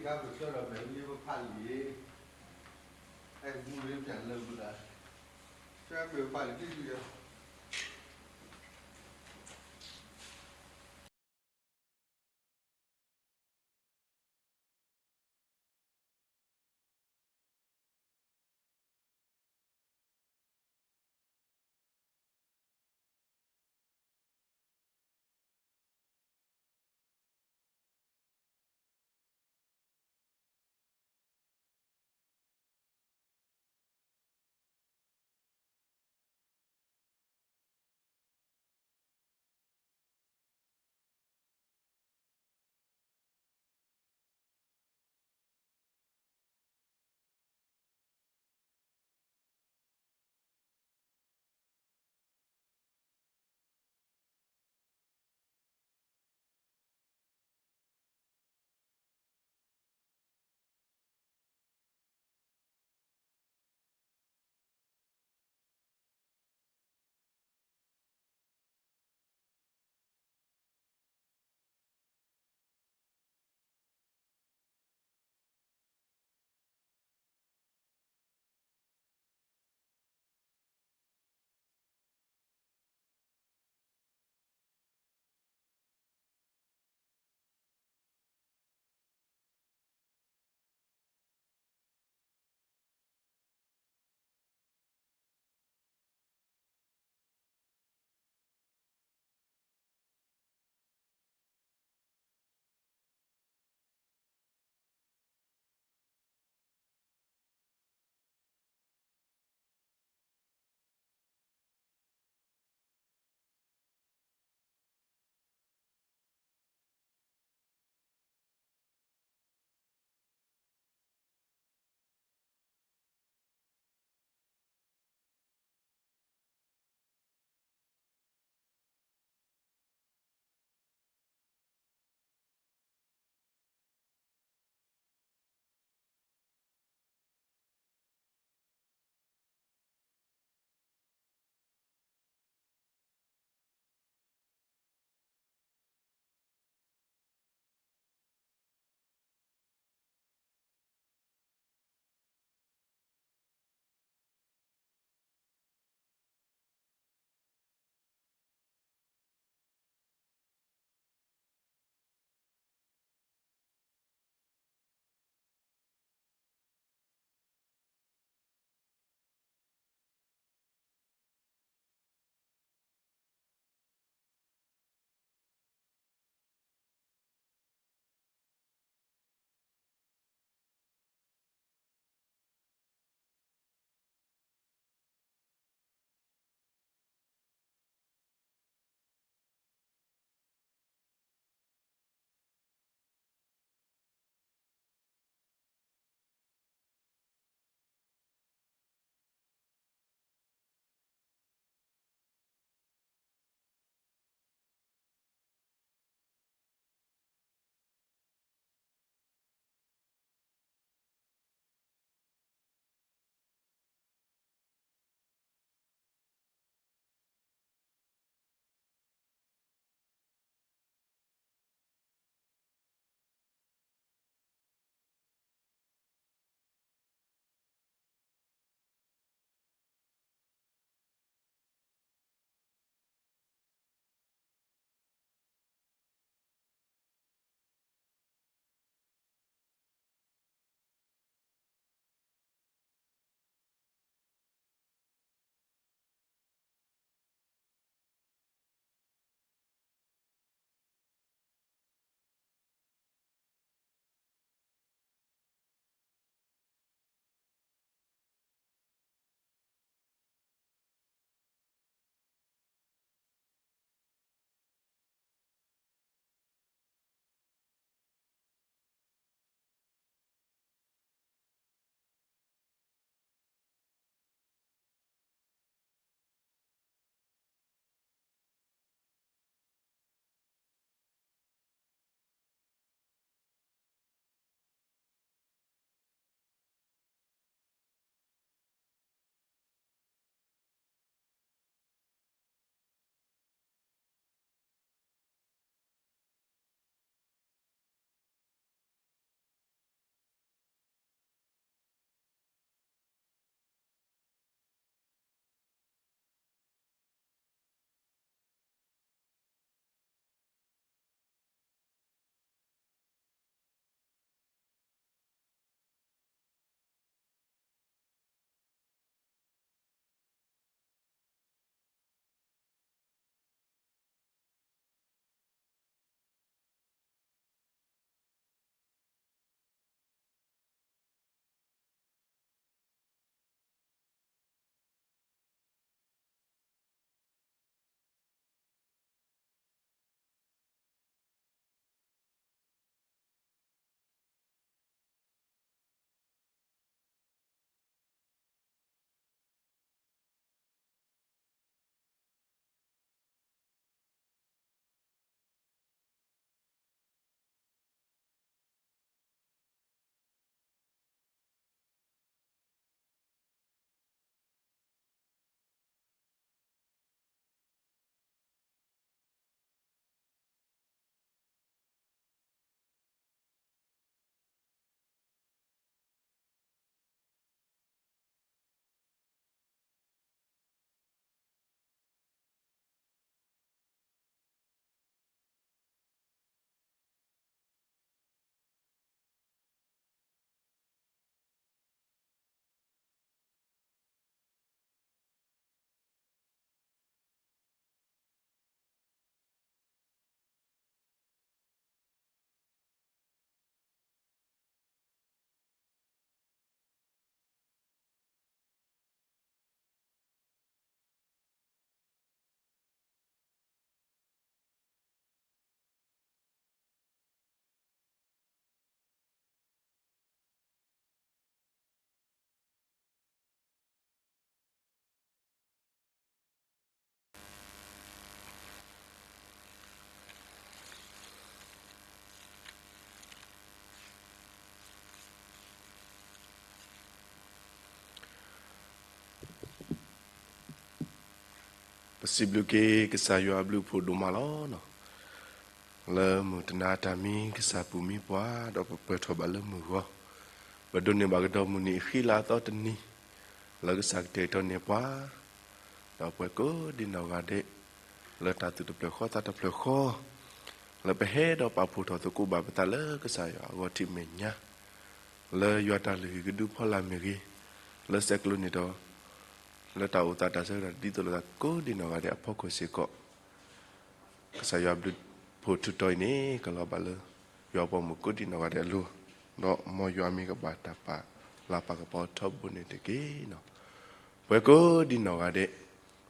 ကပဆၢဒီးမဲာ်လံပဖးလံာ်, အဲၣ်မူလၢပျၢ်လၢမူလၢ်, ဆၢမဲာ်ဖးလံာ်တံၢ်တံၢ်ဒီး ပစံးဘျုးက့ၤကစၢ်ယွၤအဘျုးအဖှိၣ်ဒိၣ်မးလီၤ. လၢမုၢ်တနၤအတၢ်မံ ကစၢ်ပူၤမံပှၤ ဒီးပပၢၢ်ထီၣ်ဘၣ်လၢမုၢ်ဂီၤ, ပဒိးန့ၢ်ဘၣ်ကဒီးမုၢ်နံၤအဃံလၤအသီတနံၤ လၢကစၢ်ကတဲာ်ကတီၤန့ၢ်ပှၤ, ဒီးပှၤကိးဒံးနီၢ်ဂၤဒဲး လၢတၢ်သူၣ်တဖျၢၣ်ဃီသးတဖျၢၣ်ဃီ လၢပဟဲဒီးပာ်ဖှိၣ်ထီၣ်သကိးဘၣ်ပသးလၢကစၢ်ယွၤအဂီၢ်ထံးမဲာ်ညါ, လၢယွၤတၢ်လုၢ်ဟံၣ်ကဒုဖီလာ်မ့ၢ်ဂ့ၤ, လၢဆဲးကျိးန့ၢ်ဒီး လၢတၢ်အိၣ်သးတၢ်ဆၢကတီၢ်ဒ်သိးလိာ်သးကိးဒံးနီၢ်ဂၤဒဲးအဖီခိၣ်စ့ၢ်ကီး, ကစၢ်ယွၤဘျုးဖှိၣ်ထူးတီၤအံၤန့ၣ် ကလီၤဘၣ်လၢ ယွၤပှၤမုၣ်ကိးဒံးနီၢ်ဂၤဒဲးအလိၤ, ဒီးမ်ယွၤအမံၤကဘၣ်တၢ်ပာ်လၤပာ်ကပီၤထီဘိန့ၣ်တက့ၢ်. ပှၤကိးဒံးနီၢ်ဂၤဒဲး,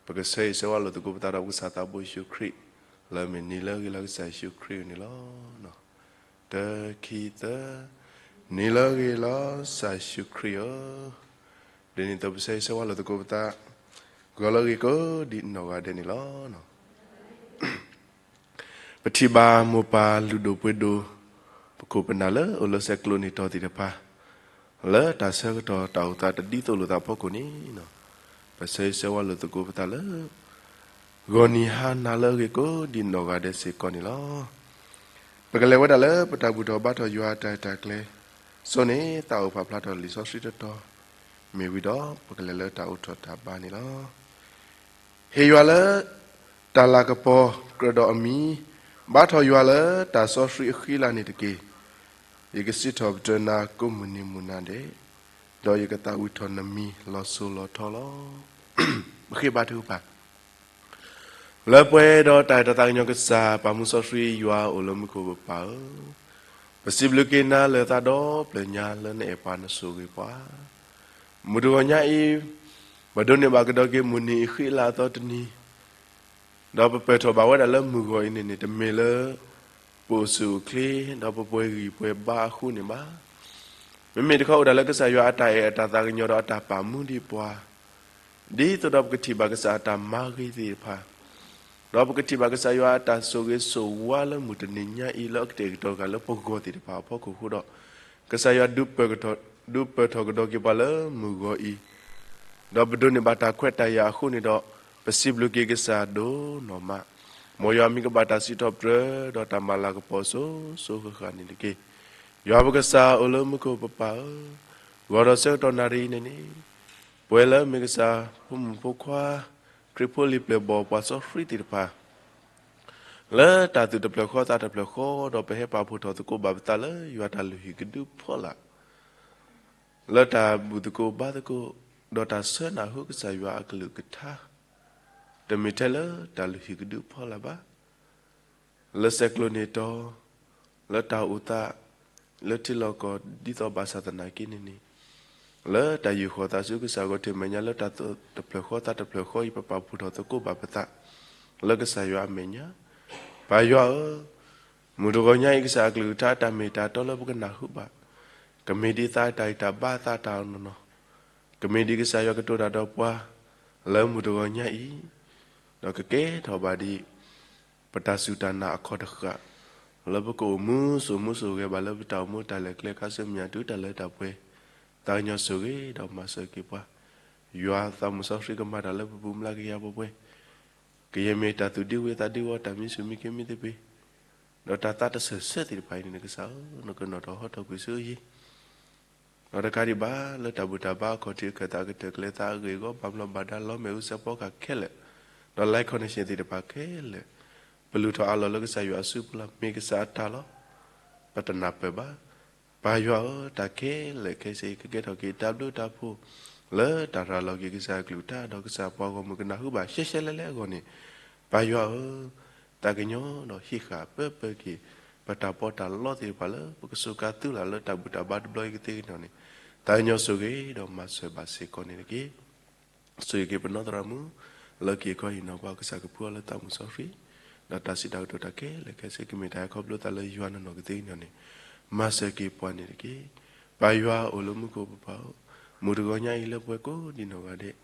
ပကဆၢဂ့ၤဆၢဝါလိာ်သကိးပသးဒီးပကစၢ်သးဘိယ့ၣ်ၡူးခရံာ်, လၢမ့ၢ်နံၤလၢအဂ့ၤလၢကစၢ်ယ့ၣ်ၡူးခရံာ်အဂီၢ်န့ၣ်လီၤ. တၢ ခံ သၢ, နံၤလၢအဂ့ၤလီၤ ကစၢ်ယ့ၣ်ၡူးခရံာ်ဧၢ, ဒ်န့ၣ်အသိးပဆၢဂ့ၤဆၢဝါလိာ်သကိးပသး, ဂီၤလၢအဂ့ၤကိးဒံးနီၢ်ဂၤဒဲးန့ၣ်လီၤ. ပထံၣ်ဘၣ်မိၢ်ပၢ်လုၢ်ဒိၣ်ပှ့ၤဒိၣ်, ပခိၣ်ပနၢ်လၢအိၣ်လၢဆဲးကျိးန့ၢ်တီၤသ့ၣ်တဖၣ်, လၢတၢ်ဆၢကတီၢ်တၢ်အိၣ်သးတဒ်သိးလိာ်သးအဖီခိၣ်န့ၣ်, ပဆၢဂ့ၤဆၢဝါလိာ်သကိးပသးလၢ ဂီၤနံၤဟါနၤလၢအဂ့ၤကိးဒံးနီၢ်ဂၤဒဲးစ့ၢ်ကီးန့ၣ်လီၤ. ပကလဲၤဝဲဒၣ်လၢပတၢ်ဘူၣ်ထီၣ်ဘါထီၣ်ယွၤအတၢ်ရဲၣ်တၢ်ကျဲၤ, စိန့ၣ်သးအိၣ်ဖးဖျါထီၣ်လံာ်စီဆှံတတီၤ, မ့ၢ်ဝံၤဒီး ပကလဲၤလၢတၢ်အိၣ်ထီၣ်တၢ်ဘါန့ၣ်လီၤ. ဟ့ၣ်ယွၤလၢ တၢ်လၤကပီၤကြၢးဒီးအမံၤ, ဘါထီၣ်ယွၤလၢတၢ်စီဆှံအဃံလၤန့ၣ်တက့ၢ်. ယကစံးထီၣ်ပတြၢၤနၤကိးမုၢ်နံၤမုၢ်နၤဒဲး, ဒီးယကသးဝံၣ်ထီၣ်နမံၤလီၤစိၤလီၤထီလီၤ. ပဃ့ဘါထုကဖၣ် လၢပှဲၤဒီးတၢ်အဲၣ်တၢ်သးကညီၤကစၢ် ပာ်မူစီဆှံယွၤအိၣ်လၢမူခိၣ်ပပၢ်ဧၢ, ပစံးဘျုးက့ၤနၤလၢသးဒီဖျၢၣ်ညါလၢနအဲၣ်ပှၤနဆိၣ်ဂ့ၤပှၤ, မုၢ်တဂီၤညါအံၤ ပဒိးန့ၢ်ဘၣ်ကဒီးက့ၤမုၢ်နံၤအဃံလၤအသီတနံၤ, ဒီးပပၢၢ်ထီၣ်ဘၣ်ဝဲဒၣ်လၢမုၢ်ဂီၤအံၤန့ၣ်န့ၣ် တမ့ၢ်လၢ ပအိၣ်ဆူၣ်အိၣ်ချ့ ဒီးပပှဲၤဂံၢ်ပှဲၤဘါအဃိန့ၣ်ဘၣ်. မ့မ့ၢ်တခီအိၣ်ဒၣ်လၢကစၢ်ယွၤအတၢ်အဲၣ်အတၢ်သးကညီၤဒီးအတၢ်ပာ်မူဒံးပှၤ, ဒ်သိးဒီးပကထံၣ်ဘၣ်ကစၢ်အတၢ်မၤဂ့ၤသ့ၣ်တဖၣ်, ဒီးပကထံၣ်ဘၣ်ကစၢ်ယွၤအတၢ်ဆိၣ်ဂ့ၤဆိၣ်ဝါလၢမုၢ်တနံၤညါအံၤလၢအကတဲာ်ကတီၤဂၤလၢပဂီၢ်သ့ၣ်တဖၣ်အဖီခိၣ်အဃိဒီး, ကစၢ်ယွၤ ဒုးပၢၢ်ထီၣ်ကဒီးက့ၤပှၤလၢမုၢ်ဂီၤအံၤ, ဒီးပဒိးန့ၢ်ဘၣ်တၢ်ခွဲးတၢ်ယာ်အဃိန့ၣ်ဒီး, ပစံးဘျုးက့ၤကစၢ်ဒိၣ်နီၢ်မး, မ်ယွၤအမံၤကဘၣ်တၢ်စံးထီၣ်ပတြၢၤ ဒီးတၢ်မၤလၤကပီၤစိၤစိၤဃၣ်ဃၣ်န့ၣ်တက့ၢ်. ယွၤပကစၢ်အိၣ်လၢမူခိၣ်ပပၢ်ဧၢ, ဂီၤဒီးဆၢကတီၢ်နၣ်ရံၣ်အံၤန့ၣ်န့ၣ်, ပဝဲလၢမ့ၢ်ကစၢ်ဖိမုၣ်ဖိခွါ, ခရံာ်ဖိလံၤပျဲၢ်ဘီၣ်ပှၤစီဆှံသ့ၣ်တဖၣ် လၢတၢ်သူၣ်တဖျၢၣ်ဃီသးတဖျၢၣ်ဃီ ဒီးပဟဲပာ်ဖှိၣ်ထီၣ်သကိးဘၣ်ပသးလၢယွၤတၢ်လုၢ်ဟံၣ်ကဒုဖီလာ်, လၢတၢ်ဘူၣ်သကိးဘါသကိး, ဒီးတၢ်ဆၢနၢ်ဟူကစၢ်ယွၤအကလုၢ်ကထါ, တမ့ၢ်ထဲလၢတၢ်လုၢ်ဟံၣ်ကဒုဖီလာ်ဘၣ် လၢဆဲးကျိးန့ၢ်တီၤ, လၢတၢ်အိၣ်သး, လၢထံလီၢ်ကီၢ်ဒ်သိးဘၣ်ဆၣ်သနာ်က့န့ၣ်န့ၣ်, လၢတၢ်ယုၢ်ဃီၤသးဆူကစၢ်အဂီၢ်ထံးမဲာ်ညါ လၢတၢ်သူၣ်တဖျၢၣ်ဃီသးတဖျၢၣ်ဃီအံၤ ပပာ်ဖှိၣ်ထီၣ်သကိးဘၣ်ပသး လၢကစၢ်ယွၤအမဲာ်ညါ, ပၢ်ယွၤဧၢ, မုၢ်တဂီၤညါအံၤ ကစၢ်အကလုၢ်ကထါတၢ်မ့ၢ်တၢ်တီလၢပကနၢ်ဟူဘၣ်, ကမ့ၢ်ဒ်သးအတၢ်ဂံၢ်တၢ်ဘါသးတၢ်အီၣ်နီၢ်နီၢ်, ကမ့ၢ်ဒ်ကစၢ်ယွၤကတိၤတၢ်ဒီးပှၤ လၢမုၢ်တဂီၤညါအံၤ, ဒီးကကဲထီၣ်ဘၣ်ဒ် ပတၢ်စူၢ်တၢ်နာ်အခီၣ်တဃၣ်, လၢပကအိၣ်မူစိၤမူစိၤဂဲၤဘၣ်လၢပတၢ်အိၣ်မူတၢ်လဲၤကျဲခါဆူမဲာ်ညါတုၤတၢ်လၢတၢ်ပှဲၤ, သးကညီၤဆိၣ်ဂ့ၤဒီးမၤစၢၤက့ၤပှၤ, ယွၤသးမုၣ်စီဆှံကမၤတၢ်လၢပပူၤမျးကယၤပှဲၤပှဲၤ, ကယဲၢ်မ့ၢ်တၢ်သူၣ်ဒံဝံသးဒံဝီ တၢ်မံဆူၣ်မံခ့မံသပ့ၤ, ဒီးတၢ်သးတစၢၢ်ဆၢသ့ၣ်တဖၣ်အံၤန့ၣ် ကစၢ်ဧၢ, နကနီၣ်ထီၣ်ဟီထီၣ်ကွံာ်ဆူယံၤ ဒီးတကးဒံးဘၣ် လၢတၢ်ဘူၣ်တၢ်ဘါအခီၣ်ထံးအခၢၣ်သးအကတၢၢ်ကျဲသးအဂ့ၢ်အဂီၢ် ဘၣ်မျီဘၣ်ဒါလီမ့ၣ်အူစဲးဖီကဟၣ်ခဲလၢာ်, ဒီး live connection သ့ၣ်တဖၣ်ခဲလၢာ်, ပလူၤထီၣ်အးလီၤလၢကစၢ်ယွၤအစုပူၤလီၤ. မ့ၢ်ကစၢ်အတၢ်လီၤ. ပတနၢ်ပၢၢ်ဘၣ်. ပၢ်ယွၤဧၢ, တၢ်ခဲလၢာ်ခဲဆ့ ကကဲထီၣ်က့ၤတၢ်ဘျုးတၢ်ဖှိၣ် လၢတၢ်ရၤလီၤက့ၤကစၢ်အကလုၢ်ကထါ ဒီးကစၢ်ပှၤဂီၢ်မုၢ်ကနၢ်ဟူဘၣ်ရှဲရှဲလဲၣ်လဲၣ်အဂီၢ်န့ၣ်, ပၢ်ယွၤဧၢ, သးကညီၤဒီးဟံးဃာ်ပၢပၢက့ၤ ပတၢ်ပီးတၢ်လီသ့ၣ်တဖၣ်လၢ ပကစူးကါသုးလၢ်လၢတၢ်ဘူၣ်တၢ်ဘါတဘျီအံၤကသ့ကညီၤန့ၣ်, သးကညီၤဆိၣ်ဂ့ၤဒီးမၤစၢၤဘၣ်စ့ၢ်ကီးန့ၣ်တက့ၢ်. ဆိၣ်ဂ့ၤက့ၤပနီၢ်သရၣ်မုၣ် လၢက့ၤခီဟံၣ်နီၤပှၤ ကစၢ်ကဖှူအီၤလၢသးမုၣ်စီဆှံ, ဒီးတၢ်စံးတၢ်ကတိၤတၢ်ခဲလၢာ်ခဲဆ့ ကမ့ၢ်တၢ်ဟဲခီဖျိသးလၢယွၤနီၢ်နီၢ်ကသ့ကညီၤန့ၣ်, မၤစၢၤက့ၤပှၤန့ၣ်တက့ၢ်. ပၢ်ယွၤအိၣ်လၢမူခိၣ်ပပၢ်ဧၢ, မုၢ်တဂီၤညါအံၤလၢပဝဲကိးဒံးနီၢ်ဂၤဒဲး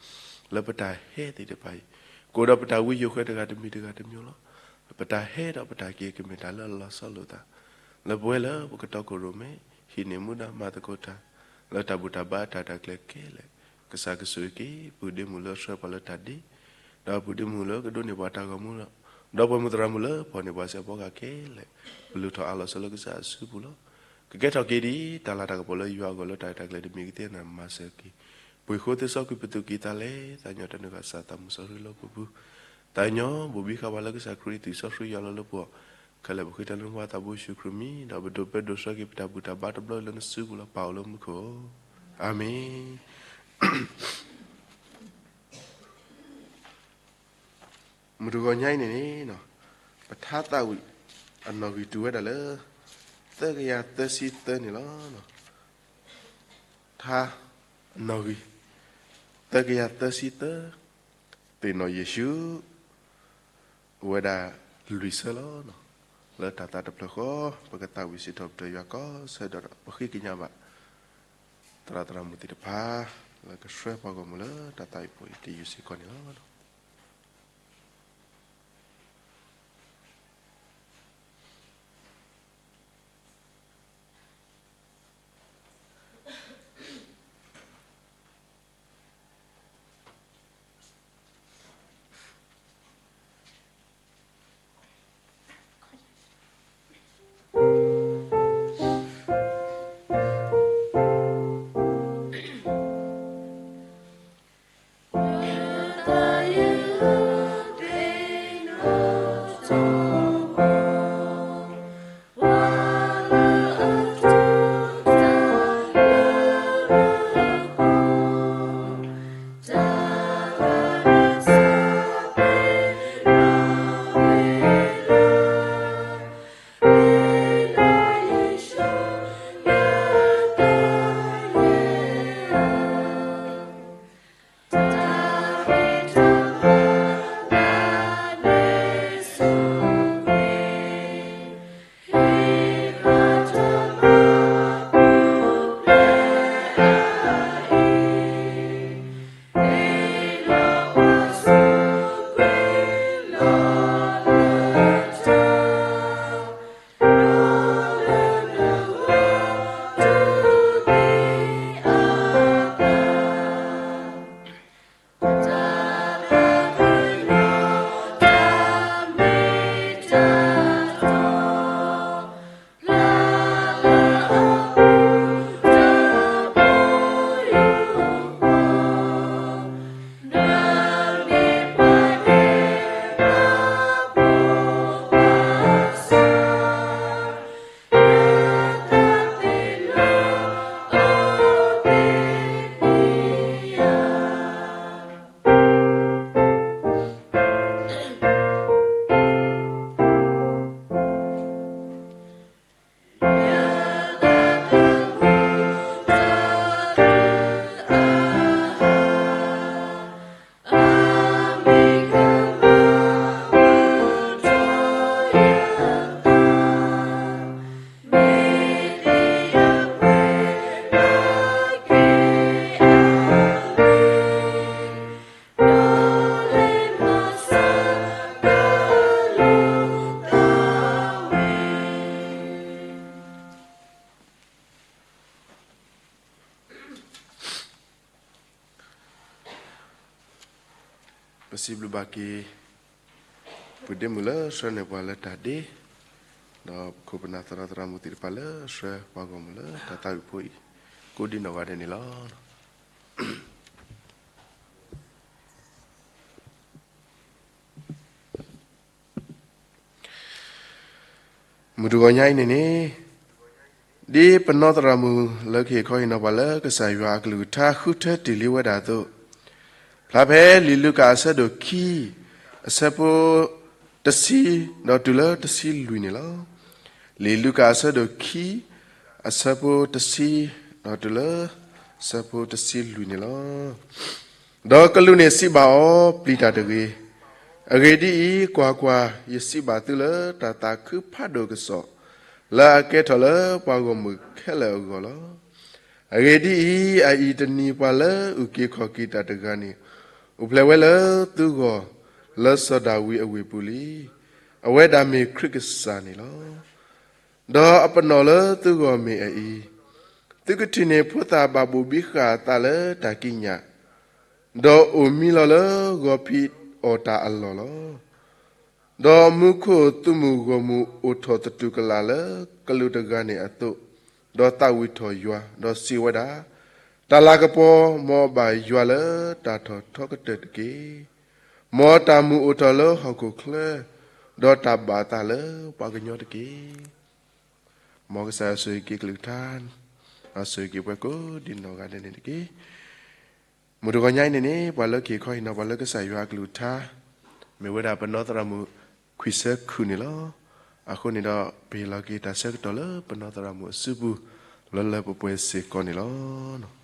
လၢပတၢ်ဟဲသ့ၣ်တဖၣ်အံၤ, ကအိၣ်ဒီးပတၢ်ဝံယိၤဃဲတဂၤတမံၤတဂၤတမံၤလီၤ. ပတၢ်ဟဲဒီးပတၢ်က့ၤကမ့ၢ်တၢ်လၢအလီၤဆီလိာ်သး, လၢပဝဲလၢပကတီခိၣ်ရိၣ်မဲ ဟံးန့ၢ်မူဒါမၤသကိးတၢ် လၢတၢ်ဘူၣ်တၢ်ဘါအတၢ်ရဲၣ်တၢ်ကျဲၤခဲလၢာ်, ကစၢ်ကဆိၣ်ဂ့ၤက့ၤ ပုၢ်ဒ့မုၣ်လၢအဆှၢပှၤလၢတၢ်ဒ့ ဒီးပုၢ်ဒ့မုၣ်လၢကဒိးန့ၢ်ပှၤတၢ်ဂီၤမူလီၤ. ဒီးပှၤမုၢ်သရၣ်မုၣ်လၢဖီၣ်န့ၢ်ပှၤစဲးဖီကဟၣ်ခဲလၢာ်, ပလူၤထီၣ်အါလီၤဆၢလၢကစၢ်အစုပူၤလီၤ. ကကဲထီၣ်က့ၤဒ် တၢ်လၤတၢ်ကပီၤလၢယွၤအဂီၢ်လၢတၢ်ရဲၣ်တၢ်ကျဲၤတမံၤကသ့ၣ်နၤမၤစၢၤက့ၤ, ပှ့ၤဃိသ့စီကွံာ်ပသူၣ်ကံၢ်သးလဲ, သးကညီၤတၢ်နုာ်ဃာ်စၢ်သးမုၢ်စီဆှံလၢပပူၤ, သးကညီၤဘိၣ်ဘံဃာ်ပှၤလၢကစၢ်ခရံာ်အသွံၣ်စီဆှံယွၤလီၤလၢပဂီၢ်, ခဲလၢာ်ပဃ့တၢ်လၢနဖိသးဘိယ့ၣ်ၡူးခရံာ်မံၤ, ဒီးပဒိးပၢဒိးဆှၢက့ၤပတၢ်ဘူၣ်တၢ်ဘါတဘျီလၢနစုပူၤလီၤ. ပၢ်အိၣ်လၢမူခိၣ်, အၤမ့ၣ်. မုၢ်တဂီၤညါအံၤန့ၣ်န့ၣ်, ပထါသးဝံၣ်အနီၣ်ဂံၢ်တုၤဝဲဒၣ်လၢ သၢကယၤသၢဆံသၢန့ၣ်လီၤ. ထါအနီၣ်ဂံၢ် သၢကယၤသၢဆံသၢ, သ့ၣ်နီၣ်ယ့ၣ်ၡူး အိၣ်ဝဲဒၣ်လွံၢ်ဆၢလီၤ. လၢတၢ်သးတဖျၢၣ်ဃီ ပကသးဝံၣ်စံးထီၣ်ပတြၢၤယွၤကီးဆၢဒီး ပဃ့ကညးဘၣ် သရၣ်သရၣ်မုၣ်သ့ၣ်တဖၣ် လၢကဆှၢပှၤဂီၢ်မုၢ်လၢတၢ်သးဝံၣ်ဖိအံၤတယုၢ်စ့ၢ်ကီးန့ၣ်လီၤ. ပစံးဘျုးဘၣ်က့ၤ ပုၢ်ဒ့မုၣ်လၢဆှၢန့ၢ်ပှၤလၢတၢ်ဒ့, ဒီးပခိၣ်ပနၢ်သရၣ်သရၣ်မုၣ်သ့ၣ်တဖၣ်လၢဆှၢပှၤဂီၢ်မုၢ်လၢတၢ်သးဝံၣ်ဖိအံၤ ကိးဒံနီၢ်ဂၤဒဲးန့ၣ်လီၤ. မုၢ်တဂီၤညါအံၤန့ၣ်န့ၣ်, ဒ်ပနီၢ်သရၣ်မုၣ်လၢကဟ့ၣ်ခီဟ့ၣ်နီၤပှၤလၢ ကစၢ်ယွၤအကလုၢ်ကထါဃုထၢတ့ၢ်လံဝဲဒၣ်အသိး, ဖျါဖဲလံာ်လူၤကၣ်အဆၢဒိၣ်ခံ, အဆၢဖိတဆံ, ဒီးတုၤလၢတဆံလွံၢ်န့ၣ်လီၤ. လံာ်လူၤကၣ်အဆၢဒိၣ်ခံ, အဆၢဖိတဆံ, ဒီးတုၤလၢ အဆၢဖိတဆံလွံၢ်န့ၣ်လီၤ. ဒီးကလူးန့ၣ်စံးဘၣ်အီၤ, ပျံၤတၢ်တဂ့ၤ. အဂ့ၢ်ဒ်အံၤ, ကွၢ်ကွၢ်, ယစံးဘၣ်သုလၢတၢ်သးခုဖးဒိၣ်ကစီၣ်, လၢအကဲထီၣ်လၢပှၤဂီၢ်မုၢ်ခဲလၢာ်အဂီၢ်လီၤ. အဂ့ၢ်ဒ်အံၤ, အအံၤတနံၤပှၤလၢအုၣ်က့ၤခီၣ်က့ၤတၢ်တဂၤန့ၣ်, အိၣ်ဖျဲၣ်ဝဲလၢသုဂီၢ်, လၢစီၤဒၤဝံးအဝ့ၢ်ပူၤလံ. အဝဲဒၣ်မ့ၢ်ခရံာ်ကစၢ်န့ၣ်လီၤ. ဒီးအပနီၣ်လၢသုဂီၢ်မ့ၢ်အအံၤ, သုကထံၣ်န့ၢ်ဖိသၣ်ဘၣ်ဘိၣ်ဘံဃာ်အသးလၢတၢ်ကံးညာ်, ဒီးအိၣ်မံလီၤလၢဂီၤဖံး အီၣ်တၢ်အလီၢ်လီၤ. ဒီးမူခိၣ်သုးမုၢ်ဂီၢ်မုၢ်အိၣ်ထီၣ်သတူၢ်ကလာ်လၢကလူးတဂၤန့ၣ်အသိး, ဒီးသးဝံၣ်ထီၣ်ယွၤ, ဒီးစံးဝဲဒၣ်, တၢ်လၤကပီၤ, မ်ဘၣ်ယွၤလၢတၢ်ထီၣ်ထီကတၢၢ်တက့ၢ်. မ်တၢ်မုာ်အိၣ်ထီၣ်လၢဟီၣ်ခိၣ်ချၢ, ဒီးတၢ်ဘၣ်အသးလၢပှၤကညီတက့ၢ်. မ်ကစၢ်ယွၤဆိၣ်ဂ့ၤက့ၤကလုၢ်ကထါ, ဒီးဆိၣ်ဂ့ၤက့ၤပှၤကိးဒ်နီၢ်ဂၤဒဲးန့ၣ်တက့ၢ်. မုၢ်တဂီၤညါအံၤန့ၣ်န့ၣ် ပှၤလၢက့ၤခီဟ့ၣ်နီၤ ပှၤလၢကစၢ်ယွၤအကလုၢ်ကထါ, မ့ၢ်ဝဲဒၣ်ပနီၢ်သရၣ်မုၣ်ခွံဆၢခုၣ်န့ၣ်လီၤ. အဃိန့ၣ်ဒီး ပဟ့ၣ်လီၤက့ၤတၢ်ဆၢကတီၢ်လၢပနီၢ်သရၣ်မုၣ်အစုပူၤ လၢလၢပှဲၤပှဲၤစ့ၢ်ကီးန့ၣ်လီၤ.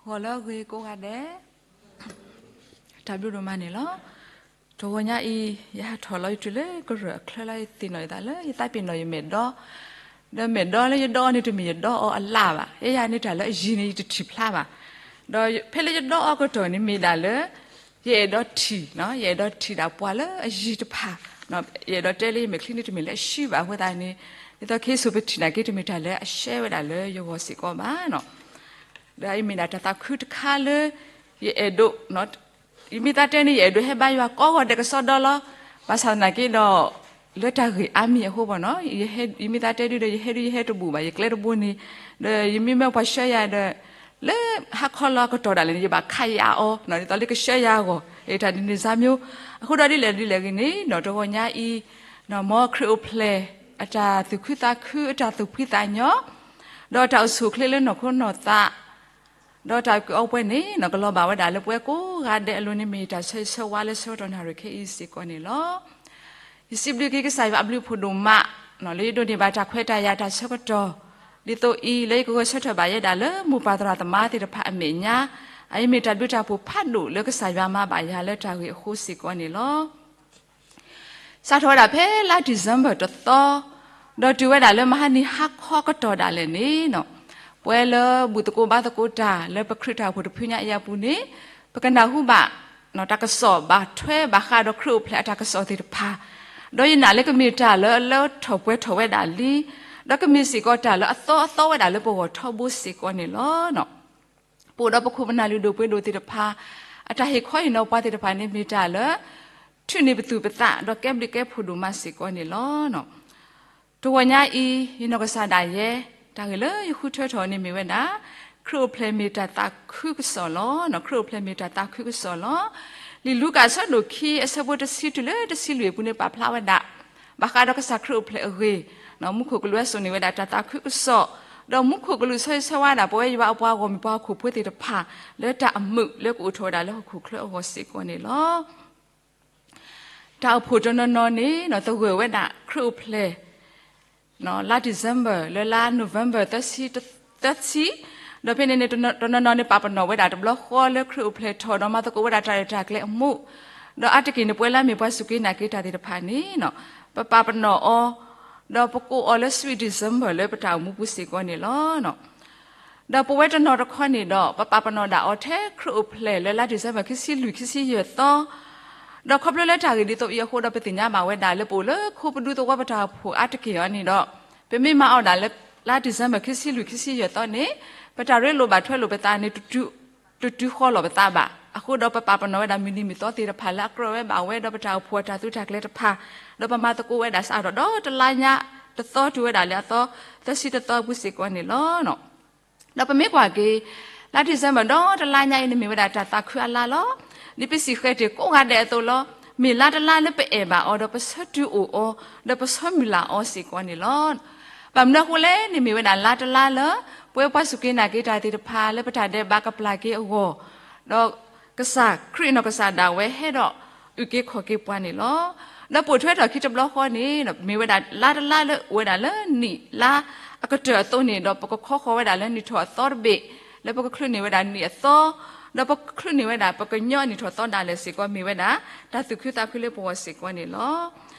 ဂီၤလၢအဂ့ၤကိးဂၤဒဲး, တၢ်ဘျုးဒိၣ်မးန့ၣ်လီၤ. တဂီၤညါအံၤ ယဟးထီၣ်လီၤယတုၤလၢကရၢၢ်အချၢလီၤ ယသ့ၣ်နီၣ်ယသးလၢ ယသးပ့ၤနီၣ်ယမဲာ်ဒီ, ဒီးမဲာ်ဒီလၢယဒီအီၤန့ၣ် တမ့ၢ်ယဒီအီၤအလၣ်ဘၣ်. ယဲယၤန့ၣ်တၢ်လၢအယံၤန့ၣ် ယတထံၣ်ဖျါဘၣ်. ဒီးဖဲလၢယဒီအီၤကတီၢ်န့ၣ် မ့ၢ်ဒၣ်လၢ ယအဲၣ်ဒိးထံၣ်, ယအဲၣ်ဒိးထံၣ်ဒၣ်ပှၤလၢအယံၤတဖၣ်, ယအဲၣ်ဒိးတဲလၢယမဲာ်ချံန့ၣ် တမ့ၢ်လၢအဆှံဘၣ်အဃိသတးန့ၣ်, ဒ်သိးခဲစိၤပထံၣ်နာ်က့ တမ့ၢ်တၢ်လၢအရှဲဝဲဒၣ်လၢယဂီၢ်စ့ၢ်ကီးဘၣ်. ဒီးအံၤမ့ၢ်ဒၣ်တၢ်သးခုတခါလၢ ယအဲၣ်ဒိး ယမ့ၢ်သးတဲန့ၣ် ယအဲၣ်ဒိးဟဲဘါယွၤကိးဂီၤဒဲးကစီဒီလီၤ. ဘၣ်ဆၣ်သနာ်က့ဒီး လၢတၢ်ဂ့ၢ်အါမံၤအဃိဘၣ်နီၤ, ယမ့ၢ်သးတဲဒ်ဒီး ယဟဲဒ်ယဟဲတဘူၣ်ဘၣ်, ယကျဲတဘိန့ၣ်, ဒီးယမ့ၢ်မၢပှၤဆှၢယၤဒီး လၢဟါခီလီၤကတီၢ်ဒၣ်လဲာ်န့ၣ် ယဘၣ်ခးယၤအီၤ ဒ်သိးလၢကဆှၢယၤအဂီၢ်, တၢ်ဒ်န့ၣ်စၢ်မျိုး. အဃိဒီးဒ်လဲၣ်ဒ်လဲၣ်ဂ့ၤန့ၣ် တဂီၤညါအံၤ မ်ခရံာ်အိၣ်ဖျဲၣ်အတၢ်သူၣ်ခုသးခု အတၢ်သူၣ်ဖှံသးညီ ဒီးတၢ်အိၣ်ဆူၣ်အိၣ်ချ့လၢနီၢ်ခိနီၢ်သး ဒီးတၢ်အုၣ်က့ၤအီပှဲၤန့ၣ် ကလီၤဘၣ်ဝဲဒၣ်လၢပဝဲကိးဂၤဒဲးအလိၤန့ၣ် မ့ၢ်ယတၢ်ဆၢဂ့ၤဆၢဝါလၢဆၢကတီၢ်နၣ်ရံၣ်ခဲအံၤစ့ၢ်ကီးန့ၣ်လီၤ. ယစံးဘျုးက့ၤကစၢ်ယွၤအဘျုးအဖှိၣ်ဒိၣ်မး လၢယဒိးန့ၢ်ဘၣ်တၢ်ခွဲးတၢ်ယာ်တၢ်ဆၢကတီၢ် ဒ်သိးအံၤ လၢယကဂဲၤဆၢထၢၣ်ဘၣ်ယဲဒၣ်လၢမိၢ်ပၢ်သရၣ်သမါသ့ၣ်တဖၣ်အမဲာ်ညါ, အအံၤမ့ၢ်တၢ်ဘျုးတၢ်ဖှိၣ်ဖးဒိၣ်လၢကစၢ်ယွၤမၤဘၣ်ယၤလၢတၢ်ဂ့ၢ်အဃိစ့ၢ်ကီးန့ၣ်လီၤ. စးထီၣ်ဝဲဒၣ်ဖဲလါ December တသီ, ဒီးတုၤဝဲဒၣ်လၢမဟါနံၤဟါခီကတီၢ်ဒၣ်လဲာ်န့ၣ်, ပဝဲလၢဘူၣ်သကိးဘါသကိးတၢ် လၢပခရံာ်တၢ်အိၣ်ဖှိၣ်တဖုညါအံၤအပူၤန့ၣ်, ပကနၢ်ဟူဘၣ် တၢ်ကစီၣ်ဘၣ်ထွဲဘၣ်ဃးဒီးခရံာ်အိၣ်ဖျဲၣ်အတၢ်ကစီၣ်သ့ၣ်တဖၣ်, ဒီးယနာ်လၢကမ့ၢ်တၢ်လၢအလၢထီၣ်ပှဲၤထီၣ်ဝဲဒၣ်လံ, ဒီးကမ့ၢ်စ့ၢ်ကီးတၢ်လၢအသီအသီဝဲဒၣ်လၢပဂီၢ်ထီဘိစ့ၢ်ကီးန့ၣ်လီၤ. ပအိၣ်ဒီးပခိၣ်ပနၢ်လုၢ်ဒိၣ်ပှ့ၤဒိၣ်သ့ၣ်တဖၣ်, အတၢ်ဟ့ၣ်ခီဟ့ၣ်နီၤပှၤသ့ၣ်တဖၣ်န့ၣ်မ့ၢ်တၢ်လၢ ထုးန့ၢ်ပသူၣ်ပသး ဒီးကဲဘျုးကဲဖှိၣ်ဒိၣ်မးစ့ၢ်ကီးန့ၣ်လီၤ. တဂီၤညါအံၤ ယနီၢ်ကစၢ်ဒၣ်ယဲ, တၢ်ဂ့ၢ်လၢယဃုထၢထီၣ်န့ၣ်မ့ၢ်ဝဲဒၣ်, ခရံာ်အိၣ်ဖျဲၣ်မ့ၢ်တၢ်သးခုကစီၣ်လီၤ. ခရံာ်အိၣ်ဖျဲၣ်မ့ၢ်တၢ်သးခုကစီၣ်လီၤ. လံာ်လူၤကၣ်အဆၢဒိၣ်ခံအဆၢဖိတဆံတုၤလၢတဆံလွံၢ်အပူၤန့ၣ် ပာ်ဖျါဝဲဒၣ် ဘၣ်ဃးဒီးကစၢ်ခရံာ်အိၣ်ဖျဲၣ်အဂ့ၢ်, မူခိၣ်ကလူးအစိၣ်န့ၢ်ဝဲဒၣ်တၢ်သးခုကစီၣ်, ဒီးမူခိၣ်ကလူးဆၢဂ့ၤဆၢဝါဒၣ် ပဝဲယွၤအပှၤဂီၢ်မုၢ်ပှၤဟီၣ်ခိၣ်ဖိသ့ၣ်တဖၣ် လၢတၢ်အမုာ်လၢကအိၣ်ထီၣ်ဝဲဒၣ်လၢဟီၣ်ခိၣ်ချၢအဂီၢ်စ့ၢ်ကီးန့ၣ်လီၤ. တၢ်အိၣ်ဖှိၣ်တနီၤနီၤန့ၣ် သဂၢၢ်ဝဲဒၣ်ခရံာ်အိၣ်ဖျဲၣ် လါ December လၢလါ November သၢဆံ, သၢဆံ, ဒီးဖဲန့ၣ်န့ၣ် တနီၤနီၤန့ၣ် ပာ်ပနီၣ်ဝဲဒၣ်တဘျီဃီလၢခရံာ်အိၣ်ဖျဲၣ်ထီၣ်ဒီးမၤသကိးဝဲဒၣ်တၢ်ရဲၣ်တၢ်ကျဲၤအမူး, ဒီးအါတက့ၢ်န့ၣ် ပဝဲလၢအမ့ၢ်ပှၤစူၢ်က့ၤနာ်က့ၤတၢ်သ့ၣ်တဖၣ်န့ၣ် ပပာ်ပနီၣ်အီၤ, ဒီးပကိးအီၤလၢ Sweet December လၢပတၢ်အိၣ်မူပူၤစ့ၢ်ကီးန့ၣ်လီၤ. ဒီးပဝဲတနီၤတခီန့ၣ်ဒီး ပပာ်ပနီၣ်ဒၣ်အီၤထဲခရံာ်အိၣ်ဖျဲၣ်လၢလါ December ခံဆံလွံၢ် ခံဆံယဲၢ်သီ, ဒီးခီဖျိလၢတၢ်ဂ့ၢ်ဒ်သိးအံၤအဃိဒီး ပသ့ၣ်ညါဘၣ်ဝဲဒၣ်လၢပအိၣ်လၢခိပဒူသဝီပတၢ်အိၣ်ဖှိၣ်အါတက့ၢ်အံၤန့ၣ်ဒီး ပမ့ၢ်မၤအီၣ်ဒၣ်လၢ လါ December ခံဆံလွံၢ် ခံဆံယဲၢ်သီန့ၣ် ပတၢ်ရ့လိာ်ဘၣ်ထွဲလိာ်ပသးန့ၣ် တတုၤဃီလီၤပသးဘၣ်. အဃိဒီးပပာ်ပနီၣ်ဝဲဒၣ်မုၢ်နံၤမုၢ်သီသ့ၣ်တဖၣ်လၢအကြၢးဝဲဘၣ်ဝဲဒီးပတၢ်အိၣ်ဖှိၣ်အတၢ်သုးတၢ်ကျဲၤတဖၣ်, ဒီးပမၤသကိးဝဲဒၣ်စးထီၣ်ဒီးတလါညါတသီတုၤဝဲဒၣ်လၢအသီသၢဆံတသီအပူၤစ့ၢ်ကီးန့ၣ်လီၤ. ဒီးပမ့ၢ်ကွၢ်က့ၤ လါ December ဒီတလါညါအံၤန့ၣ် မ့ၢ်ဝဲဒၣ်တၢ်သးခုအလါလီၤ. ဒ်ပစံးဃဲၤတ့ၢ်ကိးဂၤဒဲးအသိးလီၤ. မ့ၢ်လါတလါလၢပအဲၣ်ဘၣ်အီၤဒီးပဆၢတုၤအိၣ်အီၤ, ဒီးပဆၢမုၢ်လၢ်အီၤစ့ၢ်ကီးန့ၣ်လီၤ. ဘၣ်မနုၤအဃိလဲၣ်န့ၣ် မ့ၢ်ဝဲဒၣ်လါတလါလၢ ပဝဲပှၤစူၢ်က့ၤနာ်က့ၤတၢ်သ့ၣ်တဖၣ်လၢပတၢ်ဒဲးဘးကပျၢ်က့ၤအဂီၢ်, ဒီးကစၢ်ခရံာ်နီၢ်ကစၢ်ဒၣ်ဝဲဟဲဒီးအုၣ်က့ၤခီၣ်က့ၤပှၤန့ၣ်လီၤ. ဒီးပိာ်ထွဲထီၣ်ခံတဘျီဃီန့ၣ် မ့ၢ်ဝဲဒၣ်လါတလါလၢအိၣ်ဝဲဒၣ်လၢနံၣ်လါအကတၢၢ်အသိးန့ၣ်ဒီး ပကခီဃီၤဝဲဒၣ်လၢနံၣ်ထီၣ်အသီတဘ့ၣ်, လၢပကချုးန့ၢ်ဝဲဒၣ်နံၣ်အသီ, ဒီးပကချုးန့ၢ်ဝဲဒၣ် ပကညီနံၣ်ထီၣ်သီဒၣ်လဲာ်စ့ၢ်ကီး မ့ၢ်ဝဲဒၣ်တၢ်သူၣ်ခုသးခုလၢပဂီၢ်စ့ၢ်ကီးန့ၣ်လီၤ.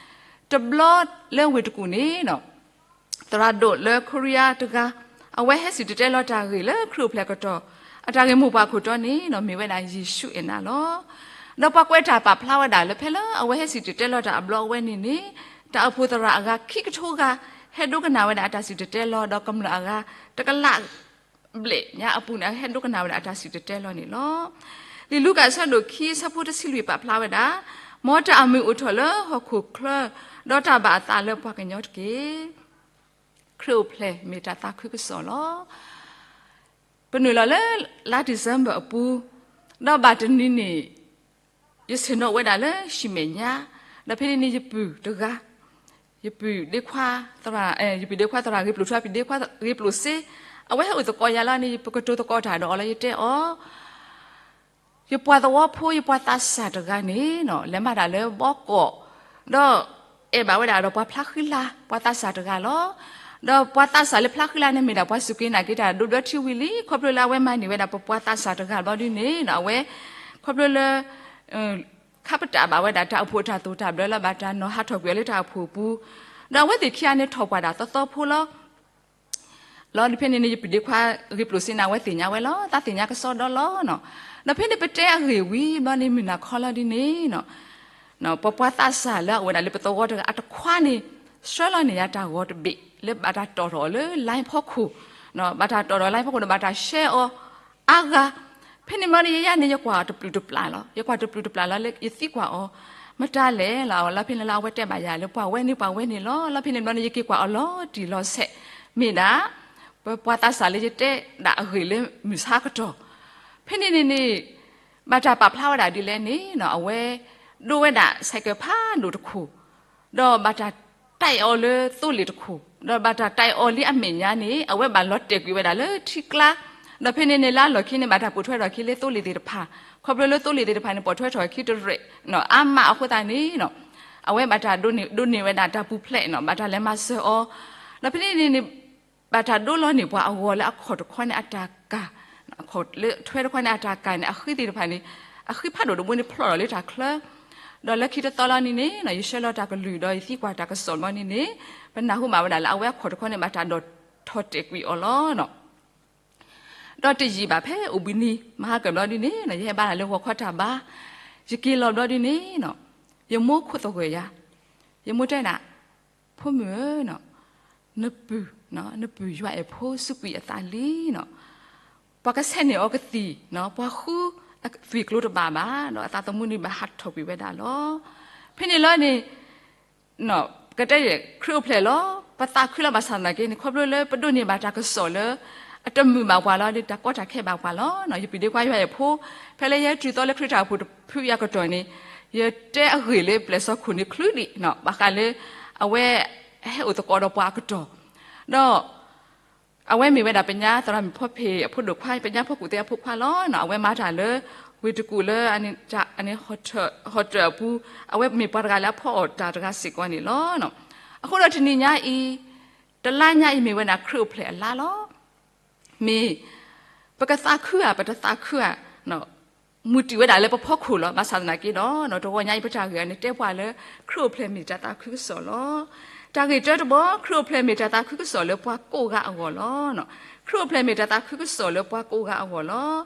တဘျီလၢဝ့ၢ်တကူၣ်န့ၣ် သရၣ်ဒိၣ်လၢခိရံယါတဂၤ, အဝဲဟဲစံၣ်တဲၤတဲလီၤတၢ်ဂ့ၢ်လၢခရံာ်အိၣ်ဖျဲၣ်အကတီၢ်, အတၢ်ဂ့ၢ်မိၢ်ပှၢ်ခိၣ်တီန့ၣ် မ့ၢ်ဝဲဒၣ်ယ့ၣ်ၡူးအဲၣ်နၤလီၤ. ဒီးပှၤကွဲးတၢ်ပာ်ဖျါဝဲဒၣ်လၢ ဖဲလၢအဝဲဟဲစံၣ်တဲၤတဲလီၤတၢ်အဘျီအဝဲန့ၣ်န့ၣ်, တၢ်အိၣ်ဖှိၣ်သရၣ်အဂၤခံကထိဂၤ ဟဲဒိကနၣ်ဝဲဒၣ်အတၢ်စံၣ်တဲၤတဲလီၤ, ဒီးကမျၢၢ်အဂၤ တကလးဘျဲၣ်ညါအပူၤန့ၣ် ဟဲဒိကနၣ်ဝဲဒၣ်အတၢ်စံၣ်တဲၤတဲလီၤန့ၣ်လီၤ. လံာ်လူၤကၣ်အဆၢဒိၣ်ခံအဆၢဖိတဆံလွံၢ်ပာ်ဖျါဝဲဒၣ်, မ်တၢ်အမုာ်အိၣ်ထီၣ်လၢဟီၣ်ခိၣ်ချၢ, ဒီးတၢ်ဘၣ်အသးလၢပှၤကညီတက့ၢ်. ခရံာ်အိၣ်ဖျဲၣ်မ့ၢ်တၢ်သးခုကစီၣ်လီၤ. ပနုာ်လီၤလၢလါ December အပူၤ, ဒီးဘၣ်တနံၤန့ၣ် ယဆ့ၣ်နီၤဝဲဒၣ်လၢဟံၣ်မဲာ်ညါ, ဒီးဖဲန့ၣ်န့ၣ် ယပုၢ်တဂၤ, ယပုၢ်ဒ့ခွါသရၣ်, ယပုၢ်ဒ့ခွါသရၣ်ဂ့ၤပျိၢ်ထူ ယပုၢ်ဒ့ခွါဂ့ၤပျိၢ်စ့, အဝဲဟဲအိၣ်သကိးယၤလီၤန့ၣ် ယပကတိၤသကိးတၢ်ဒီးအီၤလီၤ ယတဲအီၤ ယပှၤသဝီဖိ ယပှၤသးစၢ်တဂၤန့ၣ် လဲၤမၤတၢ်လၢဘီကီး, ဒီးအဲၣ်ဘၣ်ဝဲဒၣ်ဒီးပှၤဖျါဃံလၤ ပှၤသးစၢ်တဂၤလီၤ. ဒီးပှၤသးစၢ်လၢဖျါဃံလၤန့ၣ် မ့ၢ်ဒၣ်ပှၤစူၢ်က့ၤနာ်က့ၤတၢ်ဒိၣ်ဒိၣ်ထီၣ်ဝံၤလံ, ခီဖျိလၢအဝဲမၤန့ၢ်ဝဲဒၣ်ပပှၤသးစၢ်တဂၤဘျီဒ်န့ၣ် အဝဲ ခီဖျိလၢ ခါပတာ်ဘၣ်ဝဲဒၣ်တၢ်အိၣ်ဖှိၣ်အတၢ်သိၣ်တၢ်ဘျၢလၢဘၣ်တၢ်နီၤဟးထီၣ်ကွံာ်အီၤလၢတၢ်အိၣ်ဖှိၣ်အပူၤ, ဒီးအဝဲသ့ၣ်ခံဂၤန့ၣ်ထီၣ်ပှၢ်ဒၣ်သီသီဖိလီၤ. လီၤဒ်ဖဲန့ၣ်န့ၣ် ယပုၢ်ဒ့ခွါဂ့ၤပျိၢ်စ့န့ၣ် အဝဲသ့ၣ်ညါဝဲလီၤ, သးသ့ၣ်ညါကစီဒီလီၤ. ဒီးဖဲန့ၣ်ပတဲအဂ့ၢ်ဝံၤဘျီန့ၣ် မုၢ်နၤခီလီၤဒ်န့ၣ် ပပှၤသးစၢ်လၢအအိၣ်ဝဲဒၣ်လၢပသဝီတဂၤအတခွါန့ၣ် ဆှၢလီၤန့ၢ်ယၤတၢ်ဂီၤတဘ့ၣ် လၢဘၣ်တၢ်တီၣ်ထီၣ်အီၤလၢ line ဖီခိၣ်, ဘၣ်တၢ်တီၣ်ထီၣ် line ဖီခိၣ်ဒီးဘၣ်တၢ် share အီၤအါဂၤ, ဖဲန့ၣ်ဘျီန့ၣ် ယဲယၤန့ၣ် ယကွၢ်တပျုာ်တပျၢ်လီၤ, ယကွၢ်တပျုာ်တပျၢ်လီၤလၢယသံကွၢ်အီၤ မတၤလဲၣ်လီၤ, လီၤဖဲန့ၣ်လၢအဝဲတဲဘၣ်ယၤလၢပှၤဝဲန့ၣ် ပှၤဝဲန့ၣ်လီၤ. လီၤဖဲန့ၣ်ဘျီန့ၣ် ယက့ၤကွၢ်အီၤလီၤတံၢ်လီၤဆဲး, မ့ၢ်ဒၣ် ပပှၤသးစၢ်လၢယတဲဒၣ်အဂ့ၢ်လၢမုၢ်ဆါကတီၢ်, ဖဲန့ၣ်န့ၣ်န့ၣ် ဘၣ်တၢ်ပာ်ဖျါဝဲဒၣ်ဒ်လဲၣ်န့ၣ် အဝဲ ဒိဝဲဒၣ် ဆိုင်ကယ် ဖးဒိၣ်တခိၣ်, ဒီးဘၣ်တၢ်တဲအီၤလၢသိလ့ၣ်တခိၣ်, ဒီးဘၣ်တၢ်တဲအီၤလံအမဲာ်ညါန့ၣ် အဝဲဘၣ်လီၤတဲာ်ကွံာ်ဝဲဒၣ်လၢထံကျါ, ဒီးဖဲန့ၣ်န့ၣ်လၢအလီၢ်ခံန့ၣ် ဘၣ်တၢ်ပိာ်ထွဲထီၣ်အခံလၢသိလ့ၣ်သ့ၣ်တဖၣ်, ခီဖျိလၢသိလ့ၣ်သ့ၣ်တဖၣ်န့ၣ် ပိာ်ထွဲထီၣ်အခံတရဲၣ် အါမးအဃိသတးန့ၣ် အဝဲဘၣ်တၢ်ဒိးန့ၢ်ဝဲဒၣ်တၢ်ပူၤဖျဲး ဘၣ်တၢ်လဲၤမၤစၢၤအီၤ, ဒီးဖဲန့ၣ်န့ၣ် ဘၣ်တၢ်ဒိလီၤန့ၢ်ပှၤအဂီၤလၢအခီၣ်တခီန့ၣ်အတၢ်ကၢ်, အခီၣ်လၢထွဲတခီန့ၣ်အတၢ်ကၢ်န့ၣ် အဃံသ့ၣ်တဖၣ်န့ၣ် အဃံဖးဒိၣ်တဘိန့ၣ်ဖျိးထီၣ်လၢတၢ်ချၢ, ဒီးလၢခံတသီလီၤန့ၣ်န့ၣ် ယဆှၢလီၤတၢ်ကလုၢ်ဒီးယသံကွၢ်တၢ်ကစီၣ်ဘျီန့ၣ်န့ၣ် ပနၢ်ဟူဘၣ်ဝဲဒၣ်လၢအဝဲအခီၣ်တခီန့ၣ် ဘၣ်တၢ်ဒိးထီၣ်တဲာ်ကွံာ်အီၤလီၤ. ဒီးတယံာ်ဘၣ်ဖဲအိၣ်ဘှံးနံၤ မဟါကၢၢ်ဘျီဒ်န့ၣ် ယဟဲဘါတၢ်လၢဂီၤခီတၢ်ဘါ, ယက့ၤလီၤဘျီဒ်န့ၣ် ယမိၢ်ခိးသဂၢၢ်ယၤ, ယမိၢ်တဲဒၣ် ဖိမုၣ်ဧၢ, နပုၢ်, နပုၢ်ယွၤအဲၣ်ဖိစူးကွံာ်အသးလံ, ပှၤကဆဲးန့ၢ်အီၤကသံၣ်, ပှၤဃုအသွံၣ်ကျိၤတဘၣ်ဘၣ်, ဒီးအသးသမူန့ၣ်ဘၣ်ဟးထီၣ်ကွံာ်ဝဲဒၣ်လီၤ. ဖဲန့ၣ်လီၤန့ၣ် ကတဲန့ၣ် ခရံာ်အိၣ်ဖျဲၣ်လီၤ, ပသးခုလီၤဘၣ်ဆၣ်သနာ်က့န့ၣ် ခီဖျိလၢပဒိးန့ၢ်ဘၣ်တၢ်ကစီၣ်လၢ အတမုာ်ဘၣ်ပှၤလီၤဒီး တၢ်ကီတၢ်ခဲဘၣ်ပှၤလီၤ. ယပုၢ်ဒ့ခွါယွၤအဲၣ်ဖိ ဖဲလၢယဟဲတုၤသီလၢခရံာ်တၢ်အိၣ်ဖှိၣ်တဖုအံၤအကတီၢ်န့ၣ် ယတဲအဂ့ၢ်လၢပျဲၢ်စီခိၣ်န့ၣ်ချုးဒံး ဘၣ်ဃးလၢ အဝဲ ဟဲအိၣ်သကိးဒီးပှၤအကတီၢ်, ဒီး အဝဲမ့ၢ်ဝဲဒၣ်ပညါသရၣ်မုၣ်ဖီဖ့းအဖိဒိၣ်ခွါ ပညါဖီကူၣ်သ့အဖိခွါလီၤ. အဝဲမၤတၢ်လၢ ဝ့ၢ်တကူၣ်လၢ အန့ၣ် ဟီၣ်တၢၣ်အပူၤ, အဝဲမ့ၢ်ပှၤတဂၤလၢအဖီအီၣ်တၢ်တဂၤစ့ၢ်ကီးန့ၣ်လီၤ. အဃိဒီးတနံၤညါအံၤ, တလါညါအံၤမ့ၢ်ဝဲဒၣ်ခရံာ်အိၣ်ဖျဲၣ်အလါလီၤ. မ့ၢ် ပကသးခုဧါ ပတသးခုဧါ, မုၢ်တံၢ်ဝဲဒၣ်လၢပဖီခိၣ်လီၤ. ဘၣ်ဆၣ်သနာ်က့ဒီး တဂီၤညါအံၤပတၢ်ဂ့ၢ်အံၤန့ၣ် တဲပှၤလၢ ခရံာ်အိၣ်ဖျဲၣ်မ့ၢ်တၢ်သးခုကစီၣ်လီၤ. တၢ်ဂ့ၢ်တၢတဘီ ခရံာ်အိၣ်ဖျဲၣ်မ့ၢ်တၢ်သးခုကစီၣ်လၢပှၤကိးဂၤအဂီၢ်လီၤ. ခရံာ်အိၣ်ဖျဲၣ်မ့ၢ်တၢ်သးခုကစီၣ်လၢပှၤကိးဂၤအဂီၢ်လီၤ.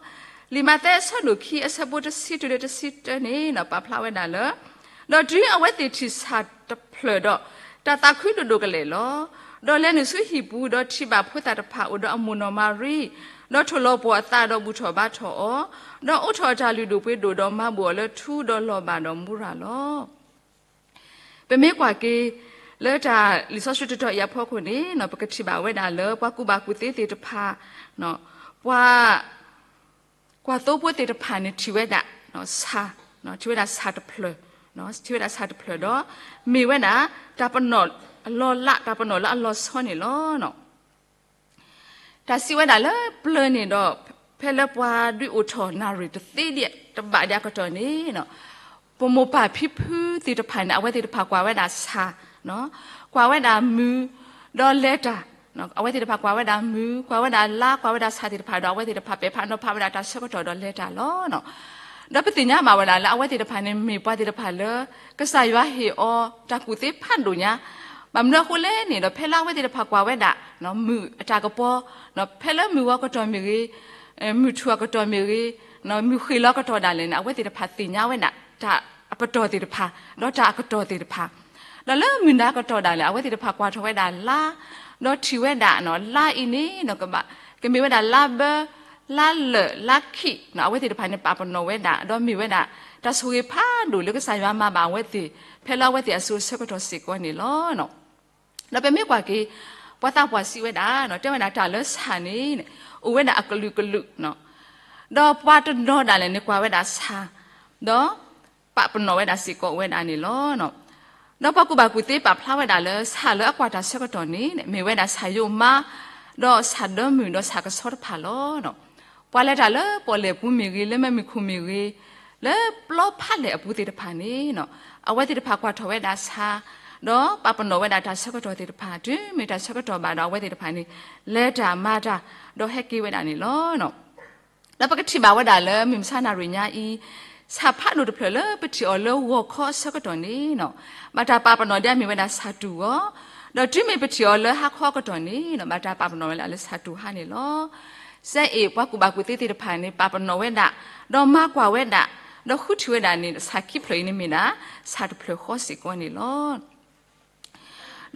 လံာ်မးသဲအဆၢဒိၣ်ခံအဆၢဖိတဆံတုၤလၢတဆံတၢန့ၣ် ပာ်ဖျါဝဲဒၣ်လၢ ဒီးတုၤအဝဲသ့ၣ်ထံၣ်ဆၣ်တဖျၢၣ်ဒီး တၢ်သးခုဒိၣ်ဒိၣ်ကလဲာ်လီၤ. ဒီးလဲၤနုာ်ဆူဟံၣ်ပူၤ ဒီးထံၣ်ဘၣ်ဖိသၣ်တဖၣ်အိၣ်ဒီးအမိၢ်နီၢ်မၤရံ, ဒီးထိၣ်လီၤပှီၢ်အသးဒီးဘူၣ်ထီၣ်ဘါထီၣ်အီၤ, ဒီးအိးထီၣ်အတၢ်လုၢ်ဒိၣ်ပှ့ၤဒိၣ်ဒီးမၤဘူၣ်အီၤလၢထူဒီးလီၤဘၣ်ဒီးမူရၤလီၤ. ပမ့ၢ်ကွၢ်က့ၤ လၢတၢ်လံာ်စီဆှံတတီၤအံၤအဖီခိၣ်န့ၣ် ပကထံၣ်ဘၣ်ဝဲဒၣ်လၢပှၤကူၣ်ဘၣ်ကူၣ်သ့သ့ၣ်တဖၣ်, ပှၤ ကွၢ်သိဖိသ့ၣ်တဖၣ်န့ၣ် ထံၣ်ဝဲဒၣ် ဆၣ်, ထံၣ်ဝဲဒၣ်ဆၣ်တဖျၢၣ်, ထံၣ်ဝဲဒၣ်ဆၣ်တဖျၢၣ်ဒီး မ့ၢ်ဝဲဒၣ် တၢ်ပနီၣ်အလီၢ်လး တၢ်ပနီၣ်လၢအလီၤဆီန့ၣ်လီၤ. တၢ်စံးဝဲဒၣ်လၢပျၢၤန့ၣ်ဒီး ဖဲလၢပှၤဒုးအိၣ်ထီၣ်နၣ်ရံၣ်တသ့ဒံး တဘၣ်ဒံးအကတီၢ်န့ၣ် ပမိၢ်ပၢ်ဖံဖုသ့ၣ်တဖၣ်န့ၣ် အဝဲသ့ၣ်တဖၣ်ကွၢ်ဝဲဒၣ်ဆၣ်, ကွၢ်ဝဲဒၣ်မုၢ်, ဒီးလဲၤတၢ်, အဝဲသ့ၣ်တဖၣ်ကွၢ်ဝဲဒၣ်မုၢ်, ကွၢ်ဝဲဒၣ်လါ, ကွၢ်ဝဲဒၣ်ဆၣ်သ့ၣ်တဖၣ်ဒီး အဝဲသ့ၣ်တဖၣ်ပဲာ်ဖးနီၤဖးဝဲဒၣ်တၢ်ဆၢကတီၢ်ဒီးလဲၤတၢ်လီၤ. ဒီးပသ့ၣ်ညါဘၣ်ဝဲဒၣ်လၢအဝဲသ့ၣ်တဖၣ်န့ၣ် မ့ၢ်ပှၤသ့ၣ်တဖၣ်လၢ ကစၢ်ယွၤဟ့ၣ်အီၤတၢ်ကူၣ်သ့ဖးဒိၣ်ညါ, ဘၣ်မနုၤအဃိလဲၣ်န့ၣ်ဒီး ဖဲလၢအဝဲသ့ၣ်တဖၣ်ကွၢ်ဝဲဒၣ် မုၢ်အတၢ်ကပီၤ, ဖဲလၢမုၢ်ဂီၤကတီၢ်မ့ၢ်ဂ့ၤ, မုၢ်ထူၣ်အကတီၢ်မ့ၢ်ဂ့ၤ, မုၢ်ဃ့ၢ်လီၤကတီၢ်ဒၣ်လဲာ်န့ၣ် အဝဲသ့ၣ်တဖၣ်သ့ၣ်ညါဝဲဒၣ် တၢ်အပတီၢ်သ့ၣ်တဖၣ် ဒီးတၢ်အကတီၢ်သ့ၣ်တဖၣ်, ဒီးလၢမုၢ်နၤကတီၢ်ဒၣ်လဲာ် အဝဲသ့ၣ်တဖၣ်ကွၢ်ထီၣ်ဝဲဒၣ်လါ, ဒီးထံၣ်ဝဲဒၣ် လါအံၤန့ၣ် ကဘၣ် ကမ့ၢ်ဝဲဒၣ်လါဘၢ, လါလၢာ်, လါခံ, အဝဲသ့ၣ်တဖၣ်န့ၣ် ပာ်ပနီၣ်ဝဲဒၣ် ဒီးမ့ၢ်ဝဲဒၣ် တၢ်ဆိၣ်ဂ့ၤဖးဒိၣ်လၢကစၢ်ယွၤမၤဘၣ်အဝဲသ့ၣ် ဖဲလၢအဝဲသ့ၣ်အစိၤအဆၢကတီၢ်စ့ၢ်ကီးန့ၣ်လီၤ. ဒီးပမ့ၢ်ကွၢ်က့ၤ ပှၤသးပှၢ်စံးဝဲဒၣ် တဲဝဲဒၣ်တၢ်လၢဆၣ်န့ၣ် အိၣ်ဝဲဒၣ်အကလုာ်ကလုာ်, ဒီးပှၤတနီၤဒၣ်လဲာ်န့ၣ် ကွၢ်ဝဲဒၣ်ဆၣ်, ဒီးပာ်ပနီၣ်ဝဲဒၣ်စ့ၢ်ကီးအိၣ်ဝဲဒၣ်န့ၣ်လီၤ. ဒီးပှၤကူၣ်ဘၣ်ကူၣ်သ့ပာ်ဖျါဝဲဒၣ်လၢ ဆၣ်လၢအကွၢ်တၢ်ဆၢကတီၢ်န့ၣ် မ့ၢ်ဝဲဒၣ်ဆၣ်ယိာ်မါ, ဒီးဆၣ်ဒၢမုၢ် ဒီးဆၣ်ကဆီတဖၣ်လီၤ. ပှၤလဲၤတၢ်လၢပီၣ်လဲၣ်ပူၤမ့ၢ်ဂ့ၤ, လၢမ့ၢ်မုၢ်ခိၣ်မ့ၢ်ဂ့ၤ, လၢပျီဖးလဲၢ်အပူၤသ့ၣ်တဖၣ်န့ၣ် အဝဲသ့ၣ်တဖၣ်ကွၢ်ထီၣ်ဝဲဒၣ်ဆၣ်, ဒီးပာ်ပနီၣ်ဝဲဒၣ်တၢ်ဆၢကတီၢ်သ့ၣ်တဖၣ်, တုၤမ့ၢ်တၢ်ဆၢကတီၢ်ဘၣ်ဒီး အဝဲသ့ၣ်တဖၣ်န့ၣ် လဲၤတၢ်မၤတၢ် ဒီးဟဲက့ၤဝဲဒၣ်န့ၣ်လီၤ. ဒီးပကထံၣ်ဘၣ်ဝဲဒၣ်လၢ မုၢ်မဆါနၣ်ရံၣ်ညါအံၤ, ဆၣ်ဖးဒိၣ်တဖျၢၣ်လၢပထံၣ်အီၤလၢဂီၤခီအဆၢကတီၢ်န့ၣ် ဘၣ်တၢ်ပာ်ပနီၣ်ဒ်အမ့ၢ်ဝဲဒၣ်ဆၣ်တူၢ်ဂီၤ, ဒီးတုၤမ့ၢ်ပထံၣ်အီၤလၢဟါခီအကတီၢ်န့ၣ် ဘၣ်တၢ်ပာ်ပနီၣ်ဝဲဒၣ်လၢဆၣ်တူၢ်ဟါန့ၣ်လီၤ. စဲအ့ၣ် ပှၤကူၣ်ဘၣ်ကူၣ်သ့သ့ၣ်တဖၣ်န့ၣ် ပာ်ပနီၣ်ဝဲဒၣ်, ဒီးမၤကွၢ်ဝဲဒၣ်, ဒီးဃုထံၣ်ဝဲဒၣ်န့ၣ် ဆၣ်ခံဖျၢၣ်အံၤန့ၣ်မ့ၢ်ဒၣ် ဆၣ်တဖျၢၣ်ဃီစ့ၢ်ကီးန့ၣ်လီၤ.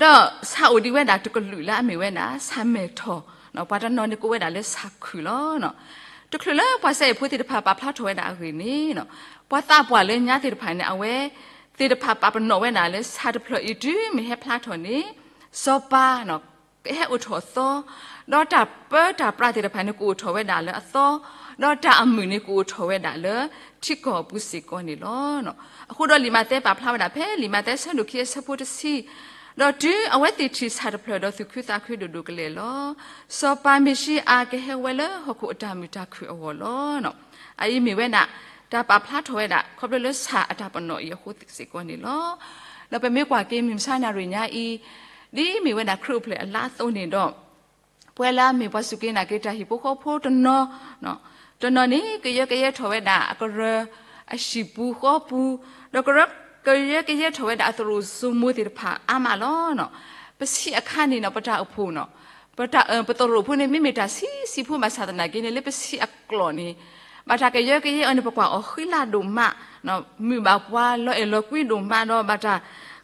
ဒီးဆၣ်အိၣ်ဒံးဝဲဒၣ်တကလုာ်လၢအမ့ၢ်ဝဲဒၣ် ဆၣ်မဲာ်ထီၣ်, ပှၤတနီၤန့ၣ်ကိးဝဲဒၣ်လၢဆၣ်ခုၣ်လီၤ. တချုးလၢပှၤစဲအ့ၣ်ဖိသ့ၣ်တဖၣ်ပာ်ဖျါထီၣ်ဝဲဒၣ်အဂ့ၢ်န့ၣ်, ပှၤသးပှၢ်လၢညါသ့ၣ်တဖၣ်န့ၣ် အဝဲသ့ၣ်တဖၣ်ပာ်ပနီၣ်ဝဲဒၣ်လၢဆၣ်တဖျၢၣ်အံၤတုၤမ့ၢ်ဟဲဖျါထီၣ်န့ၣ်, စီၤပၤ ကဟဲအိၣ်ထီၣ်အသီ, ဒီးတၢ်ပၢတၢ်ပြးသ့ၣ်တဖၣ်န့ၣ် ကအိၣ်ထီၣ်ဝဲဒၣ်လၢအသီ, ဒီးတၢ်အမုာ်န့ၣ်ကအိၣ်ထီၣ်ဝဲဒၣ်လၢထံကီၢ်အပူၤစ့ၢ်ကီးန့ၣ်လီၤ. အဃိဒီးလံာ်မးသဲပာ်ဖျါဝဲဒၣ်ဖဲလံာ်မးသဲဆၢဒိၣ်ခံအဆၢဖိတဆံ, ဒီးတုၤအဝဲသ့ၣ်ထံၣ်ဆၣ်တဖျၢၣ်ဒီးသူၣ်ခုသးခုဒိၣ်ဒိၣ်ကလဲာ်လီၤ. စီၤပၤမ့ၤၡံအၤကဟဲဝဲလၢဟီၣ်ခိၣ်အတၢ်မုာ်တၢ်ခုၣ်အဂီၢ်လီၤ. အအံၤမ့ၢ်ဝဲဒၣ် တၢ်ပာ်ဖျါထီၣ်ဝဲဒၣ် ခီဖျိလၢဆၣ်အတၢ်ပနီၣ်အံၤအဃိစ့ၢ်ကီးန့ၣ်လီၤ. ဒီးပမ့ၢ်ကွၢ်က့ၤမုၢ်မဆါနၣ်ရံၣ်ညါအံၤ, ဒ်မ့ၢ်ဝဲဒၣ်ခရံာ်အိၣ်ဖျဲၣ်အလါအသိးန့ၣ်ဒီး ပှၤလၢအမ့ၢ်ပှၤစူၢ်က့ၤနာ်က့ၤတၢ်ဟံၣ်ဖိဃီဖိတနီၤ, တနီၤန့ၣ် ကယၢကယဲထီၣ်ဝဲဒၣ်အကရၢအဟံၣ်ပူၤဃီပူၤ, ဒီးကရၢ ကယၢကယဲထီၣ်ဝဲဒၣ်အသရိာ်စိမိၤသ့ၣ်တဖၣ်အါမးလီၤ. ပဆံးအခါန့ၣ်နီၤ ပတၢ်အိၣ်ဖှိၣ်နီၤ, ပတၢ် ပသရိာ်ဖိန့ၣ် မ့မ့ၢ်တၢ်ဆံးဆံးဖိဘၣ်ဆၣ်သနာ်က့န့ၣ် လၢပဆံးအကျိၤန့ၣ် ဘၣ်တၢ်ကယၢကယဲအီၤန့ၣ် ပကွၢ်အီၤဃံလၤဒိၣ်မး, မုာ်ဘၣ်ပှၤလီၤအဲၣ်လီၤကွံဒိၣ်မးဒီး ဘၣ်တၢ်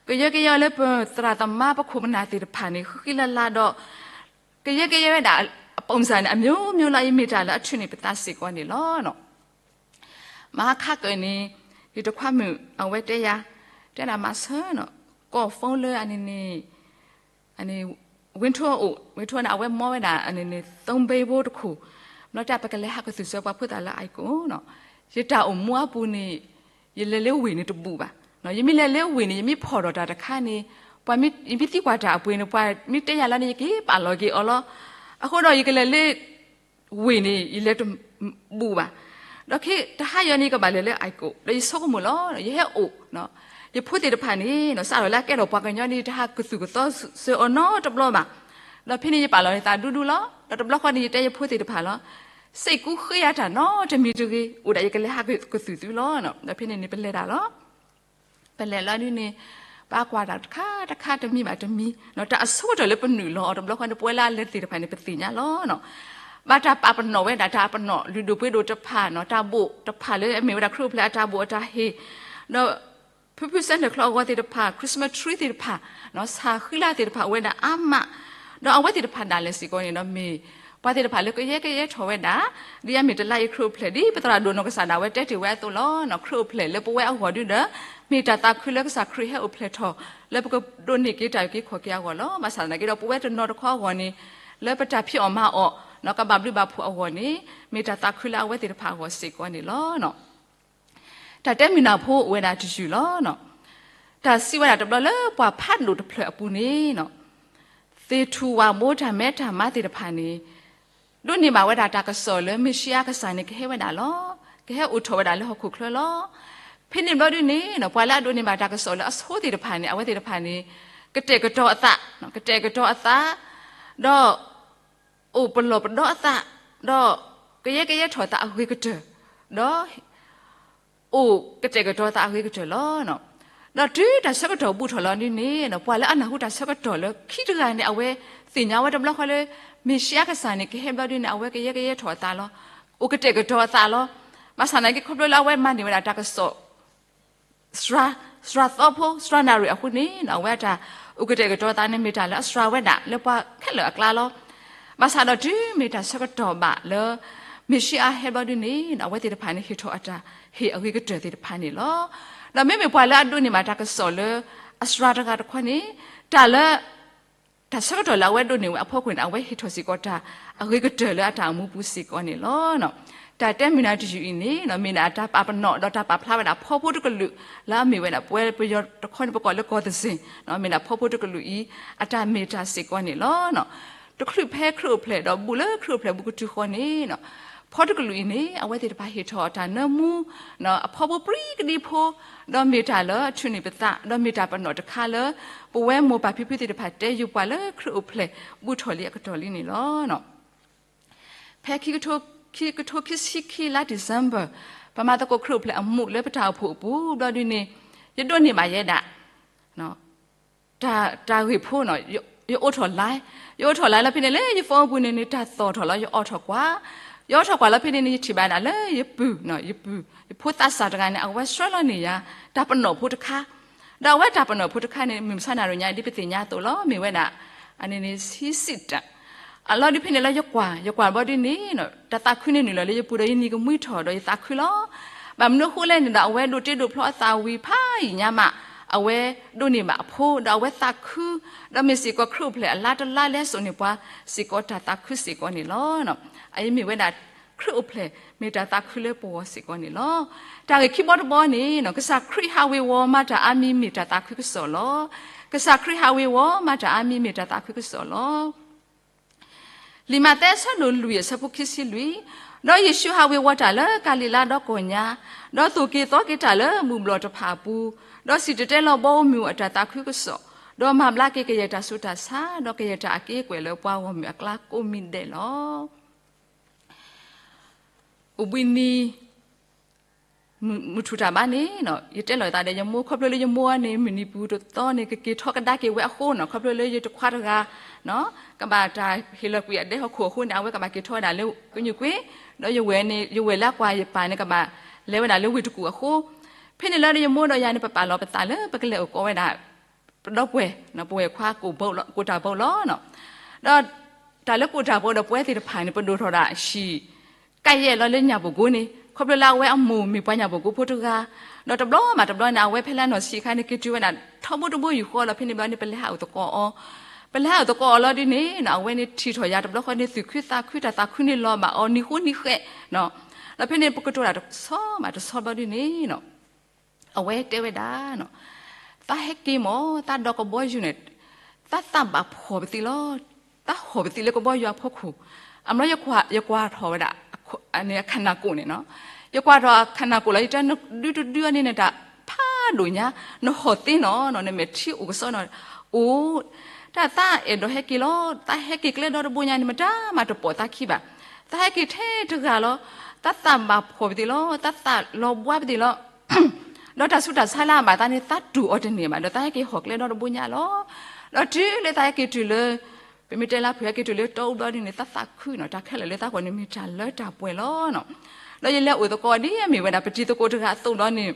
ကယၢကယဲအီၤလၢပသရၣ်သမါပခိၣ်ပနၢ်သ့ၣ်တဖၣ်န့ၣ် ဃံဃံလၤလၤဒီး ကယဲကယဲဝဲဒၣ် အပုံစံန့ၣ် အမျိုးမျိုးလီၤ. အံၤမ့ၢ်တၢ်လၢအထုးန့ၢ်ပသးစ့ၢ်ကီးန့ၣ်လီၤ. မဟါခါကၢၢ်န့ၣ် ယတခွါမုၣ်အဝဲတဲယၤ, တဲဒၣ်မးဆၢနီၤ, ကီၢ် phone လၢအန့ၣ်န့ၣ် အန့ၣ် Windows အိၣ် Windows န့ၣ် အဝဲမီဝဲဒၣ်အန့ၣ်န့ၣ် သုံးဘီဘိတခိၣ်, ဘျီတၢ်ပကလဲၤဟးကသူၣ်စၢၤပှၤဖိသၣ်လၢ iCloud နီၤ, ယတၢ်အိၣ်မူအပူၤန့ၣ် ယလဲၤလၢဝ့ၢ်န့ၣ်တဘူၣ်ဘၣ်. ယမ့ၢ်လဲၤလၢဝ့ၢ်န့ၣ် ယမ့ၢ်ဖီၣ်ဒီးတၢ်တခါန့ၣ် ပှၤမ့ၢ် ယမ့ၢ်သံကွၢ်တၢ်အပှ့ၤန့ၣ် ပှၤမ့ၢ်တဲယၤလီၤန့ၣ် ယက့ၤပာ်လီၤက့ၤအီၤလီၤ. အဃိဒီးယကလဲၤလၢ ဝ့ၢ်န့ၣ် ယလဲၤတဘူၣ်ဘၣ်. ဒီးခဲတဟါယီၤန့ၣ် ယကဘၣ်လဲၤလၢ iCloud ဒီးယဆိကမိၣ်လီၤ. ယဟဲအိၣ် ယဖိသ့ၣ်တဖၣ်န့ၣ် စးထီၣ်လၢအကဲထီၣ်ပှၤကညီန့ၣ် တဟးကသူၣ်ကသီစၢၤအီၤနီတဘျီဘၣ်. ဒီးဖဲန့ၣ်ယပာ်လီၤန့ၣ်သးဒူဒူလီၤ. ဒီးတဘျီဃီန့ၣ် ယတဲယဖိသ့ၣ်တဖၣ်လီၤ. စ့ၢ်ကီးဃ့ယၤတၢ်နီတမံၤတဂ့ၤ, အိၣ်ဒၣ်ယကလဲၤဟးကသူၣ်သုလီၤ. ဒီးဖဲန့ၣ်န့ၣ် ပလဲၤတၢ်လီၤ. ပလဲၤလီၤဒုန့ၣ် ပကွၢ်တၢ်တခါတခါတမံၤဘၣ်တမံၤ, တၢ်အဆိကတၢၢ်လၢပနုာ်လီၤအီၤတဘျီဃီန့ၣ် ပဝဲလၢအလဲၤသ့ၣ်တဖၣ်န့ၣ် ပသ့ၣ်ညါလီၤ. ဘၣ်တၢ်ပာ်ပနီၣ်ဝဲဒၣ် တၢ်ပနီၣ်လုၢ်ဒိၣ်ပှ့ၤဒိၣ်တဖၣ်နီၤ, တၢ်ဘိၣ်တဖၣ်လၢအမ့ၢ်ဝဲဒၣ်ခရံာ်အိၣ်ဖျဲၣ်အတၢ်ဘိၣ်အတၢ်ဟ့ၣ်, ဒီး ဖုဖု Santa Claus အဂီၤသ့ၣ်တဖၣ်, Christmas tree သ့ၣ်တဖၣ်, ဆၣ်ဃံလၤသ့ၣ်တဖၣ်အိၣ်ဝဲဒၣ်အါမး, ဒီးအဝဲသ့ၣ်တဖၣ်ဒၣ်လဲာ်စ့ၢ်ကီးန့ၣ်ဒီးမ့ၢ် ပှၤသ့ၣ်တဖၣ်လၢကယဲၢ်ကယဲၢ်ထီၣ်ဝဲဒၣ်, ဒ်အမ့ၢ်တလါအံၤခရံာ်အိၣ်ဖျဲၣ် ဒ်ပသရၣ်ဒိၣ်နီၢ်ကစၢ်ဒၣ်ဝဲတဲတ့ၢ်ဝဲအသိးလီၤ. ခရံာ်အိၣ်ဖျဲၣ်လၢပဝဲအဂီၢ်ဒုဒီး မ့ၢ်တၢ်သးခုလၢကစၢ်ခရံာ်ဟဲအိၣ်ဖျဲၣ်ထီၣ် လၢပကဒိးန့ၢ်က့ၤတၢ်အုၣ်က့ၤခီၣ်က့ၤအဂီၢ်လီၤ. ဘၣ်ဆၣ်သနာ်က့ဒီး ပဝဲတနီၤတခီအဂီၢ်န့ၣ် လၢပတၢ်ဖံးအီၣ်မၤအီၣ် ကဘၣ်ဘျုးဘၣ်ဖှိၣ်အဂီၢ်န့ၣ် မ့ၢ်တၢ်သးခုလၢအဝဲသ့ၣ်တဖၣ်အဂီၢ်စ့ၢ်ကီးန့ၣ်လီၤ. တၢ်တဲမုၢ်နၤဖိအိၣ်ဝဲဒၣ်တယုၢ်လီၤ. တၢ်စံးဝဲဒၣ်တဘျီလၢပှၤဖးဒိၣ်တဖျၢၣ်အပူၤန့ၣ် သ့ၣ်ထူၣ်ဝၣ်ဘိတၢ်မဲတၢ်မါသ့ၣ်တဖၣ်န့ၣ် ဒိးန့ၢ်ဘၣ်ဝဲဒၣ်တၢ်ကစီၣ်လၢမ့ၣ်ၡံအၤကစၢ်န့ၣ် ကဟဲဝဲဒၣ်လီၤ. ကဟဲအိၣ်ထီၣ်ဝဲဒၣ်လၢဟီၣ်ခိၣ်ချၢလီၤ. ဖဲန့ၣ်ဘျီဒုန့ၣ် ပှၤလၢအဒိးန့ၢ်ဘၣ်တၢ်ကစီၣ်လၢအဆိသ့ၣ်တဖၣ်န့ၣ် အဝဲသ့ၣ်တဖၣ်န့ၣ် ကတဲာ်ကတီၤအသး, ကတဲာ်ကတီၤအသး, ဒီး အိၣ်ပလီၢ်ပဒီအသး, ဒီးကယဲၢ်ကယဲၢ်ထီၣ်သးအဂ့ၤကတၢၢ်, ဒီး အိၣ်ကတဲာ်ကတီၤသးအဂ့ၤကတၢၢ်လီၤ. ဒီးတုၤတၢ်ဆၢကတီၢ်ဘူးထီၣ်လီၤဒုန့ၣ် ပှၤလၢအနၢ်ဟူတၢ်ဆၢကတီၢ်လၢခံတဂၤန့ၣ် အဝဲသ့ၣ်ညါဝဲတဘျီဃီလၢ မ့ၣ်ၡံအၤကစၢ်န့ၣ် ကဟဲဘျီဒုန့ၣ် အဝဲကယဲၢ်ကယဲၢ်ထီၣ်အသးလီၤ. အိၣ်ကတဲာ်ကတီၤအသးလီၤ. ဘၣ်ဆၣ်သနာ်က့ ခီဖျိလၢအဝဲမၤန့ၢ်ဝဲဒၣ်တၢ်ကစီၣ် စှၤ, စှၤသီဖိ စှၤနၣ်ရံၣ်အဃိန့ၣ် အဝဲအတၢ်အုၣ်ကတဲာ်ကတီၤအသးန့ၣ် မ့ၢ်တၢ်လၢအစှၤဝဲဒၣ်လၢပှၤခဲလၢာ်အကျါလီၤ. ဘၣ်ဆၣ်ဒီးတုၤမ့ၢ်တၢ်ဆၢကတီၢ်ဘၣ်လၢ မ့ၣ်ၡံအၤဟဲဘျီဒုန့ၣ် အဝဲသ့ၣ်တဖၣ်န့ၣ် ဟ့ၣ်ထီၣ်အတၢ်ဟ့ၣ်အဂ့ၤကတၢၢ်သ့ၣ်တဖၣ်န့ၣ်လီၤ. ဒီးမ့မ့ၢ်ပှၤလၢအဒိးန့ၢ်ဘၣ်တၢ်ကစီၣ်လၢ အစှၤတဂၤတခီန့ၣ် တၢ်လၢ တၢ်ဆၢကတီၢ်လၢအဝဲဒိးန့ၢ်ဝဲအဖီခိၣ်န့ၣ် အဝဲဟ့ၣ်ထီၣ်စ့ၢ်ကီးတၢ်အဂ့ၤကတၢၢ်လၢအတၢ်အိၣ်မူပူၤစ့ၢ်ကီးန့ၣ်လီၤ. တၢ်တဲမုၢ်နၤတယုၢ်အံၤန့ၣ် မ့ၢ်ဒၣ်အတၢ်ပာ်ပနီၣ်ဒီးတၢ်ပာ်ဖျါဝဲဒၣ်ဖီဖိတကလုာ် လၢအမ့ၢ်ဝဲဒၣ်ပဝဲပယီၤတခီန့ၣ် ပကိးလၢကီၢ်သစ့ၣ် မ့ၢ်ဒၣ်ဖီဖိတကလုာ်အံၤ အတၢ်မ့ၢ်တၢ်စ့ၢ်ကီးန့ၣ်လီၤ. တချုးဖဲခရံာ်အိၣ်ဖျဲၣ်ဒီးဘူးလၢခရံာ်အိၣ်ဖျဲၣ်ဘူးကတုၤဃီန့ၣ် ဖီတကလုာ်အံၤန့ၣ် အဝဲသ့ၣ်တဖၣ်ဟ့ၣ်ထီၣ်အတၢ်နၢမူ အဖီဖိပြံကဒံဖိ ဒီးမ့ၢ်တၢ်လၢအထုးန့ၢ်ပသး ဒီးမ့ၢ်တၢ်ပနီၣ်တခါလၢ ပဝဲမိၢ်ပၢ်ဖံဖုသ့ၣ်တဖၣ်တဲယုာ်ပှၤလၢခရံာ်အိၣ်ဖျဲၣ်ဘူးထီၣ်လံအကတီၢ်လံန့ၣ်လီၤ. ဖဲခံကထိခံဆံခံလါ December ပမၤသကိးခရံာ်အိၣ်ဖျဲၣ်အမူးလၢပတၢ်အိၣ်ဖှိၣ်အပူၤဘျီဒုန့ၣ် ယဒိးန့ၢ်ဘၣ်ယဲဒၣ် တၢ်ဂ့ၢ်ဖိန့ၣ် ယအိးထီၣ် live ယအိးထီၣ် live လၢဖဲန့ၣ်လၢယ phone အပူၤန့ၣ်န့ၣ် တၢ်သီၣ်ထီၣ်လီၤ ယအိးထီၣ်ကွၢ် ယအိးထီၣ်ကွၢ်လီၤဖဲန့ၣ်န့ၣ် ယထံၣ်ဘၣ်ဒၣ်လၢယပုၢ် ယပုၢ် ယဖိသးစၢ်တဂၤန့ၣ် အဝဲဆှၢလီၤန့ၢ်ယၤ တၢ်ပနီၣ်ဖိတခါ ဒီးအဝဲတၢ်ပနီၣ်ဖိတခါန့ၣ် မုၢ်မဆါနၣ်ရံၣ်ညါ ဒ်ပသ့ၣ်ညါအသိးလီၤ မ့ၢ်ဝဲဒၣ် အန့ၣ်န့ၣ် ဆံစံးတၢ် အလီၢ်ဒ်ဖဲန့ၣ်လၢယကွၢ် ယကွၢ်ဘျီဒ်န့ၣ် တၢ်သးခုန့ၣ်နုာ်လီၤလၢယပူၤဒီး ယနံၤကမှံထီၣ်ဒီးယသးခုလီၤ. ဘၣ်မနုၤအဃိလဲၣ်န့ၣ်ဒီး အဝဲဒိးတ့ဒိးဖျီအသးဝံၤဖးယံာ်ညါမး အဝဲဒိးန့ၢ်ဘၣ်အဖိ ဒီးအဝဲသးခု ဒီးမ့ၢ်စ့ၢ်ကီးခရံာ်အိၣ်ဖျဲၣ်အလါတလါလဲစိာ်န့ၢ်ပှၤ စ့ၢ်ကီးတၢ်သးခုစ့ၢ်ကီးန့ၣ်လီၤ. အအံၤမ့ၢ်ဝဲဒၣ် ခရံာ်အိၣ်ဖျဲၣ်မ့ၢ်တၢ်သးခုလၢပဂီၢ်စ့ၢ်ကီးန့ၣ်လီၤ. တၢ်ဂ့ၢ်ခံဘီတဘီန့ၣ် ကစၢ်ခရံာ်ဟးဝ့ၤဝီၤမၤတၢ်အါမံၤမ့ၢ်တၢ်သးခုကစီၣ်လီၤ. ကစၢ်ခရံာ်ဟးဝ့ၤဝီၤမၤတၢ်အါမံၤမ့ၢ်တၢ်သးခုကစီၣ်လီၤ. လံာ်မးသဲအဆၢဒိၣ်လွံၢ်အဆၢဖိခံဆံလွံၢ်, ဒီးယ့ၣ်ၡူးဟးဝ့ၤဝီၤတၢ်လၢကၤလံၤလါဒီကိၣ်ညါ, ဒီးသိၣ်က့ၤသီက့ၤတၢ်လၢမုၢ်ဘျီၣ်တဖၣ်အပူၤ, ဒီးစံၣ်တဲၤတဲလီၤဘီအမုၢ်အတၢ်သးခုကစီၣ်, ဒီးမၤဘျါက့ၤကယဲၢ်တၢ်ဆူးတၢ်ဆါ, ဒီးကယဲၢ်တၢ်အက့ၢ်အကွဲၢ်လၢပှၤဂီၢ်မုၢ်အကျါကိးမံၤဒဲးလီၤ. အိၣ်ဘှံးနံၤ မုၢ်ထူၣ်တၢ်ဘါန့ၣ် ယတဲလီၤသးဒီးယမိၢ် ခီဖျိလၢယမိၢ်န့ၣ် မုၢ်နံၤပူၤတသီန့ၣ် ကက့ၤထီၣ်ကဒါက့ၤဝဲအဃိန့ၣ် ခီဖျိလၢယတခွါတဂၤ ကဘၣ်တၢ်ဟ့ၣ်လီၤကွံာ်အဒဲဟီၣ်ခိၣ်အဃိန့ၣ် အဝဲကဘၣ်က့ၤထီၣ်ဝဲဒၣ်လၢကညူၣ်ကွ့ၢ်, ဒီးယဝဲၢ်န့ၣ် ယဝဲၢ်လၢအကွၢ်ယပၢ်န့ၣ် ကဘၣ်လဲၤဝဲဒၣ်လၢဝ့ၢ်တကူၣ်အဃိ, ဖဲန့ၣ်လၢယမိၢ်ဒီးယၤန့ၣ် ပပာ်လီၤပသးလၢပကလဲၤအိၣ်ကိးဝဲဒၣ် ပဒီပုၢ်ဝဲၢ် ပဝဲၢ်ခွါကိၣ်တၢ်ဘိလီၤ. ဒီးတၢ်လၢကိၣ်တၢ်ဘိဒီးပဝဲသ့ၣ်တဖၣ်န့ၣ် ပဒိၣ်ထီၣ်ဒၣ်ဟံၣ် ကယဲၢ်လီၤလၢညၣ်ဘိၣ်ကိန့ၣ် ခီဖျိလၢအဝဲအမိၢ်မ့ၢ်ပှၤညၣ်ဘိၣ်ကိဖိတဂၤ, ဒီးတဘျီမးတဘျီန့ၣ် အဝဲဖဲလၢအနီၢ်ဆံးအခါန့ၣ် က့ၤတုၤဝဲဒၣ်ထီဘိတဘိယူၢ်ဃီလီၤ. ဖဲန့ၣ်ဘျီန့ၣ် ပလဲၤဟးအိၣ်သကိးအီၤ, ပလဲၤဟးအိၣ်သကိးအီၤလီၤဒ်န့ၣ် အဝဲန့ၣ်ထံၣ်ထီၣ်ယၤတဘျီဃီန့ၣ် သူၣ်ခုသးခု တၢ်သးခုန့ၣ်လီၤဘၣ်အီၤနံၤဃိနံၤဃဲး, ဒီးဖဲန့ၣ် ပကတိၤတၢ်တဆီဘၣ်တဆီဘျီဒ်န့ၣ် အဝဲတဲဝဲဒၣ် သးဟဲက့ၤမၢ် သးဒီးကဘီယူၤန့ၣ် သးသးဘၣ်ဖှီၣ်ပသံးလီၤ. သးဟီၣ်ပသံးလၢကဘီယူၤအဖီခိၣ်, အမ့ၢ်ယကွၢ်ထီၣ်ဝဲဒၣ် အခနၣ်ကိၣ်န့ၣ်နီၤ, ယကွၢ်ထီၣ်အခနၣ်ကိၣ်လီၤ. ယတဲဒုတဒုအန့ၣ်န့ၣ် တၢ်ဖးဒိၣ်ညါ, နဟီၣ်သ့နီၤ, နမဲာ်ထံအိၣ်ကစီဒီး အိၣ် တၢ်သးအဲၣ်ဒိးဟဲက့ၤလီၤ. သးဟဲက့ၤကျဲဒီတဘိညါန့ၣ် မတၤမၤတပိာ်သးခံဘၣ်. သးဟဲက့ၤထဲတဂၤလီၤ. သးသးဘၣ်ဖှီၣ်ပသံးလီၤ. သးသးလီၤဘှါပသံးလီၤ. ဒီးတၢ်ဆူးတၢ်ဆါလၢအဘၣ်သးန့ၣ် သးတူၢ်အီၤတန့ၢ်ဘၣ်. ဒီးသးဟဲက့ၤဟီၣ်ကျဲဒီတဘိညါလီၤ. ဒီးတုၤလၢသးဟဲက့ၤတုၤလၢ ပမ့ၢ်တဲလၢဖုး ဟဲက့ၤတုၤလၢတီအူဘျီဒ်န့ၣ် သးသးခုနီၤ. တၢ်ခဲလၢာ်လၢသးဂီၢ်န့ၣ် မ့ၢ်တၢ်လၢတၢ်ပှဲၤလီၤ. ဒီးယလဲၤအိၣ်သကိးဒ်အမ့ၢ်ဝဲဒၣ် ပတံၤသကိးတဂၤအသိးလီၤန့ၣ်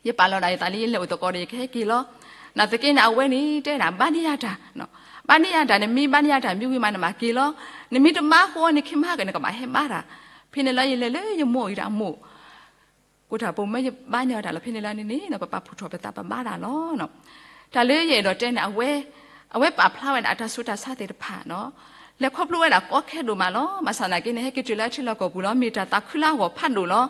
ယပာ်လီၤဒၣ်ယသးလၢယလဲၤအိၣ်သကိးဒီး ယကဟဲက့ၤလီၤ. နာ်သက့န့ၣ် အဝဲန့ၣ်တဲဒၣ် ဘါန့ၢ်ယၤတၢ်, ဘါန့ၢ်ယၤတၢ်, နမ့ၢ်ဘါန့ၢ်ယၤတၢ်မ့ၢ်ဝံၤမး နဘၣ်က့ၤလီၤ. နမ့ၢ်တဘါဃိန့ၣ် ခံမဟါကန့ၣ် ကဘၣ်ဟဲဘါတၢ်. ဖဲန့ၣ်လၢယလဲၤလၢယမိၢ်အံၤတၢ်မိၢ် ကိၣ်တၢ်ဘိမ့ၢ်ယဘါန့ၢ်အီၤတၢ်လီၤ. ဖဲန့ၣ်လၢန့ၣ်န့ၣ် ပပာ်ဖှိၣ်ထီၣ်ပသးပဘါတၢ်လီၤ. တၢ်လၢယအဲၣ်ဒိးတဲန့ၣ် အဝဲ အဝဲပာ်ဖျါဝဲဒၣ်အတၢ်ဆူးတၢ်ဆါသ့ၣ်တဖၣ်နီၤ. လဲၤခီဖျိဝဲဒၣ်ကီခဲဒိၣ်မးလီၤ. ဘၣ်ဆၣ်သနာ်က့န့ၣ် ဟဲက့ၤတုၤလၢအထံလီၢ်ကီၢ်ပူၤလီၤ. မ့ၢ်တၢ်သးခုလၢအဂီၢ်ဖးဒိၣ်လီၤ.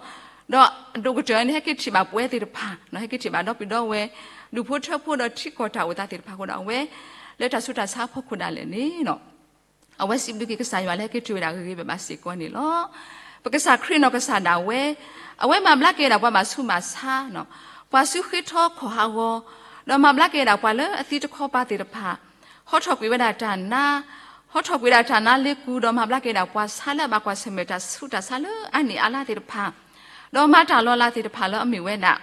ဒီးအဒိၣ်ကတၢၢ်န့ၣ် ဟဲက့ၤထံၣ်ဘၣ်ပဝဲသ့ၣ်တဖၣ်နီၤ, ဟဲက့ၤထံၣ်ဘၣ်ဒီပုၢ်ဒီဝဲၢ် ဒူၣ်ဖိထၢဖိဒီးထံကီၢ်တၢ်အိၣ်သးသ့ၣ်တဖၣ်အဃိဒီး အဝဲ လၢတၢ်ဆူးတၢ်ဆါအဖီခိၣ်ဒၣ်လဲာ်န့ၣ်နီၤ အဝဲစံးဘျုးက့ၤကစၢ်ယွၤလၢဟဲက့ၤတုၤဝဲဒၣ်ဂ့ၤဂ့ၤဘၣ်ဘၣ်စ့ၢ်ကီးန့ၣ်လီၤ. ပကစၢ်ခရံာ်နီၢ်ကစၢ်ဒၣ်ဝဲ အဝဲမၤဘျါက့ၤဝဲဒၣ်ပှၤဘၣ်ဆူးဘၣ်ဆါ, ပှၤစုဃ့ထီခီၣ်ဟးဂီၤ, ဒီးမၤဘျါက့ၤဝဲဒၣ်ပှၤလၢအသံတခီပၤသ့ၣ်တဖၣ်, ဟီထီၣ်ကွံာ်ဝဲဒၣ်တၢ်နါ, ဟီထီၣ်ကွံာ်ဝဲဒၣ်တၢ်နါလ့ကူ, ဒီးမၤဘျါက့ၤဝဲဒၣ်ပှၤဆါလၢအဘၣ်ကွၢ်ဆၢၣ်မဲာ်တၢ်ဆူးတၢ်ဆါလၢအါနံၣ်အါလါသ့ၣ်တဖၣ်, ဒီးမၤတၢ်လီၤလးသ့ၣ်တဖၣ်လၢအမ့ၢ်ဝဲဒၣ်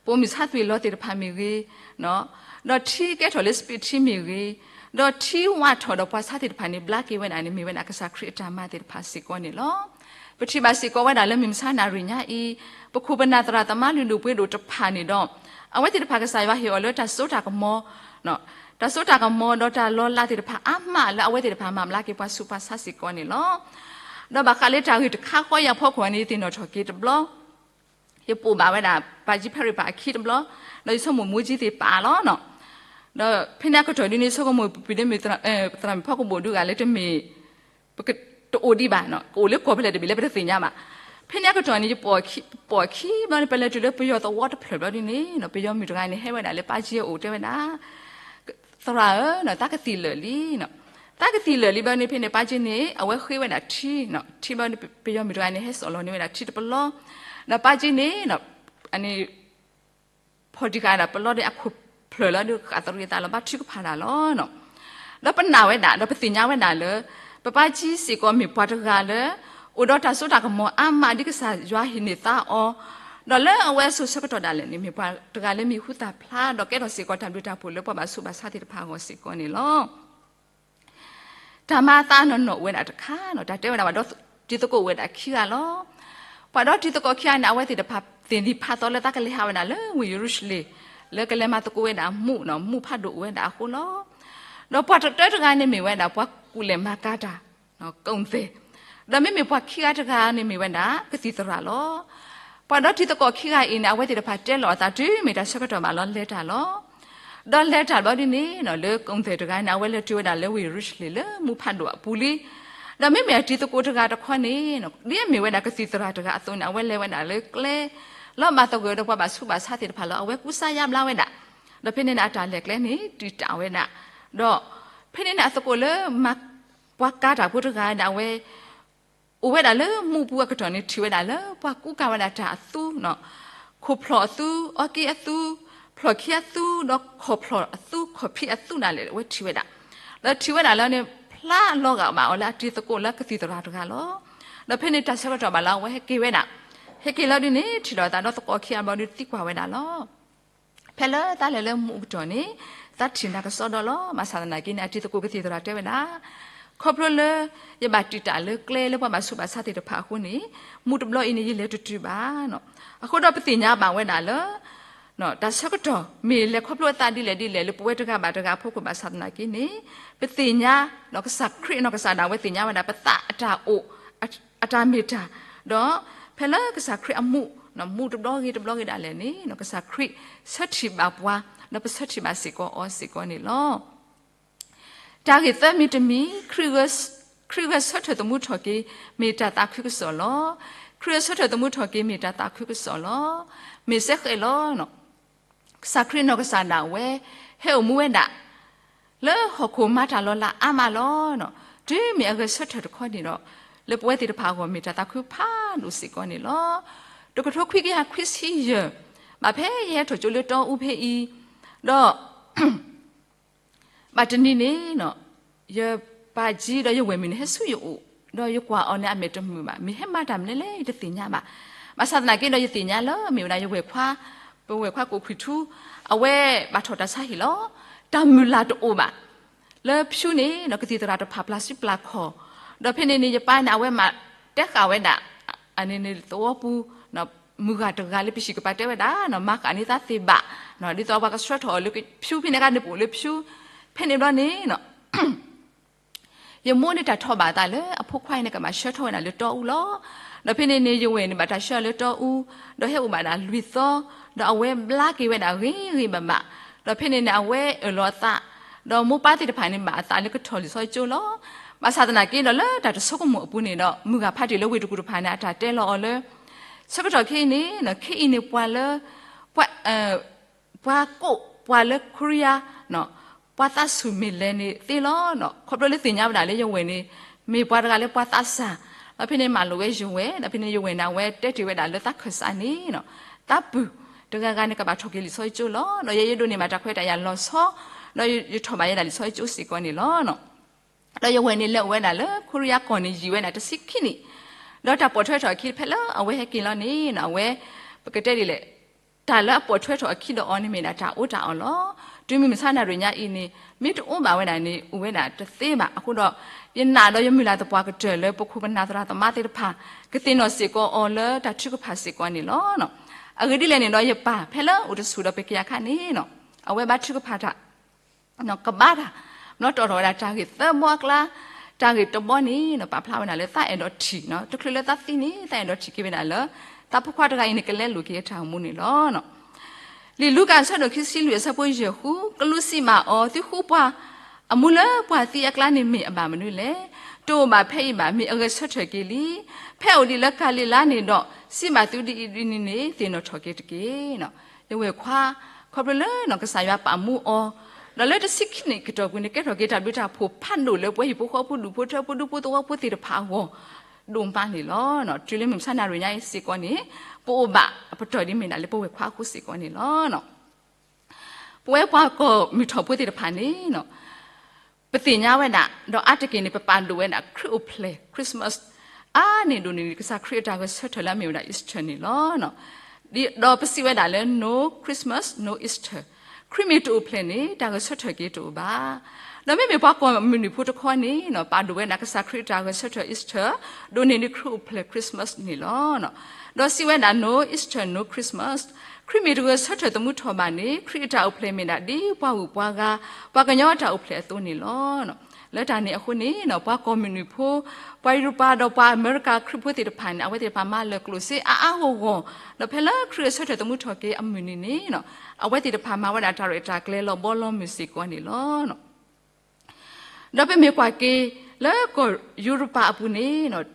ပိာ်မုၣ်ဆါသွံၣ်လီၤသ့ၣ်တဖၣ်မ့ၢ်ဂ့ၤ, ဒီးထံကဲထီၣ်လၢစပံးထံမ့ၢ်ဂ့ၤ, ဒီးထံဝးထီၣ်ဒီးပှၤဆါသ့ၣ်တဖၣ်န့ၣ် ဘျါက့ၤဝဲဒၣ်န့ၣ် မ့ၢ်ဝဲဒၣ်ကစၢ်ခရံာ်အတၢ်မၤသ့ၣ်တဖၣ်စ့ၢ်ကီးန့ၣ်လီၤ. ပထံၣ်ဘၣ်စ့ၢ်ကီးဝဲဒၣ်လၢမုၢ်မဆါနၣ်ရံၣ်ညါအံၤ, ပခိၣ်ပနၢ်သရၣ်သမါလုၢ်ဒိၣ်ပှ့ၤဒိၣ်တဖၣ်န့ၣ်ဒီး, အဝဲသ့ၣ်တဖၣ်ကစၢ်ယွၤဟ့ၣ်အီၤလၢတၢ်စိတၢ်ကမီၤ, တၢ်စိတၢ်ကမီၤဒီးတၢ်လီၤလးသ့ၣ်တဖၣ်အါမးလၢအဝဲသ့ၣ်တဖၣ်မၤဘျါက့ၤပှၤဆူးပှၤဆါစ့ၢ်ကီးန့ၣ်လီၤ. ဒီးဘၣ်ဃးလၢတၢ်ဂ့ၢ်တခါဃီအံၤအဖီခိၣ်န့ၣ် ယသ့ၣ်နီၣ်ထီၣ်က့ၤတဘျီ ယပိာ်ဘၣ်ဝဲဒၣ် ပၢ်ကၠံဖဲရ့ၣ်ပၣ်အခံတဘျီ, ဒီးယဆိကမိၣ်မိၢ်ကၠံသ့ၣ်ပာ်လီၤနီၤ. ဒီးဖဲန့ၣ်အကတီၢ်ဒ်န့ၣ် ဆိကမိၣ်ပပှၤဒီမ့ၢ် သရၣ်မုၣ်ဖီကဘိၣ်ဒုးဂၤလၢတမ့ၢ် ပကတအိၣ်ဒံးဘၣ်နီၤ, ကအိၣ်လၢကီၢ်ဖဲလဲၣ်တဘ့ၣ်လၢပတသ့ၣ်ညါဘၣ်. ဖဲန့ၣ်အကတီၢ်န့ၣ် ယပိာ်ခံဘျီန့ၣ် ပလဲၤတုၤလၢပယီၤသဝီတဖျၢၣ်ဘျီဒ်န့ၣ်နီၤ, ပယီၤမုၣ်တဂၤန့ၣ် ဟဲဝဲဒၣ်လၢပၢ်ကၠံအအိၣ်တဲဝဲဒၣ် သရၣ်ဧၢ, သးကသံၣ်လၢာ်လံနီၤ. သးကသံၣ်လၢာ်လံဘျီန့ၣ် ဖဲန့ၣ် ပၢ်ကၠံန့ၣ် အဝဲဃ့ဝဲဒၣ်ထံနီၤ, ထံဘျီန့ၣ် ပယီၤမုၣ်တဂၤန့ၣ် ဟဲစိာ်လီၤန့ၢ်ဝဲဒၣ်ထံတပလီ, ဒီးပၢ်ကၠံန့ၣ် အန့ၣ် ဖီၣ်တံၢ်ဃာ်ဒၣ်ပလီဒီးအခိၣ်ဖျၢၣ်လီၤဒီး ဃၣ်သရံးအသးလီၤ ဘါထုကဖၣ်တၢ်လီၤနီၤ. ဒီးပနာ်ဝဲဒၣ် ဒီးပသ့ၣ်ညါဝဲဒၣ်လၢ ပပၢ်ကၠံစ့ၢ်ကီးမ့ၢ်ပှၤတဂၤလၢ အိၣ်ဒီးတၢ်စိတၢ်ကမီၤအါမးဒ်ကစၢ်ယွၤဟ့ၣ်န့ၢ်သးအီၤ, ဒီးလၢအဝဲအစိၤဆၢကတီၢ်ဒၣ်လဲာ်န့ၣ် မ့ၢ်ပှၤတဂၤလၢမံၤဟူသၣ်ဖျါ ဒီးကဲထီၣ်စ့ၢ်ကီးတၢ်ဘျုးတၢ်ဖှိၣ်လၢပှၤဘၣ်ဆူးဘၣ်ဆါသ့ၣ်တဖၣ်အဂီၢ်စ့ၢ်ကီးန့ၣ်လီၤ. တၢ်မၤအသးနီၢ်နီၢ်အိၣ်ဝဲဒၣ်တခါနီၤ, တၢ်တဲဝဲဒၣ်ပှၤဒီတံၤသကိးအိၣ်ဝဲဒၣ်ခံဂၤလီၤ. ပှၤဒီတံၤသကိးခံဂၤန့ၣ် အဝဲသ့ၣ်တဖၣ်သ့ၣ်နီၣ်ဖးသီလၢ သးကလဲၤဟးဝဲဒၣ်လၢဝ့ၢ်ယရူၤၡလ့ၣ် လၢကလဲၤမၤသကိးဝဲဒၣ်မူးနီၤ, မူးဖးဒိၣ်အိၣ်ဝဲဒၣ်အဃိလီၤ. ဒီးပှၤတတၢတဂၤန့ၣ်မ့ၢ်ဝဲဒၣ် ပှၤကူၣ်လဲၤမၤကၤတၢ် ကိၣ်သဲၣ်, ဒီးမ့မ့ၢ်ပှၤခံဂၤတဂၤန့ၣ်မ့ၢ်ဝဲဒၣ် ကသံၣ်သရၣ်လီၤ. ပှၤဒီတံၤသကိးခံဂၤအံၤန့ၣ် အဝဲသ့ၣ်တဖၣ်တဲလီၤအသးတုၤမ့ၢ်တၢ်ဆၢကတီၢ်ဘၣ်လီၤ လဲၤတၢ်လီၤ. ဒီးလဲၤတၢ်ဘျီဒ်န့ၣ်နီၤ, လၢကိၣ်သဲၣ်တဂၤန့ၣ် အဝဲလဲၤတုၤဝဲဒၣ်လၢဝ့ၢ်ယရူၤၡလ့ၣ်လၢမူးဖးဒိၣ်အပူၤလံ. ဒီးမ့မ့ၢ်အတံၤသကိးတဂၤတခီန့ၣ်နီၤ, ဒ်အမ့ၢ်ဝဲဒၣ်ကသံၣ်သရၣ်တဂၤအသိးန့ၣ် အဝဲလဲၤဝဲဒၣ်လၢကျဲ လီၤဘၣ်သဂၢၢ်ဒီးပှၤဘၣ်ဆူးဘၣ်ဆါသ့ၣ်တဖၣ်လီၤ. အဝဲကူစါယါဘျါဝဲဒၣ်, ဒီးဖဲန့ၣ်န့ၣ် အတၢ်လဲၤကျဲန့ၣ် တံာ်တာ်ဝဲဒၣ်, ဒီးဖဲန့ၣ်န့ၣ် အသကိးလၢမၤ ပှၤကၤတၢ်ဖိတဂၤန့ၣ် အဝဲ အိၣ်ဝဲဒၣ်လၢမူးပူၤအကတီၢ်န့ၣ် ထံၣ်ဝဲဒၣ်လၢပှၤကူကၤဝဲဒၣ်တၢ်အသူနီၤ, ခိၣ်ဖျီၣ်အသူ, အီက့အသူ, ဖျီၣ်ခံအသူ, ဒီးခီၣ်ဖျီၣ်အသူ, ခီၣ်ဖံးအသူန့ၣ်လဲၣ် အဝဲထံၣ်ဝဲဒၣ်. ဒီးထံၣ်ဝဲဒၣ်လၢန့ၣ် ဖျါလီၤဂာ်ဘၣ်အီၤလၢအတံၤသကိးလၢကသံၣ်သရၣ်တဂၤလီၤ. ဒီးဖဲန့ၣ်တၢ်ဆၢကတီၢ်ဘၣ်လီၤ အဝဲဟဲက့ၤဝဲဒၣ်, ဟဲက့ၤလီၤဒ်န့ၣ် ထံၣ်လိာ်အသးဒီးသကိးခံဂၤဘျီဒ်သံကွၢ်ဝဲဒၣ်လီၤ. ဖဲလၢသးလဲၤလၢမူးအကတီၢ်န့ၣ် သးထံၣ်နၤကစီဒီလီၤ. ဘၣ်ဆၣ်သနာ်က့န့ၣ် အတံၤသကိးကသံၣ်သရၣ်တဲဝဲဒၣ်, ခီဖျိလၢ ယဘၣ်တံာ်တာ်လၢကျဲလၢပှၤဘၣ်ဆူးဘၣ်ဆါသ့ၣ်တဖၣ်အဃိန့ၣ် မူးတဘျီအံၤန့ၣ် ယလဲၤတတုၤဘၣ်နီၤ. အဃိဒီးပသ့ၣ်ညါဘၣ်ဝဲဒၣ်လၢ တၢ်ဆၢကတီၢ်မ့ၢ်လဲၤခီဖျိအသးဒ်လဲၣ်ဒ်လဲၣ်လၢပဝဲတဂၤဘၣ်တဂၤအဖီခိၣ်ဘၣ်ဆၣ်သနာ်က့န့ၣ် ပသ့ၣ်ညါ ဒီးကစၢ်ခရံာ်အနီၢ်ကစၢ်ဒၣ်ဝဲသ့ၣ်ညါဝဲဒၣ် ပသးအတၢ်အိၣ် အတၢ်မ့ၢ်တၢ်, ဒီးဖဲလၢကစၢ်ခရံာ်အမူး, မူးတဘျီဂ့ၤတဘျီဂ့ၤဒၣ်လဲာ်န့ၣ် ကစၢ်ခရံာ်ဆၢထံၣ်ဘၣ်ပှၤ, ဒီးပဆၢထံၣ်ဘၣ်စ့ၢ်ကီးအီၤစ့ၢ်ကီးန့ၣ်လီၤ. တၢ်ဂ့ၢ်သၢမံၤတမံၤ, ခရံာ်ဂဲၤဆၢထၢၣ်သမူထီၣ်က့ၤ မ့ၢ်တၢ်သးခုကစီၣ်လီၤ. ခရံာ်ဂဲၤဆၢထၢၣ်သမူထီၣ်က့ၤ မ့ၢ်တၢ်သးခုကစီၣ်လီၤ. မ့ၢ်စ့ၢ်ကီးလီၤ ကစၢ်ခရံာ်နီၢ်ကစၢ်ဒၣ်ဝဲ ဟဲအိၣ်မူဝဲဒၣ် လၢဟီၣ်ခိၣ်မၤတၢ်လီၤလးအါမးလီၤ. တုၤမ့ၢ်အဂဲၤဆၢထၢၣ်တခီန့ၣ်ဒီး လၢပဝဲသ့ၣ်တဖၣ်အဂီၢ်မ့ၢ်တၢ်သးခုဖးဒိၣ်စ့ၢ်ကီးန့ၣ်လီၤ. တကထိခွံကယၤခွံဆံယဲၢ်, ဘၣ်ဖဲယဟဲထီၣ်ကၠိလၢတီအူဖဲအံၤ, ဒီး ဘၣ်တနံၤန့ၣ် ယပၢ်ကၠံဒီးယဝဲၢ်မုၣ်န့ၣ် ဟဲဆူယအိၣ်, ဒီးယကွၢ်အီၤန့ၣ် အမဲာ်တမုာ်ဘၣ်, မ့ၢ်ဟဲမၤတၢ်မနုၤလဲၣ် ယတသ့ၣ်ညါဘၣ်. ဘၣ်ဆၣ်သနာ်က့ဒီး ယသ့ၣ်ညါလၢမ့ၢ်ဝဲဒၣ်ယဝဲၢ်ခွါ, ပဝဲၢ်ခွါကိၣ်ခွံၣ်ထူ, အဝဲဘၣ်ထီၣ်တၢ်ဆါဟံၣ်လီၤ. တၢ်မုၢ်လၢ်တအိၣ်ဘၣ် လၢဖၠူန့ၣ် ကသံၣ်သရၣ်တဖၣ်ပျၢ်စုပျၢ်ခီၣ်, ဒီးဖဲန့ၣ်န့ၣ် ယပၢ်န့ၣ် အဝဲမၤတဲဃာ်ဝဲဒၣ် အန့ၣ်န့ၣ်သဝီပူၤ မုၢ်ဂၤတဂၤလၢပဟံၣ်ကပၤတဲဝဲဒၣ် မၤဃာ်န့ၢ်သးသ့ၣ်ဘၣ်, ဒ်သိးပှၤကဆှၢထီၣ်အီၤလၢဖၠူဖဲန့ၣ်အခါန့ၣ် ပအိၣ်လၢဖၠူ, ဖဲန့ၣ်ဘျီန့ၣ် ယမိၢ်န့ၣ်တၢ်ထီၣ်ဘၣ်အသးလၢအဖိခွါအံၤန့ၣ် ကဘၣ်ဆှၢထီၣ်ဝဲဒၣ်လၢတီအူလီၤ. ဒီးဖဲန့ၣ်န့ၣ် ယဝဲၢ်န့ၣ်ဘၣ်တၢ်ဆှၢလၢတီအူ, ဒီးဟဲအိၣ်ဘၣ်ဒၣ်လွံၢ်သီ, ဒီးအဝဲဘျါက့ၤဝဲဒၣ်ဂ့ၤဂ့ၤဘၣ်ဘၣ်, ဒီးဖဲန့ၣ်န့ၣ် အဝဲအၢၣ်လီၤအသး, ဒီးမိၢ်ပၢ်သ့ၣ်တဖၣ်န့ၣ် ဘၣ်အသးလၢကထီၣ်လံာ်စီဆှံကၠိလီၤ. ဘၣ်ဆၣ်သနာ်က့ဒီးလၢတၢ်တဆိကမိၣ်အပူၤန့ၣ်ဒီး မုၢ်ဂၤဖးတံၢ်လၢဝ့ၢ်တကူၣ်တဖၣ်န့ၣ် အတၢ်တဲလီၤအီၤလၢ ဆၢကတီၢ်ခဲအံၤန့ၣ် ခဲအံၤန့ၣ်ပှၤလၢ ပှၤ ပှၤကိးပှၤလၢခိရံယါ, ပှၤသးဆူၣ်မ့ၢ်လဲၤန့ၣ်သ့လီၤ. ခီဖျိလၢသ့ၣ်ညါဝဲဒၣ်လၢယဝဲၢ်န့ၣ် မ့ၢ်ပှၤတဂၤလၢပှၤသးစၢ်, ဒီးဖဲန့ၣ်မၤလိာ်ဝဲယဝဲၢ်, ဒီးဖဲန့ၣ်ယဝဲၢ်န့ၣ် အဝဲတဲတ့ၢ်ဝဲဒၣ်လၢသးခၢၣ်စးန့ၣ် သးပုၢ်တဂၤဂၤန့ၣ် ကဘၣ်ထီၣ်က့ၤလံာ်စီဆှံကၠိလီၤ. ဒီးယဲယဒိးန့ၢ်ဘၣ်တၢ်ခွဲးတၢ်ယာ်လီၤဆီ, ဒီးယထီၣ်ဘၣ်ယဲဒၣ်လံာ်စီဆှံကၠိစ့ၢ်ကီးန့ၣ်လီၤ. ဒီးယဝဲၢ်န့ၣ်လဲၤအိၣ်ဝဲဒၣ်လၢခိရံယါကီၢ်န့ၣ်ယံာ်ဝဲဒၣ်တဆံခံနံၣ်, ဒီးတၢ်ပိာ်ထွဲထီၣ်အခံဖဲလၢအဝဲဟဲက့ၤလီၤန့ၣ် အဝဲ ပကတဲဒ်လဲၣ် တၢ်လၢအပိာ်ထွဲထီၣ်အခံဒီးအီၤန့ၣ်မ့ၢ်ဒၣ်တၢ်အီၣ်တၢ်အီလီၤ. တုၤမုၢ်မဆါနၣ်ရံၣ်ညါအံၤန့ၣ် မ့ၢ်တအိၣ်ဘၣ်ဝဲဒၣ်န့ၣ် အိၣ်ဝဲဒၣ်တသ့ဘၣ်. အဃိဒီး ယနာ်ဒီးယမုၢ်လၢ်သပှၢ်ကတၢၢ်လၢ ပခိၣ်ပနၢ်သရၣ်သမါသ့ၣ်တဖၣ် ကသ့ၣ်နီၣ်စ့ၢ်ကီးအီၤလၢတၢ်ထုကဖၣ်စ့ၢ်ကီးန့ၣ်လီၤ. အဂ့ၢ်ဒ်လဲၣ်န့ၣ်ဒီး ယပၢ်ဖဲလၢအိၣ်တဆူၣ်ဒီး ပကယၤခါန့ၣ် အဝဲဘါထုကဖၣ်တၢ် ကဘါတၢ် ဘျီတီၣ်ထီၣ်ဝဲဒၣ်တၢ်ဂ့ၢ်သၢဘီအကျါ, တၢ်ဂ့ၢ်တဘီန့ၣ် ပာ်ဖျါဝဲဒၣ်လၢသးအဲၣ်ဒိးထံၣ်, တချုးလၢသးသံန့ၣ် သးအဲၣ်ဒိးထံၣ်က့ၤဝဲဒၣ်လၢ သးဖိခွါတဂၤအံၤန့ၣ် ကလဲလိာ်က့ၤအတၢ်အိၣ်မူန့ၣ်လီၤ. လံာ်လူၤကၣ်အဆၢဒိၣ်ခံဆံလွံၢ် အဆၢဖိယဲၢ်ဃု, ကလူးစံးဘၣ်အီၤ, သုဃူပှၤအမူလၢပှၤသံအကျါန့ၣ် မ့ၢ်အဘၣ်မနုၤလဲၣ်. တအိၣ်ဘၣ်ဖဲအံၤဘၣ်, မ့ၢ်အဂဲၤဆၢထၢၣ်က့ၤလံ. ဖဲအိၣ်ဒံးလၢကၤလံၤလါန့ၣ်ဒီး စံးဘၣ်သုဒ်အံၤဒ်နုၤန့ၣ် သ့ၣ်နီၣ်ထီၣ်က့ၤတက့ၢ်. ယဝဲၢ်ခွါ ခီဖျိလၢကစၢ်ယွၤပာ်မူအီၤ ဒီးလၢတဆံခံနံၣ်ကတီၢ်ပူၤန့ၣ် ကဲထီၣ်က့ၤတၢ်ဘျုးတၢ်ဖှိၣ်ဖးဒိၣ်လၢ ပှၤဟံၣ်ဖိဃီဖိဒူၣ်ဖိထၢဖိဒူဖိသဝီဖိသ့ၣ်တဖၣ်အဂီၢ် ဒိၣ်မးန့ၣ်လီၤ. တုၤလၢမုၢ်မဆါနၣ်ရံၣ်ညါအံၤစ့ၢ်ကီးန့ၣ် ပအိၣ်ဘၣ်အပတီၢ်ဒ်မ့ၢ်ဒၣ်လၢပဝဲၢ်ခွါအဃိစ့ၢ်ကီးန့ၣ်လီၤ. ပဝဲပှၤကီၢ်မုၢ်ထီၣ်ဖိသ့ၣ်တဖၣ်န့ၣ် ပသ့ၣ်ညါဝဲဒၣ် ဒီးအါတက့ၢ်န့ၣ် ပပာ်ဒိၣ်ဝဲဒၣ်ခရံာ်အိၣ်ဖျဲၣ် Christmas အါန့ၢ်ဒိၣ်န့ၢ် ကစၢ်ခရံာ်အတၢ်ဂဲၤဆၢထၢၣ်လၢအမ့ၢ်ဝဲဒၣ် Easter န့ၣ်လီၤ. ဒီးပစံးဝဲဒၣ်လၢ no Christmas, no Easter, ခရံာ်မ့ၢ်တအိၣ်ဖျဲၣ်န့ၣ် တၢ်ဂဲၤဆၢထၢၣ်က့ၤတအိၣ်ဘၣ်. ဒီးမ့မ့ၢ်ပှၤကီၢ်မုၢ်နုာ်ဖိတခီန့ၣ် ပာ်ဒိၣ်ဝဲဒၣ်ကစၢ်ခရံာ်အတၢ်ဂဲၤဆၢထၢၣ် Easter ဒိၣ်န့ၢ်ဒံးခရံာ်အိၣ်ဖျဲၣ် Christmas န့ၣ်လီၤ. ဒီးစံးဝဲဒၣ် no Easter, no Christmas, ခရံာ်မ့ၢ်တဂဲၤဆၢထၢၣ်သမူထီၣ်ဘၣ်န့ၣ် ခရံာ်အတၢ်အိၣ်ဖျဲၣ်မ့ၢ်ဒၣ်ဒ်ပှၤဂုၤပှၤဂၤ ပှၤကညီအတၢ်အိၣ်ဖျဲၣ်အသိးန့ၣ်လီၤ. လၢတၢ်န့ၣ်အဃိန့ၣ် ပှၤကီၢ်မုၢ်နုာ်ဖိ ပှၤယူရပၤဒီးပှၤအမဲရကၤခရံာ်ဖိသ့ၣ်တဖၣ်န့ၣ် အဝဲသ့ၣ်တဖၣ်မၤလၢာ်ကျိၣ်စ့အါအါဂီၢ်ဂီၢ်, ဒီးဖဲလၢခရံာ်အဆၢထၢၣ်သမူထီၣ်က့ၤအမုၢ်နံၤန့ၣ် အဝဲသ့ၣ်တဖၣ်မၤဝဲဒၣ်တၢ်ရဲၣ်တၢ်ကျဲၤလီၤဘီလီၤမုၢ်စ့ၢ်ကီးန့ၣ်လီၤ. ဒီးပမ့ၢ်ကွၢ်က့ၤ လၢကီၢ်ယူရပၤအပူၤန့ၣ်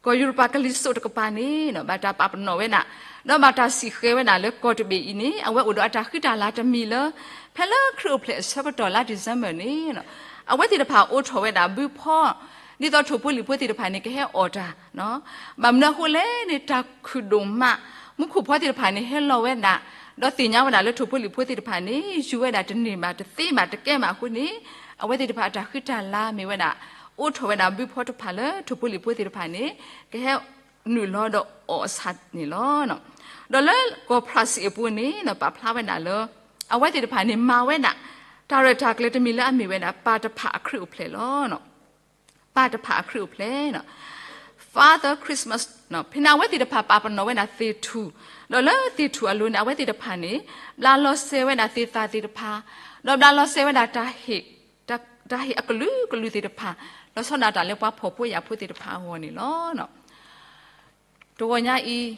ကီၢ်ယူရပၤကလံၤစိးတကပၤန့ၣ် ဘၣ်တၢ်ပာ်ပနီၣ်ဝဲဒၣ် ဒီးဘၣ်တၢ်စံၣ်ဃဲၤဝဲဒၣ်လၢကီၢ်တဘ့ၣ်အံၤန့ၣ် အဝဲအိၣ်ဒီးအတၢ်ဃံတၢ်လၤတမံၤလၢ ဖဲလၢခရံာ်အိၣ်ဖျဲၣ်အဆၢကတီၢ်လါ December န့ၣ် အဝဲသ့ၣ်တဖၣ်အိးထီၣ်ဝဲဒၣ်ဘုဖီ ဒ်သိးထိၣ်ဖိလံၣ်ဖိသ့ၣ်တဖၣ်န့ၣ် ကဟဲအီၣ်တၢ်, ဘၣ်မနုၤအဃိလဲၣ်န့ၣ် တၢ်ခုၣ်ဒိၣ်မး မူခိၣ်ဖီသ့ၣ်တဖၣ်န့ၣ် ဟဲလီၤဝဲဒၣ် ဒီးသ့ၣ်ညါဝဲဒၣ်လၢထိၣ်ဖိလံၣ်ဖိသ့ၣ်တဖၣ်န့ၣ် ယူၤဝဲဒၣ်တန့ၢ်ဘၣ် တသ့ဘၣ် တကဲဘၣ်အဃိန့ၣ် အဝဲသ့ၣ်တဖၣ်အတၢ်ဃံတၢ်လၤမ့ၢ်ဝဲဒၣ် အိးထီၣ်ဝဲဒၣ်ဘုဖီတဖၣ်လၢထိၣ်ဖိလံၣ်ဖိသ့ၣ်တဖၣ်န့ၣ် ကဟဲနုာ်လီၤဒီးအီၣ်အဆၣ်န့ၣ်လီၤ. ဒီးလၢကီၢ်ဖရၣ်စံၣ်အပူၤန့ၣ် ပာ်ဖျါဝဲဒၣ်လၢ အဝဲသ့ၣ်တဖၣ်န့ၣ် မၤဝဲဒၣ် တၢ်ရဲၣ်တၢ်ကျဲၤတမံၤလၢအမ့ၢ်ဝဲဒၣ် ပၢ်တဖၣ်အခရံာ်အိၣ်ဖျဲၣ်လီၤ. ပၢ်တဖၣ်အခရံာ်အိၣ်ဖျဲၣ် Father Christmas ဖဲန့ၣ် အဝဲသ့ၣ်တဖၣ်ပာ်ပနီၣ်ဝဲဒၣ်သ့ၣ်ထူၣ်, ဒီးလၢသ့ၣ်ထူၣ်အလိၤန့ၣ် အဝဲသ့ၣ်တဖၣ်န့ၣ် ဘျးလီၤစဲၤဝဲဒၣ်သ့ၣ်သၣ်သ့ၣ်တဖၣ်, ဒီးဘျးလီၤစဲၤဝဲဒၣ် တၢ်ဟ့ၣ်အကလုာ်ကလုာ်သ့ၣ်တဖၣ်, လီၤဆီဒၣ်တၢ်လၢပှၤဖှီၣ်ဖိယာ်ဖိသ့ၣ်တဖၣ်အဂီၢ်န့ၣ်လီၤ. တဂီၤညါအံၤ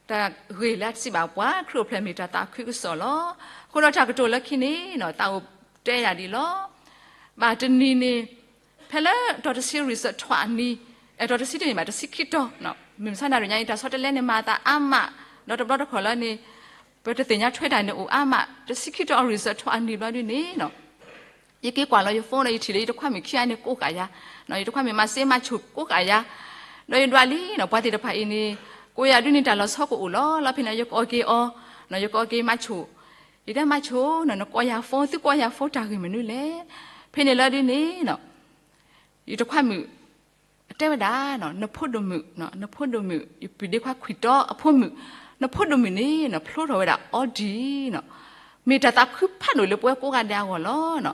တၢ်ဂ့ၢ်လၢအစံးဘၣ်ပှၤ ခရံာ်အိၣ်ဖျဲၣ်မ့ၢ်တၢ်သးခုကစီၣ်လီၤ. အဃိဒီးတၢ်ကတိၤလၢခံန့ၣ် သးအိၣ်တဲယၤဒ်လီၤ. ဘၣ်တနံၤန့ၣ် ဖဲလၢတီၤတဆံ result ထွဲအနံၤ, အဲ တီၤတဆံတမ့ၢ်ဘၣ် တဆံခံတီၤ, မုၢ်မဆါနၣ်ရံၣ်ညါအံၤ တၢ်ဆီတလဲန့ၣ်မၤသးအါမး, ဒီးတဘျီတခီၣ်လၢန့ၣ် ပတသ့ၣ်ညါထွဲတၢ်န့ၣ်အိၣ်အါမး, တဆံခံတီၤအ result ထွဲအနံၤဘျီဒ်န့ၣ် ယက့ၤကွၢ်လီၤယ phone ဒီးယထံၣ်လၢယတခွါမုၣ်ခံဂၤန့ၣ်ကိးဃာ်ယၤ, ယတခွါမုၣ်မၤစ့မၤဆိၣ်ကိးဃာ်ယၤ, ဒီးယဒွးလံ ပှၤသ့ၣ်တဖၣ်အံၤန့ၣ် ကိးယၤဒ်န့ၣ်တၢ်လီၤဆီကအိၣ်လီၤ. လီၤဖဲန့ၣ် ယကအီၣ်က့ၤအီၤ, ယကအီၣ်က့ၤမၤဆိၣ်, ယတဲမၤဆိၣ် နကိးယၤ phone သုကိးယၤ phone တၢ်ဂ့ၢ်မနုၤလဲၣ်. ဖဲန့ၣ်လၢဒ်န့ၣ် ယတခွါမုၣ် တဲဝဲဒၣ် နဖိဒိၣ်မုၣ်, နဖိဒိၣ်မုၣ် ယပုၢ်ဒ့ခွါခွံၣ်တီအဖိမုၣ်, နဖိဒိၣ်မုၣ်န့ၣ် ဖျိထီၣ်ဝဲဒၣ် Audi, မ့ၢ်တၢ်သးခုဖးဒိၣ်လၢပဝဲကိးဂၤဒဲးအဂီၢ်လီၤ.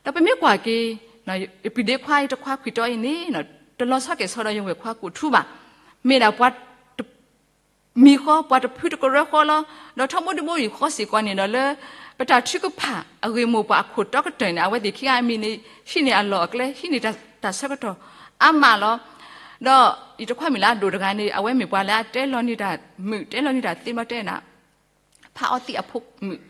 ဒီးပမ့ၢ်ကွၢ်က့ၤ ယပုၢ်ဒ့ခွါတခွါခွံၣ်တီအံၤန့ၣ် တလီၤဆီကဲၣ်ဆီဒီးယဝဲၢ်ခွါကိးထူဘၣ်, မ့ၢ်ဒၣ်ပှၤတ မံၤဃီ ပှၤတဖုတကရၢဃီလီၤ. ဒီးထီဘိဒိဘိအံၤဃီစ့ၢ်ကီးန့ၣ်ဒီးလၢ ပတၢ်ထုကဖၣ်အဂ့ၢ်မိၢ်ပှၢ်အခိၣ်တီကတၢၢ်န့ၣ် အဝဲသ့ၣ်ခံဂၤအမံၤန့ၣ် ဟံးန့ၢ်အလီၢ်အကျဲ ဟံးန့ၢ်တၢ်ဆၢကတီၢ်အါမးလီၤ. ဒီးယတခွါမုၣ်လၢအဒိၣ်တဂၤန့ၣ် အဝဲမ့ၢ်ပှၤလၢအတဲလီၤန့ၢ်တၢ်မုာ် တဲလီၤန့ၢ်တၢ်သ့ဘျီတဲနၤ ဖးအီသံးအဖိမုၣ်,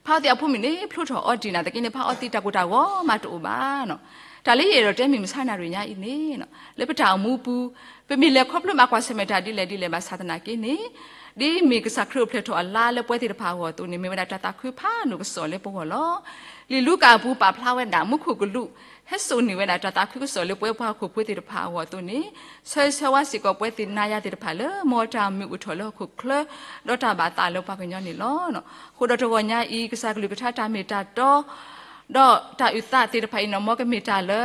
ဖးအီသံးအဖိမုၣ်န့ၣ် ဖျိထီၣ် Audi နၤသက့န့ၣ် ဖးအီသံးတၢ်ကိၢ်တၢ်ဂီၤမးတအိၣ်ဘၣ်နီၤ. တၢ်လၢယအဲၣ်ဒိးတဲမုၢ်မဆါနၣ်ရံၣ်ညါအံၤန့ၣ် လၢပတၢ်အိၣ်မူပူၤ ပမ့ၢ်လဲၤခီဖျိဘၣ်ကွၢ်ဆၢၣ်မဲာ်တၢ်ဒ်လဲၣ်ဒ်လဲၣ်ဘၣ်ဆၣ်သနာ်က့န့ၣ် ဒ်မ့ၢ်ကစၢ်ခရံာ်အိၣ်ဖျဲၣ်ထီၣ်အလါလၢပဝဲသ့ၣ်တဖၣ်အဂီၢ်အသိးန့ၣ် မ့ၢ်ဝဲဒၣ်တၢ်သးခုဖးဒိၣ်ကစီၣ်လၢပဂီၢ်လီၤ. လံာ်လူၤကၣ်အပူၤပာ်ဖျါဝဲဒၣ် မူခိၣ်ကလူး ဟဲစိာ်န့ၢ်ဝဲဒၣ်တၢ်သးခုကစီၣ်လၢပဝဲပှၤဟီၣ်ခိၣ်ဖိသ့ၣ်တဖၣ်အဂီၢ်အသိးန့ၣ် ဆၢဂ့ၤဆၢဝါစ့ၢ်ကီးပဝဲသ့ၣ်နၤယၤသ့ၣ်တဖၣ်လၢ မ်တၢ်မုာ်အိၣ်ထီၣ်လၢဟီၣ်ခိၣ်ချၢ ဒီးတၢ်ဘၣ်သးလၢပှၤကညီန့ၣ်လီၤ. အဃိဒီးတဂီၤညါအံၤ ကစၢ်ကလုၢ်ကထါတၢ်မ့ၢ်တၢ်တီ ဒီးတၢ်အုၣ်သးသ့ၣ်တဖၣ်အံၤန့ၣ် မ်ကမ့ၢ်တၢ်လၢ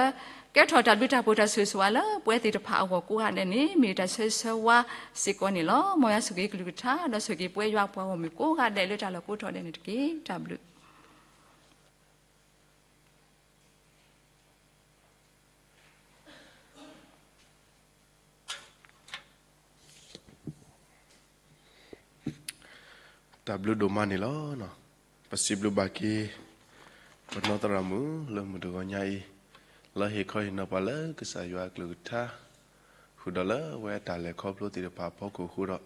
ကဲထီၣ်တၢ်ဘျုးတၢ်ဖှိၣ်တၢ်ဆိၣ်ဂ့ၤဆိၣ်ဝါလၢပဝဲသ့ၣ်တဖၣ်အဂီၢ်ကိးဂၤဒဲးန့ၣ် မ့ၢ်တၢ်ဆၢဂ့ၤဆၢဝါစ့ၢ်ကီးန့ၣ်လီၤ. မ်ယွၤဆိၣ်ဂ့ၤကလုၢ်ကထါ ဒီးဆိၣ်ဂ့ၤပဝဲယွၤပှၤဂီၢ်မုၢ်ကိးဂၤဒဲးလၢတၢ်လီၢ်ကိးထီၣ်ဒဲးန့ၣ်တက့ၢ်. တၢ်ဘျုး တၢ်ဘျုးဒိၣ်မးန့ၣ်လီၤ. ပစံးဘျုးဘၣ်က့ၤ ပနီၢ်သရၣ်မုၣ်လၢမုၢ်တဂီၤညါအံၤ, လၢဟ့ၣ်ခီဟ့ၣ်နီၤပှၤလၢကစၢ်ယွၤအကလုၢ်ကထါ, ဃုာ်ဒီးလၢအဝဲအတၢ်လဲၤခီဖျိသ့ၣ်တဖၣ်အဖီခိၣ်အဃိဒီး,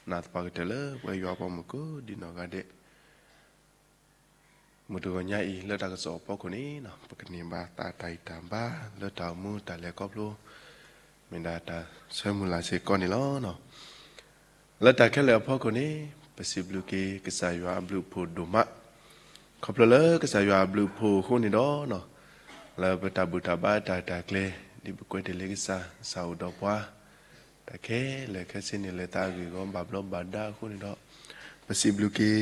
နာ်သပှၢ်ကတၢၢ်လၢပဝဲယွၤအပှၤမုၣ်ကိးဒံနီၢ်ဂၤဒဲး မုၢ်တဂီၤညါအံၤ လၢတၢ်ကစီၣ်အဖီခိၣ်န့ၣ်, ပကန့ၢ်ဘၣ်သးတၢ်ဂံၢ်တၢ်ဘါလၢတၢ်အိၣ်မူတၢ်လဲၤခီဖျိ, မ့ၢ်ဒၣ်တၢ်ဆၢမုၢ်လၢ်စ့ၢ်ကီးန့ၣ်လီၤ. လၢတၢ်ခဲလၢာ်အဖီခိၣ်န့ၣ်, ပစံးဘျုးက့ၤကစၢ်ယွၤအဘျုးအဖှိၣ်ဒိၣ်မး, ခီဖျိလၢကစၢ်ယွၤအဘျုးအဖှိၣ်အဃိန့ၣ်ဒီး, လၢပတၢ်ဘူၣ်တၢ်ဘါတၢ်တၢ်ကျဲၤ, ဒ်ပကွဲးတ့ၢ်လၢကစၢ်, ကစၢ်အိၣ်ဒီးပှၤ တၢ်ခဲလၢာ်ခဲဆ့န့ၣ် လဲၤသးအဂ့ၢ်အဂီၢ်ဘၣ်ဘျီးဘၣ်ဒါအဃိန့ၣ်ဒီး, ပစံးဘျုးက့ၤ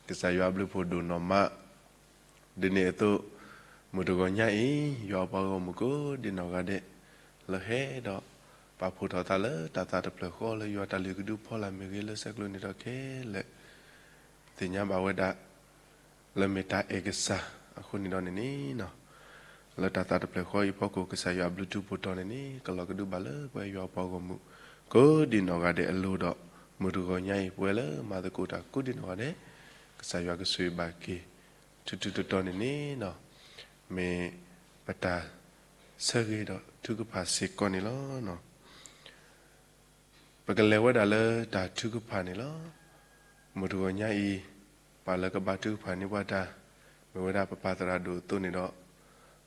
ကစၢ်ယွၤအဘျုးအဖှိၣ်ဒိၣ်နီၢ်မး, ဒ်န့ၣ်အသိး, မုၢ်တဂီၤညါအံၤ ယွၤအပှၤဂီၢ်မုၢ်ကိးဒံနီၢ်ဂၤဒဲး, လၢဟဲဒီး ပာ်ဖှိၣ်ထီၣ်သးလၢတၢ်သးတဖျၢၣ်ဃီလၢယွၤတၢ်လုၢ်ကဒုဖီလာ်မ့ၢ်ဂ့ၤ လၢဆဲးကျိးန့ၣ်ဒီးခဲလၢာ် သ့ၣ်ညါဘၣ်ဝဲဒၣ် လၢမ့ၢ်တၢ်အဲၣ်ကစၢ်အဃိန့ၣ်ဒီးန့ၣ်န့ၣ်, လၢတၢ်သးတဖျၢၣ်ဃီအံၤအဖီခိၣ် ကစၢ်ယွၤအဘျုးထူးဖှိၣ်တီၤန့ၣ်န့ၣ် ကလီၤကဒုဘၣ်လၢပဝဲယွၤအပှၤဂီၢ်မုၢ် ကိးဒံနီၢ်ဂၤဒဲးအလိၤဒီး, မုၢ်တဂီၤညါအံၤ ပဝဲလၢမၤသကိးတၢ်ကိးဒံနီၢ်ဂၤဒဲး, ကစၢ်ယွၤကဆိၣ်ဂ့ၤဘၣ်က့ၤ ထူးထူးတီၤတီၤန့ၣ်န့ၣ်, မ့ၢ်ပတၢ်ဆၢဂ့ၤဒီးထုကဖၣ်စ့ၢ်ကီးန့ၣ်လီၤ. ပကလဲၤဝဲဒၣ်လၢတၢ်ထုကဖၣ်န့ၣ်လီၤ. မုၢ်တဂီၤညါအံၤ, ပှၤလၢကဘါထုကဖၣ်န့ၢ်ပှၤတၢ်, မ့ၢ်ဝဲဒၣ်ပပၢ်သရၣ်ဒိၣ်အသိးန့ၣ်ဒီး,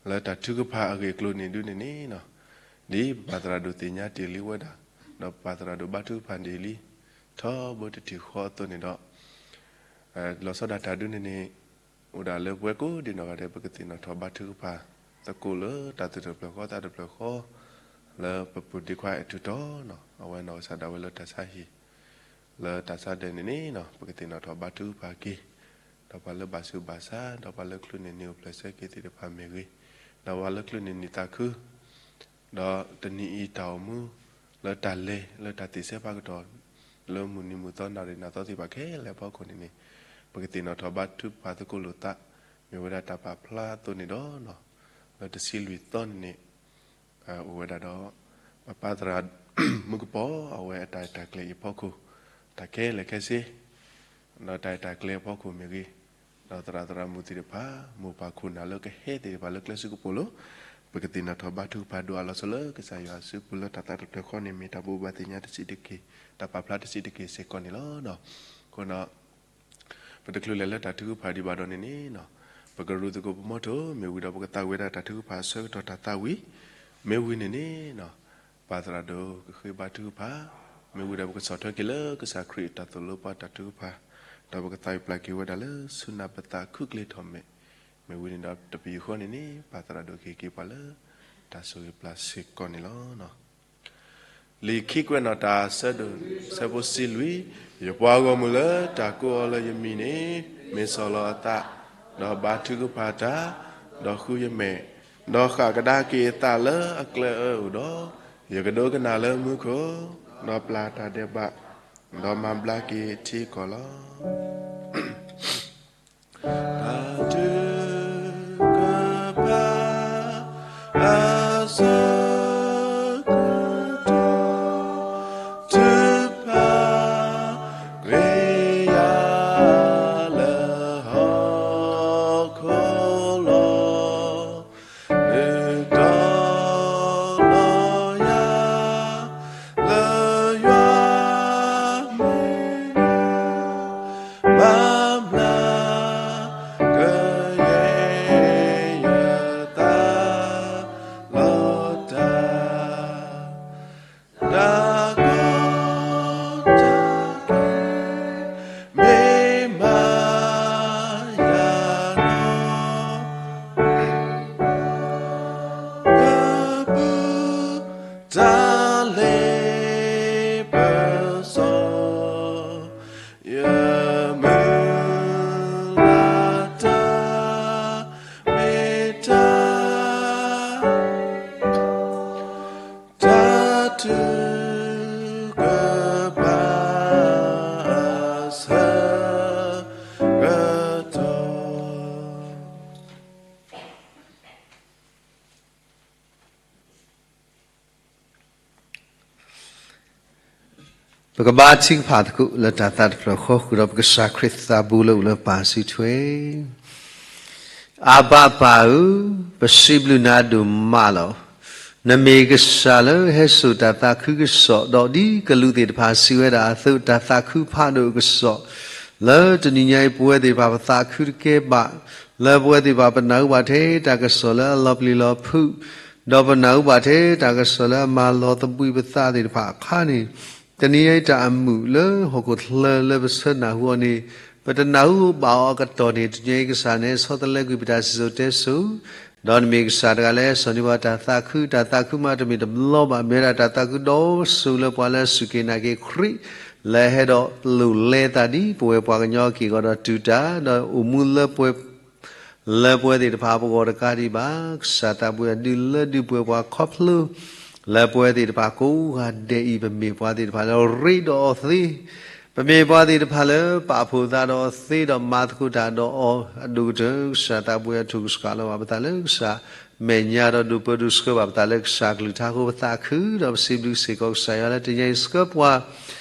လၢတၢ်ထုကဖၣ်အဂ့ၢ်အကျိၤန့ၣ်ဒုန့ၣ်န့ၣ်, ဒ်ပပၢ်သရၣ်ဒိၣ်သ့ၣ်ညါတ့ၢ်လံဝဲဒၣ်, ဒီးပပၢ်သရၣ်ဒိၣ်ဘါထုကဖၣ်န့ၢ်လံ ထီဘိတထံၣ်ဃီအသိးန့ၣ်ဒီး, လီၤဆီဒၣ်တၢ်ဒုန့ၣ်န့ၣ်, အိၣ်ဒၣ်လၢပဝဲကိးဒံနီၢ်ဂၤဒဲး ပကသ့ၣ်နီၣ်ထီၣ်ဘါထုကဖၣ်သကိးလၢတၢ်သူၣ်တဖျၢၣ်ဃီသးတဖျၢၣ်ဃီ, လၢပပူၤဒ့ခွါအဲၣ်ထူၣ်တီၤန့ၣ်, အဝဲနီၢ်ကစၢ်ဒၣ်ဝဲလၢတၢ်ဆါဟံၣ်, လၢတၢ်ဆါဒၢးန့ၣ်န့ၣ်, ပကသ့ၣ်နီၣ်ထီၣ်ဘါထုကဖၣ်က့ၤ, ဒီးပှၤလၢဘၣ်ဆူးဘၣ်ဆါ, ဒီးပှၤလၢချုးန့ၢ်နံၤအိၣ်ဖျဲၣ်ဆၢက့ၤသ့ၣ်တဖၣ်မ့ၢ်ဂ့ၤ, ဒီးပှၤလၢချုးန့ၢ်နံၤသးခု ဒီးတနံၤအံၤတၢ်အိၣ်မူလၢတၢ်လဲၤလၢတၢ်သ့ၣ်ဆၢဖးကတီၢ်, လၢမုၢ်နံၤမုၢ်သီနၣ်ရံၣ်နၣ်သီသ့ၣ်တဖၣ်ခဲလၢာ်အဖီခိၣ်န့ၣ်န့ၣ်, ပကသ့ၣ်နီၣ်ထီၣ်ဘါထုကဖၣ်သကိးလိာ်သး, မ့ၢ်ဝဲဒၣ်တၢ်ပာ်ဖျါအသိးန့ၣ်ဒီး, လၢတဆံလွံၢ်သီန့ၣ်န့ၣ်, အိၣ်ဝဲဒၣ်ဒီး ပပၢ်သရၣ်မုၣ်ကပီၤအဝဲအတၢ်အဲၣ်တၢ်ကျဲၤအံၤအဖီခိၣ်, တၢ်ခဲလၢာ်ခဲဆ့ ဒီးတၢ်အဲၣ်တၢ်ကျဲၤအဖီခိၣ်မ့ၢ်ဂ့ၤ, ဒီးသရၣ်သရၣ်မုၣ်သ့ၣ်တဖၣ်, မိၢ်ပၢ်ခိၣ်နၢ်လၢကဟဲသ့ၣ်တဖၣ်လၢကျဲစုကပိာ်လိၤ, ပကသ့ၣ်နီၣ်ထီၣ်ဘါထုကဖၣ်ဒိၣ်အါလီၤဆီလၢကစၢ်ယွၤအစုပူၤလၢတၢ်သးတဖျၢၣ်ဃီန့ၣ် မ့ၢ်တၢ်ဘိးဘၣ်သ့ၣ်ညါတဆံးတက့ၢ်, တၢ်ပာ်ဖျါတဆံးတက့ၢ်စ့ၢ်ကီးန့ၣ်လီၤ. အဃိဒီး ပတချုးလဲၤလၢတၢ်ထုကဖၣ်ဒံးဘၣ်ဒီးန့ၣ်န့ၣ်, ပကရူးသကိးပမိၢ်ထိၣ်, မ့ၢ်ဝံၤဒီးပကသးဝံၤဒၣ်တၢ်ထုကဖၣ်အဆၢကတီၢ်တၢ်သးဝံၤ, မ့ၢ်ဝံၤန့ၣ်န့ၣ်, ပၢ်သရၣ်ဒိၣ်ကဃ့ဘါထုကဖၣ်, မ့ၢ်ဝံၤဒီးပကဆီၣ်ထွဲက့ၤလၢကစၢ်ခရံာ်အတၢ်သိၣ်လိပှၤတၢ်ထုကဖၣ်, ဒီးပကသးဝံၤပျၢ်က့ၤဝဲဒၣ်လၢဆူနၢ်ပသးခုကျ့ထီၣ်မဲာ်, မ့ၢ်ဝံၤန့ၣ်ဒီးတပယူာ်ဃီန့ၣ်န့ၣ် ပၢ်သရၣ်ဒိၣ်ကဟ့ၣ်က့ၤပှၤလၢ တၢ်ဆိၣ်ဂ့ၤပျၢ်စ့ၢ်ကီးန့ၣ်လီၤ. လံာ်ခံကွဲးနီၣ်တၢ်အဆၢဒိၣ် ဆၢဖိတဆံလွံၢ်, ယပှၤဂီၢ်မုၢ်လၢတၢ်ကိးအီၤလၢယမံၤန့ၣ်, မ့ၢ်ဆီၣ်လီၤအသး, ဒီးဘါထုကဖၣ်တၢ်, ဒီးဃုယမဲာ်, ဒီးဃၣ်ကဒါက့ၤအသးလၢအကျဲအၢအိၣ်ဒီး, ယကဒိကနၣ်လၢမူခိၣ်, ဒီးပျၢ်တၢ်ဒဲးဘး, ဒီးမၤဘျါက့ၤထံကီၢ်လီၤ. တၢ်ထုကဖၣ် အဆၢကတီၢ် ထုကဖၣ် ကရ့ယါ လၢဟီၣ်ခိၣ်လီၤ. နုာ်ဒီးလီၤယၤ လၢယွၤမဲာ်ညါ မၤဘျါ ပကဘါထုကဖၣ်သကိးလၢတၢ်သးတဖျၢၣ်ဃီဃုာ်ဒီး ပကစၢ်ခရံာ်သးဘိလၢအိၣ်လၢပၢ်စုထွဲ အဘၣ်ပၢ်ဧၢ, ပစံးဘျုးနၤဒိၣ်မးလီၤ. နမ့ၢ်ကစၢ်လၢဟဲစိာ်တၢ်သးခုကစီၣ်, ဒီးဒ်ကလူးသ့ၣ်တဖၣ်စံးဝဲဒၣ်အသိး, တၢ်သးခုဖးဒိၣ်အကစီၣ်, လၢတနံၤညါအံၤ ပဝဲသ့ၣ်တဖၣ်ပသးခုတကဲဘၣ်, လၢပဝဲသ့ၣ်တဖၣ်ပနၢ်ဟူဘၣ်ထဲတၢ်ကစီၣ်လၢအလီၤပျံၤလီၤဖုး, ဒီးပနၢ်ဟူဘၣ်ထဲတၢ်ကစီၣ်လၢအမၤလီၤသဘှံးပသးသ့ၣ်တဖၣ်အခါန့ၣ်, တနံၤညါအံၤတၢ်အမုာ်လၢဟီၣ်ခိၣ်ချၢလၢပဆၢနၢ်ဟူအီၤန့ၣ်, ပတနၢ်ဟူဘၣ်အီၤအကတီၢ်န့ၣ်, တနံၤညါအံၤကစၢ်န့ၣ် ဆီတလဲကွံာ်ပတၢ်စံၣ်စိၤတဲစိၤ, ဒီးနမ့ၢ်ကစၢ်တဂၤလၢဟဲစိာ်န့ၢ်ပှၤတၢ်သးခု, တၢ်သးခုမးတမ့ၢ်တဘျီဘၣ်, မ့ၢ်ဝဲဒၣ်တၢ်သးခုဒီးစိၤလၢပှၤလၢအစူၢ်က့ၤနာ်က့ၤခရံာ်, လၢအဟဲဒီးလိၣ်လဲသးဒ်ပဝဲပှၤကညီအက့ၢ်အဂီၤဒီးတုၤတၢ်, ဒီးအိၣ်မူလၢပှဲၤ လၢပဝဲသ့ၣ်တဖၣ်အပဂီၢ်တကးဒံးဘၣ်, ကစၢ်သးဘိယွၤဒုးလၢဒုးပှဲၤပှၤခီဖျိ လၢပဝဲသ့ၣ်တဖၣ်ကိးဂၤဒဲးအံၤ ပမ့ၢ်ပှၤသ့ၣ်တဖၣ်လၢရ့ဒီးအီၤသ့, ပမ့ၢ်ပှၤသ့ၣ်တဖၣ်လၢပာ်ဖှိၣ်သးဒီးအီၤသ့ ဒီးမၤသကိးတၢ်ဒီးအီၤအဒိၣ်ကတၢၢ်, ကစၢ်သးဘိယွၤထိၣ်ကစှၤလၢပှၤ ပသးလၢကစၢ်မဲာ်ညါဒီးဒိၣ်ပၢဒိၣ်ဆှၢဘၣ်ပသးလၢကစၢ်ကလုၢ်ကထါအဃိ ပသးခုဒီးပစံးဘျုးစ့ၢ်ကီးကစၢ်ယွၤလၢတနံၤအံၤဆှၢပှၤ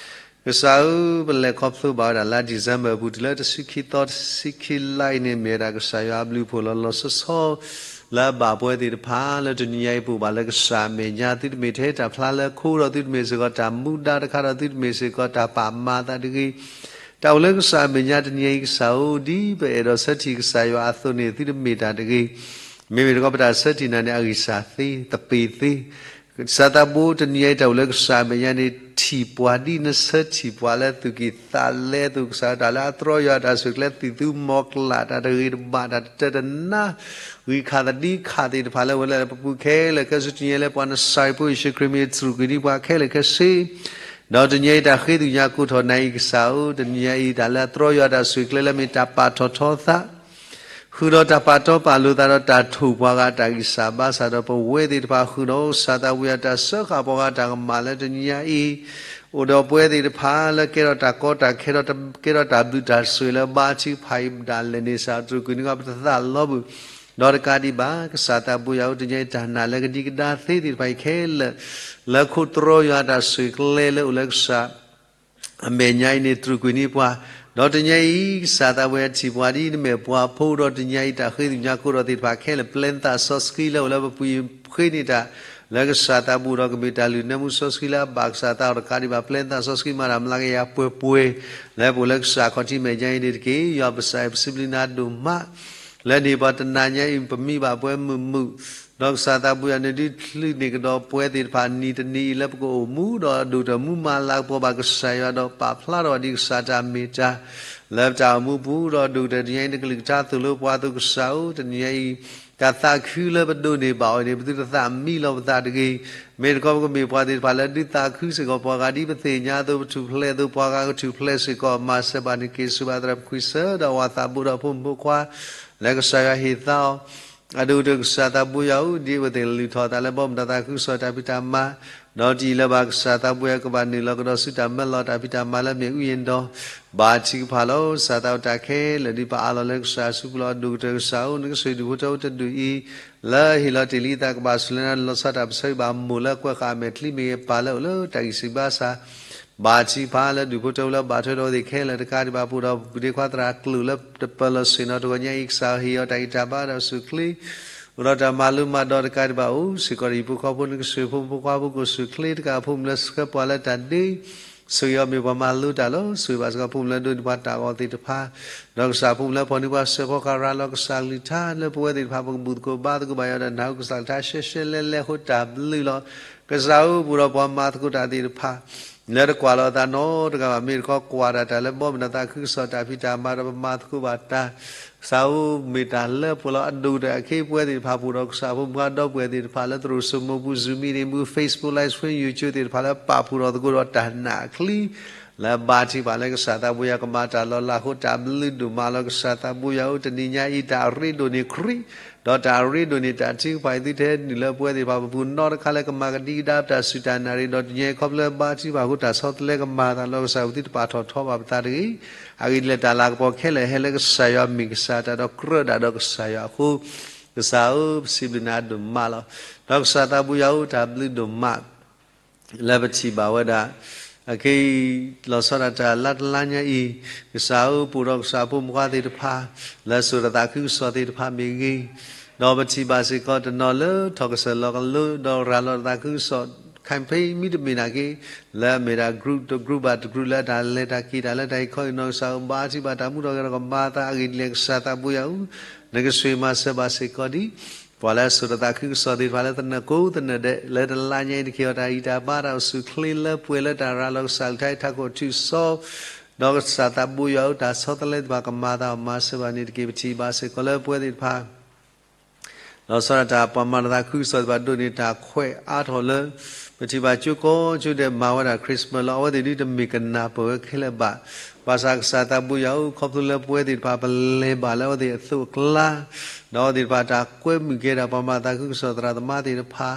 ကစၢ်ဧၢ, ပလဲၤခီဖျိဘၣ်ဝဲဒၣ်လါ December အပူၤတုၤလၢတဆံခံသီ တဆံခံလါအံၤန့ၣ် မ့ၢ်ဝဲဒၣ်ကစၢ်ယွၤအဘျုးအဖှိၣ်လီၤလီၤဆီဆီ လၢအဘၣ်ပဝဲသ့ၣ်တဖၣ်လၢတနံၤညါအံၤ ပအိၣ်ဘၣ်လၢကစၢ်အမဲာ်ညါ, သုတမ့ၢ်ထဲတၢ်ဖျါလၢခိဒီး သုတမ့ၢ်စ့ၢ်ကီးတၢ်မူဒါတခါဒီး သုတမ့ၢ်စ့ၢ်ကီးတၢ်ပာ်မၤသးတဂ့ၤ, တၢ်အိၣ်လၢကစၢ်အမဲာ်ညါတနံၤညါအံၤ ကစၢ်ဧၢ, ဒ်ပအဲၣ်ဒိးဆၢထံၣ်ကစၢ်ယွၤအသိးန့ၣ် သုတမ့ၢ်တၢ်တဂ့ၤ, မ့မ့ၢ်တခီပတၢ်ဆၢထံၣ်နၤန့ၣ် အဂံၢ်စၢ်သ့, သပ့ၤသ့ ကစၢ်သးဘိတနံၤညါအံၤ တၢ်အိၣ်လၢကစၢ်အမဲာ်ညါန့ၣ် ထံၣ်ပှၤဒ်နဆၢထံၣ်ပှၤလၢသူၣ်ကံၢ်သးလဲအသိး, ကစၢ်တၢ်လၢအတြီယွၤအတၢ်ဆိၣ်ကျဲ သံၣ်သူမီၤကျၢ် တၢ်တဂ့ၤတဘၣ် တၢ်တတၢၢ်တနါ ဂံၢ်ခးသဒံခးသ့ၣ်တဖၣ်လၢဝဲလၢပပူၤခဲလၢာ်ခဲဆ့ တနံၤညါလၢပှၤနစၤရ့းဖိယ့ၣ်ၡူးခရံာ်မ့ၢ်တြူာ်ကွံာ်ဒံးပှၤခဲလၢာ်ခဲဆ့ ဒီးတနံၤညါအံၤတၢ်ဃ့သူၣ်ညါကိးထီၣ်နၤအံၤကစၢ်ဧၢ, တနံၤညါအံၤတၢ်လၢအတြီယွၤအတၢ်ဆိၣ်ကျဲလၢမ့ၢ်တၢ်ပာ်ထီၣ်ထီသး ဃုာ်ဒီးတၢ်ပာ်တီပာ်လိၤသးဒီးတၢ်ထိၣ်ပှၤဂၤအတၢ်ဂံၢ်စၢ်ဘါစၢ်ဒီး ပဝဲသ့ၣ်တဖၣ်ဃုာ်ဒီးကစၢ်သးဘိယွၤတၢ်စၢဃာ်ပှၤဂၤတၢ်ကမၣ်လၢတနံၤညါအံၤ အိၣ်ဒီးပဝဲသ့ၣ်တဖၣ်လၢကဲထီၣ်တၢ်ကီတၢ်ခဲ ကဲထီၣ်တၢ်ဘျုးတၢ်ဆိၣ်ဂ့ၤလၢဘါထုကဖၣ်အံၤ ဒၣ်လဲာ်န့ၣ် ကစၢ်တြူာ်ကွံာ်န့ၢ်ပှၤပတသးလီၤဘၣ် ဒီးတကးဒံးဘၣ် ကစၢ်သးဘိယွၤဧၢ တနံၤညါအံၤတၢ်နာ်လၢကဒံကဒါသ့သ့ၣ်တဖၣ်အံၤခဲလၢာ် လၢခိတြီယွၤအတၢ်ဆိၣ်ကျဲလၢအိၣ်လၢကစၢ် အမဲာ်ညါအံၤန့ၣ် တြူာ်ကွံာ်န့ၢ်ပှၤ, ဒီးတနံၤညါအံၤ ကစၢ်သးဘိယွၤထံၣ်ပှၤဒ်နမဲာ်ပှၤဖိဒီး တနံၤညါအံၤ တၢ်ဃ့သူၣ်ညါကိးထီၣ်သ့ၣ်တဖၣ်ခဲလၢာ် ပျဲသးစီဆှံလၢအိၣ်လၢပပှ့ၤဃ့န့ၢ်တၢ် လၢကစၢ်သးဘိဒီးကမ့ၢ်တၢ်လုၢ်နၢမူစီဆှံလၢအဘၣ်ကစၢ်သးအီၤတကးဒံးဘၣ် ပျဲသးစီဆှံမၤတၢ်မျးကယၤပှဲၤပှဲၤ လၢပအိၣ်လၢကစၢ်အခီၣ်ထံးမဲာ်ညါအံၤန့ၣ်တက့ၢ်. ယွၤပစံးပစံးဘျုးနၤဒိၣ်မး လၢန့ၣ်ပှၤတနၤညါအံၤ ပမံဘၣ်ပှဲၤမုာ်မုာ် ဒီးကစၢ်သးဘိယွၤန့ၣ်ဒုးချုးန့ၢ်ကဒီးပဝဲသ့ၣ်တဖၣ်နံၤတနံၤအံၤလၢပကအိၣ်မူ ဒီးအဒိၣ်တၢ်မူမၤလၤကပီၤဘၣ်ကစၢ်ယွၤဒီးပာ်ဖျါထီၣ်ဒံးကစၢ်တၢ်မ့ၢ်တၢ် လၢပတၢ်အိၣ်မူပူၤ ဒီးအဒိၣ်ကတၢၢ်တနံၤညါအံၤ နကလုၢ်ကထါသိၣ်လိပှၤအသိးကစၢ်ဧၢ တနံၤညါအံၤ တၢ်သးခုလၢပဒိးန့ၢ်ဘၣ်အီၤန့ၣ် ပသုတသးမံလီၤပသးတဂ့ၤ. မ့ၢ်တခီပကမ့ၢ်ပှၤသ့ၣ်တဖၣ်လၢဒုးသးခုစ့ၢ်ကီးပှၤဂၤဒ်ပသ့ၣ်ညါအသိး ပထူၣ်ဖျဲးအသိး ပှၤဂၤကထူၣ်ဖျဲးစ့ၢ်ကီး မၤစၢၤပှၤန့ၣ်က့ၤဆူၣ်ဘၣ်သရၣ်ပခွံဆၢ ဒီးအဝၤသးဘိဒီးဖိမုၣ်ဖိခွါ လၢကစၢ်ယွၤဟ့ၣ်သါအီၤ အဒိၣ်ကတၢၢ်ကစၢ်သးဘိယွၤဧၢ ဒ်အဝဲသ့ၣ်လုၢ်ထီၣ်အသးလၢဘီမုၢ်ဒီးသးခုကစီၣ်တၢ်ဖံးတၢ်မၤ ဒီးတယံာ်လၢဘၣ်ကစၢ်သးဘိယွၤကဘၣ်နုာ်လီၤကဒီးဆူတၢ်မၢလီၤတၢ်ဖံးတၢ်မၤလၢမ့ၣ်အူယ့ၣ်ဒီး ဘါထုကဖၣ်လီၤ. ကစၢ်သးအိၣ်တၢ်ခဲလၢာ်ဒ်ပအးလီၤလၢကစၢ်အစုပူၤလီၤ. အဒိၣ်ကတၢၢ်ကစၢ်ဧၢ နကဆိၣ်ဂ့ၤဒူၣ်ဖိထၢဖိတဒူၣ်အံၤ လၢအဟ့ၣ်လီၤတ့ၢ်လံသးကဘၣ်ဆိၣ်လၢနၤ လီၤဆီဒၣ်တၢ်ပဆၢဂ့ၤဘၣ်မိၢ်လၢကွဲးဃာ်အမဲာ်ချံမ့ၢ်ဂ့ၤ ပၢ်လၢအိၣ်လၢတၢ်အံၣ်စံးဘါစၢ် ဘါထုကဖၣ်လၢဒူၣ်ဖိထၢဖိလၢဘၣ်ထွဲဒီးအဝဲသ့ၣ်ခဲလၢာ်တကးဒံးဘၣ် ပူၤဒီးပပူၤဒ့ခွါသရၣ်ကျိာ်လၢတပၢၢ်လီၤဆ့ၣ်နီၤတဂီၢ်ညါအံၤ ကစၢ်ဟ့ၣ်အီၤတၢ်ဂံၢ်တၢ်ဘါဒီးစူၢ်ချ့ အိၣ်ဒီးတၢ်မၤလိမၤဒိးတကးဒံးဘၣ် အိၣ်စ့ၢ်ကီးဒီးဟံၣ်ဖိဃီဖိ နကဆိၣ်ဂ့ၤဖိမုၣ်ဖိခွါဖိ ကအိၣ်ဆူၣ်ချ့တကး ဖိမုၣ်လၢဆှၢပှၤလၢတၢ်ဒ့ ဆိၣ်ဂ့ၤအီၤမ့ၢ်ပှၤမၤလိတၢ်လီၤ. ဆိၣ်ဂ့ၤဘၣ်စ့ၢ်ကီးဖိမုၣ်လၢဒိးန့ၢ်ပှၤတၢ်အီၣ်သ့ၣ်တဖၣ် ဒီးကစၢ်ဖိမုၣ်လၢဖီၣ်န့ၢ်ပှၤစၢၤဖီကရၤလီၤ ကစၢ်ကလုၢ်ကထါလၢပဝဲသ့ၣ်တဖၣ် ပကဘူၣ်သကိးဘါသကိးဘၣ်ယွၤဒီးနၢ်ဟူကစၢ်ကလုၢ်ကထါ ရှဲရှဲလဲလဲအဃိတၢ်ဘျုးလီၤ. ကစၢ်ဧၢ ပအိၣ်ဒီးပှၤမၤသကိးတၢ်သ့ၣ်တဖၣ် လၢတကွၢ်လီၤအသးနီတဂၤဘၣ် မ့ၢ်တခီကွၢ်ဒၣ်တၢ်လၢဘီမုၢ်ဒီးသးခုကစီၣ်တၢ်ဖံးတၢ်မၤဒီးပမၤသကိးဘၣ်တၢ် ကစၢ်ဧၢ မ့ၢ်တၢ်လၢပှဲၤလီၤ. အဒိၣ်ကတၢၢ်အခဲအံၤပဝဲသ့ၣ်တဖၣ် ပအိၣ်ဒီးကစၢ်ဖိမုၣ်ဖိခွါဒီပုၢ်ဝဲၢ်သ့ၣ်တဖၣ်လၢသရိာ်စိမိၤပူၤ Zoom meeting ပူၤ Facebook live stream YouTube သ့ၣ်တဖၣ်လၢပာ်ဖှိၣ်ထီၣ်သကိးဒီးတၢ်နာ်အချံ လၢဘါထုကဖၣ်လၢကစၢ်သးဘိယွၤကမၤတၢ်လီၤလးအဃိ တၢ်ဘျုးဒိၣ်မးလီၤ. ကစၢ်သးဘိယွၤဧၢ တနံၤညါအံၤ တၢ်အရ့ဒိၣ်န့ၢ်ခရံာ် ဒီးတၢ်အရ့ဒိၣ်န့ၢ်တၢ်ထုကဖၣ်အံၤ သုတဟဲနုာ်လၢပဝဲသ့ၣ်တဖၣ်ပပူၤနီတခါလၢကမၤကဒံကဒါပတၢ်စူၢ်တၢ်နာ်တဂ့ၤ ဒီးတနံၤညါအံၤခီဖျိလၢဘါထုကဖၣ်အဃိ တၢ်ဆီတလဲကမၤအသးလီၤ. ကစၢ်ဧၢ ပသုတပာ်ထီၣ်ထီဘၣ်ပသးတဂ့ၤ. အဂ့ၢ်ဒ်လဲၣ်တၢ်လၤကပီၤခဲလၢာ်ဟဲလၢကစၢ်ယွၤမ့ၢ်ကစၢ် တၢ်ဒီးကြၢးဒၣ်ဒီးကစၢ်ယွၤအဃိ ကစၢ်ဧၢ ပစံးဘျုးနၤဒိၣ်မးလီၤ. ဒီးကစၢ်သးဘိယွၤဧၢ တၢ်ဘျုးဒိၣ်မး လၢပထံၣ်ဘၣ်ဝဲဒၣ် အခဲအံၤ လီၤဆီဒၣ်တၢ်လါတလါညါအံၤ, ကစၢ်ဧၢ ပအိၣ်ဒီးကစၢ်ဖိမုၣ်ဖိခွါသ့ၣ်တဖၣ် လၢစိာ်တၢ်သးခုကစီၣ်သ့ၣ်တဖၣ်မ့ၢ်ဂ့ၤ, ဒီးပထံၣ်ဘၣ်စ့ၢ်ကီးတနီၤလၢထီၣ်ကစၢၢ်လီၤကလိ ဒီးရၤလီၤတၢ်သးခုကစီၣ် campaign မ့တမ့ၢ်နာ်က့ လၢအမ့ၢ်ဒၣ် group တ group ဘၣ်တ group လၢတၢ်လဲၤတၢ်က့ၤတၢ်လၢတၢ်အံၤခီအံၤနီၤ ကစၢ်ဧၢ ဘါထုကဖၣ်တၢ်မူထီၣ်က့ၤဒီးကမၤအသးအဂ့ၢ်ဒ်လဲၣ် ကစၢ်သးဘိယွၤဧၢ, နကဆိၣ်ဂ့ၤမၤစၢၤဘၣ်စ့ၢ်ကီးဒံး ပှၤလၢစိာ်တၢ်သးခုကစီၣ်သ့ၣ်တဖၣ်လၢသနၢၣ်ကိးသနၢၣ်ဒဲး လၢတလါညါအံၤ နကဟ့ၣ်အီၤတၢ်ဂံၢ်တၢ်ဘါ တၢ်အိၣ်ဆူၣ်အိၣ်ချ့လၢပှဲၤလၢတၢ်ရၤလီၤကစၢ်အကလုၢ်ကထါ ထးခိၣ်ထူၣ်စီ ဒီးကစၢ်သးဘိယွၤဧၢ တၢ်ဆီတလဲသ့ၣ်တဖၣ် ကမၤအသးအီၤမၤစၢၤဘၣ်န့ၣ်တက့ၢ်. ပထံၣ်ဘၣ်စ့ၢ်ကီးလၢပဝဲသ့ၣ်တဖၣ် လီၤဆီဒၣ်တၢ်ပှၤမၤတၢ်သးခုကစီၣ်သ့ၣ်တဖၣ်ဒိးန့ၢ်တၢ်ခွဲးအါထီၣ်လၢ ပထံၣ်ဘၣ်ကၠိကိးကၠိဒဲးမၤဝဲဒၣ် Christmas လီၤ. အဝဲသ့ၣ်ဒ်တမ့ၢ်ကနၢ်ပၢၢ်ဝဲခဲလၢာ်ဘၣ်. ဘၣ်ဆၣ်ကစၢ်သးဘိယွၤဧၢ ခီဖျိလၢပဝဲသ့ၣ်တဖၣ်ပလဲၤဘၣ်လၢအဝဲသ့ၣ်အသိးအကျါ, ဒီးအဝဲသ့ၣ်တဖၣ်တၢ်ကွဲမုာ်က့ၤဒၣ်ပှၤမၤသးခုကစီၣ်သရၣ်သမါသ့ၣ်တဖၣ်,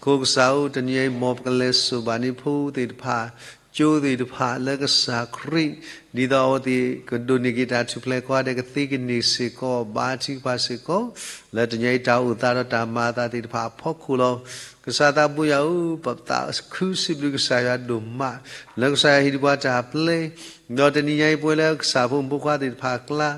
အဃိကစၢ်ဧၢ တနံၤအံၤ မ်ပကလဲၤစိာ်ဘၣ်န့ၢ်ဖိသ့ၣ်တဖၣ် ကၠိသ့ၣ်တဖၣ်လၢကစၢ်ခရံာ် ဒ်သိးအဝဲသ့ၣ်ကဒိးန့ၢ်က့ၤတၢ်ထူၣ်ဖျဲးကိးဂၤဒဲး ကသ့ကန့ၢ်စ့ၢ်ကီး ဘါထုကဖၣ်စ့ၢ်ကီး လၢတနံၤအံၤတၢ်အိၣ်သးဒီးတၢ်မၤအသးသ့ၣ်တဖၣ်အဖီခိၣ်လီၤ. ကစၢ်သးဘိယွၤဧၢ ပသးခုစံးဘျုးကစၢ်ယွၤဒိၣ်မး လၢကစၢ်ယွၤဟ့ၣ်ဒံးပှၤတၢ်ပျဲ ဒီးတနံၤညါအံၤပဝဲလၢကစၢ်ဖိမုၣ်ဖိခွါသ့ၣ်တဖၣ်အကျါ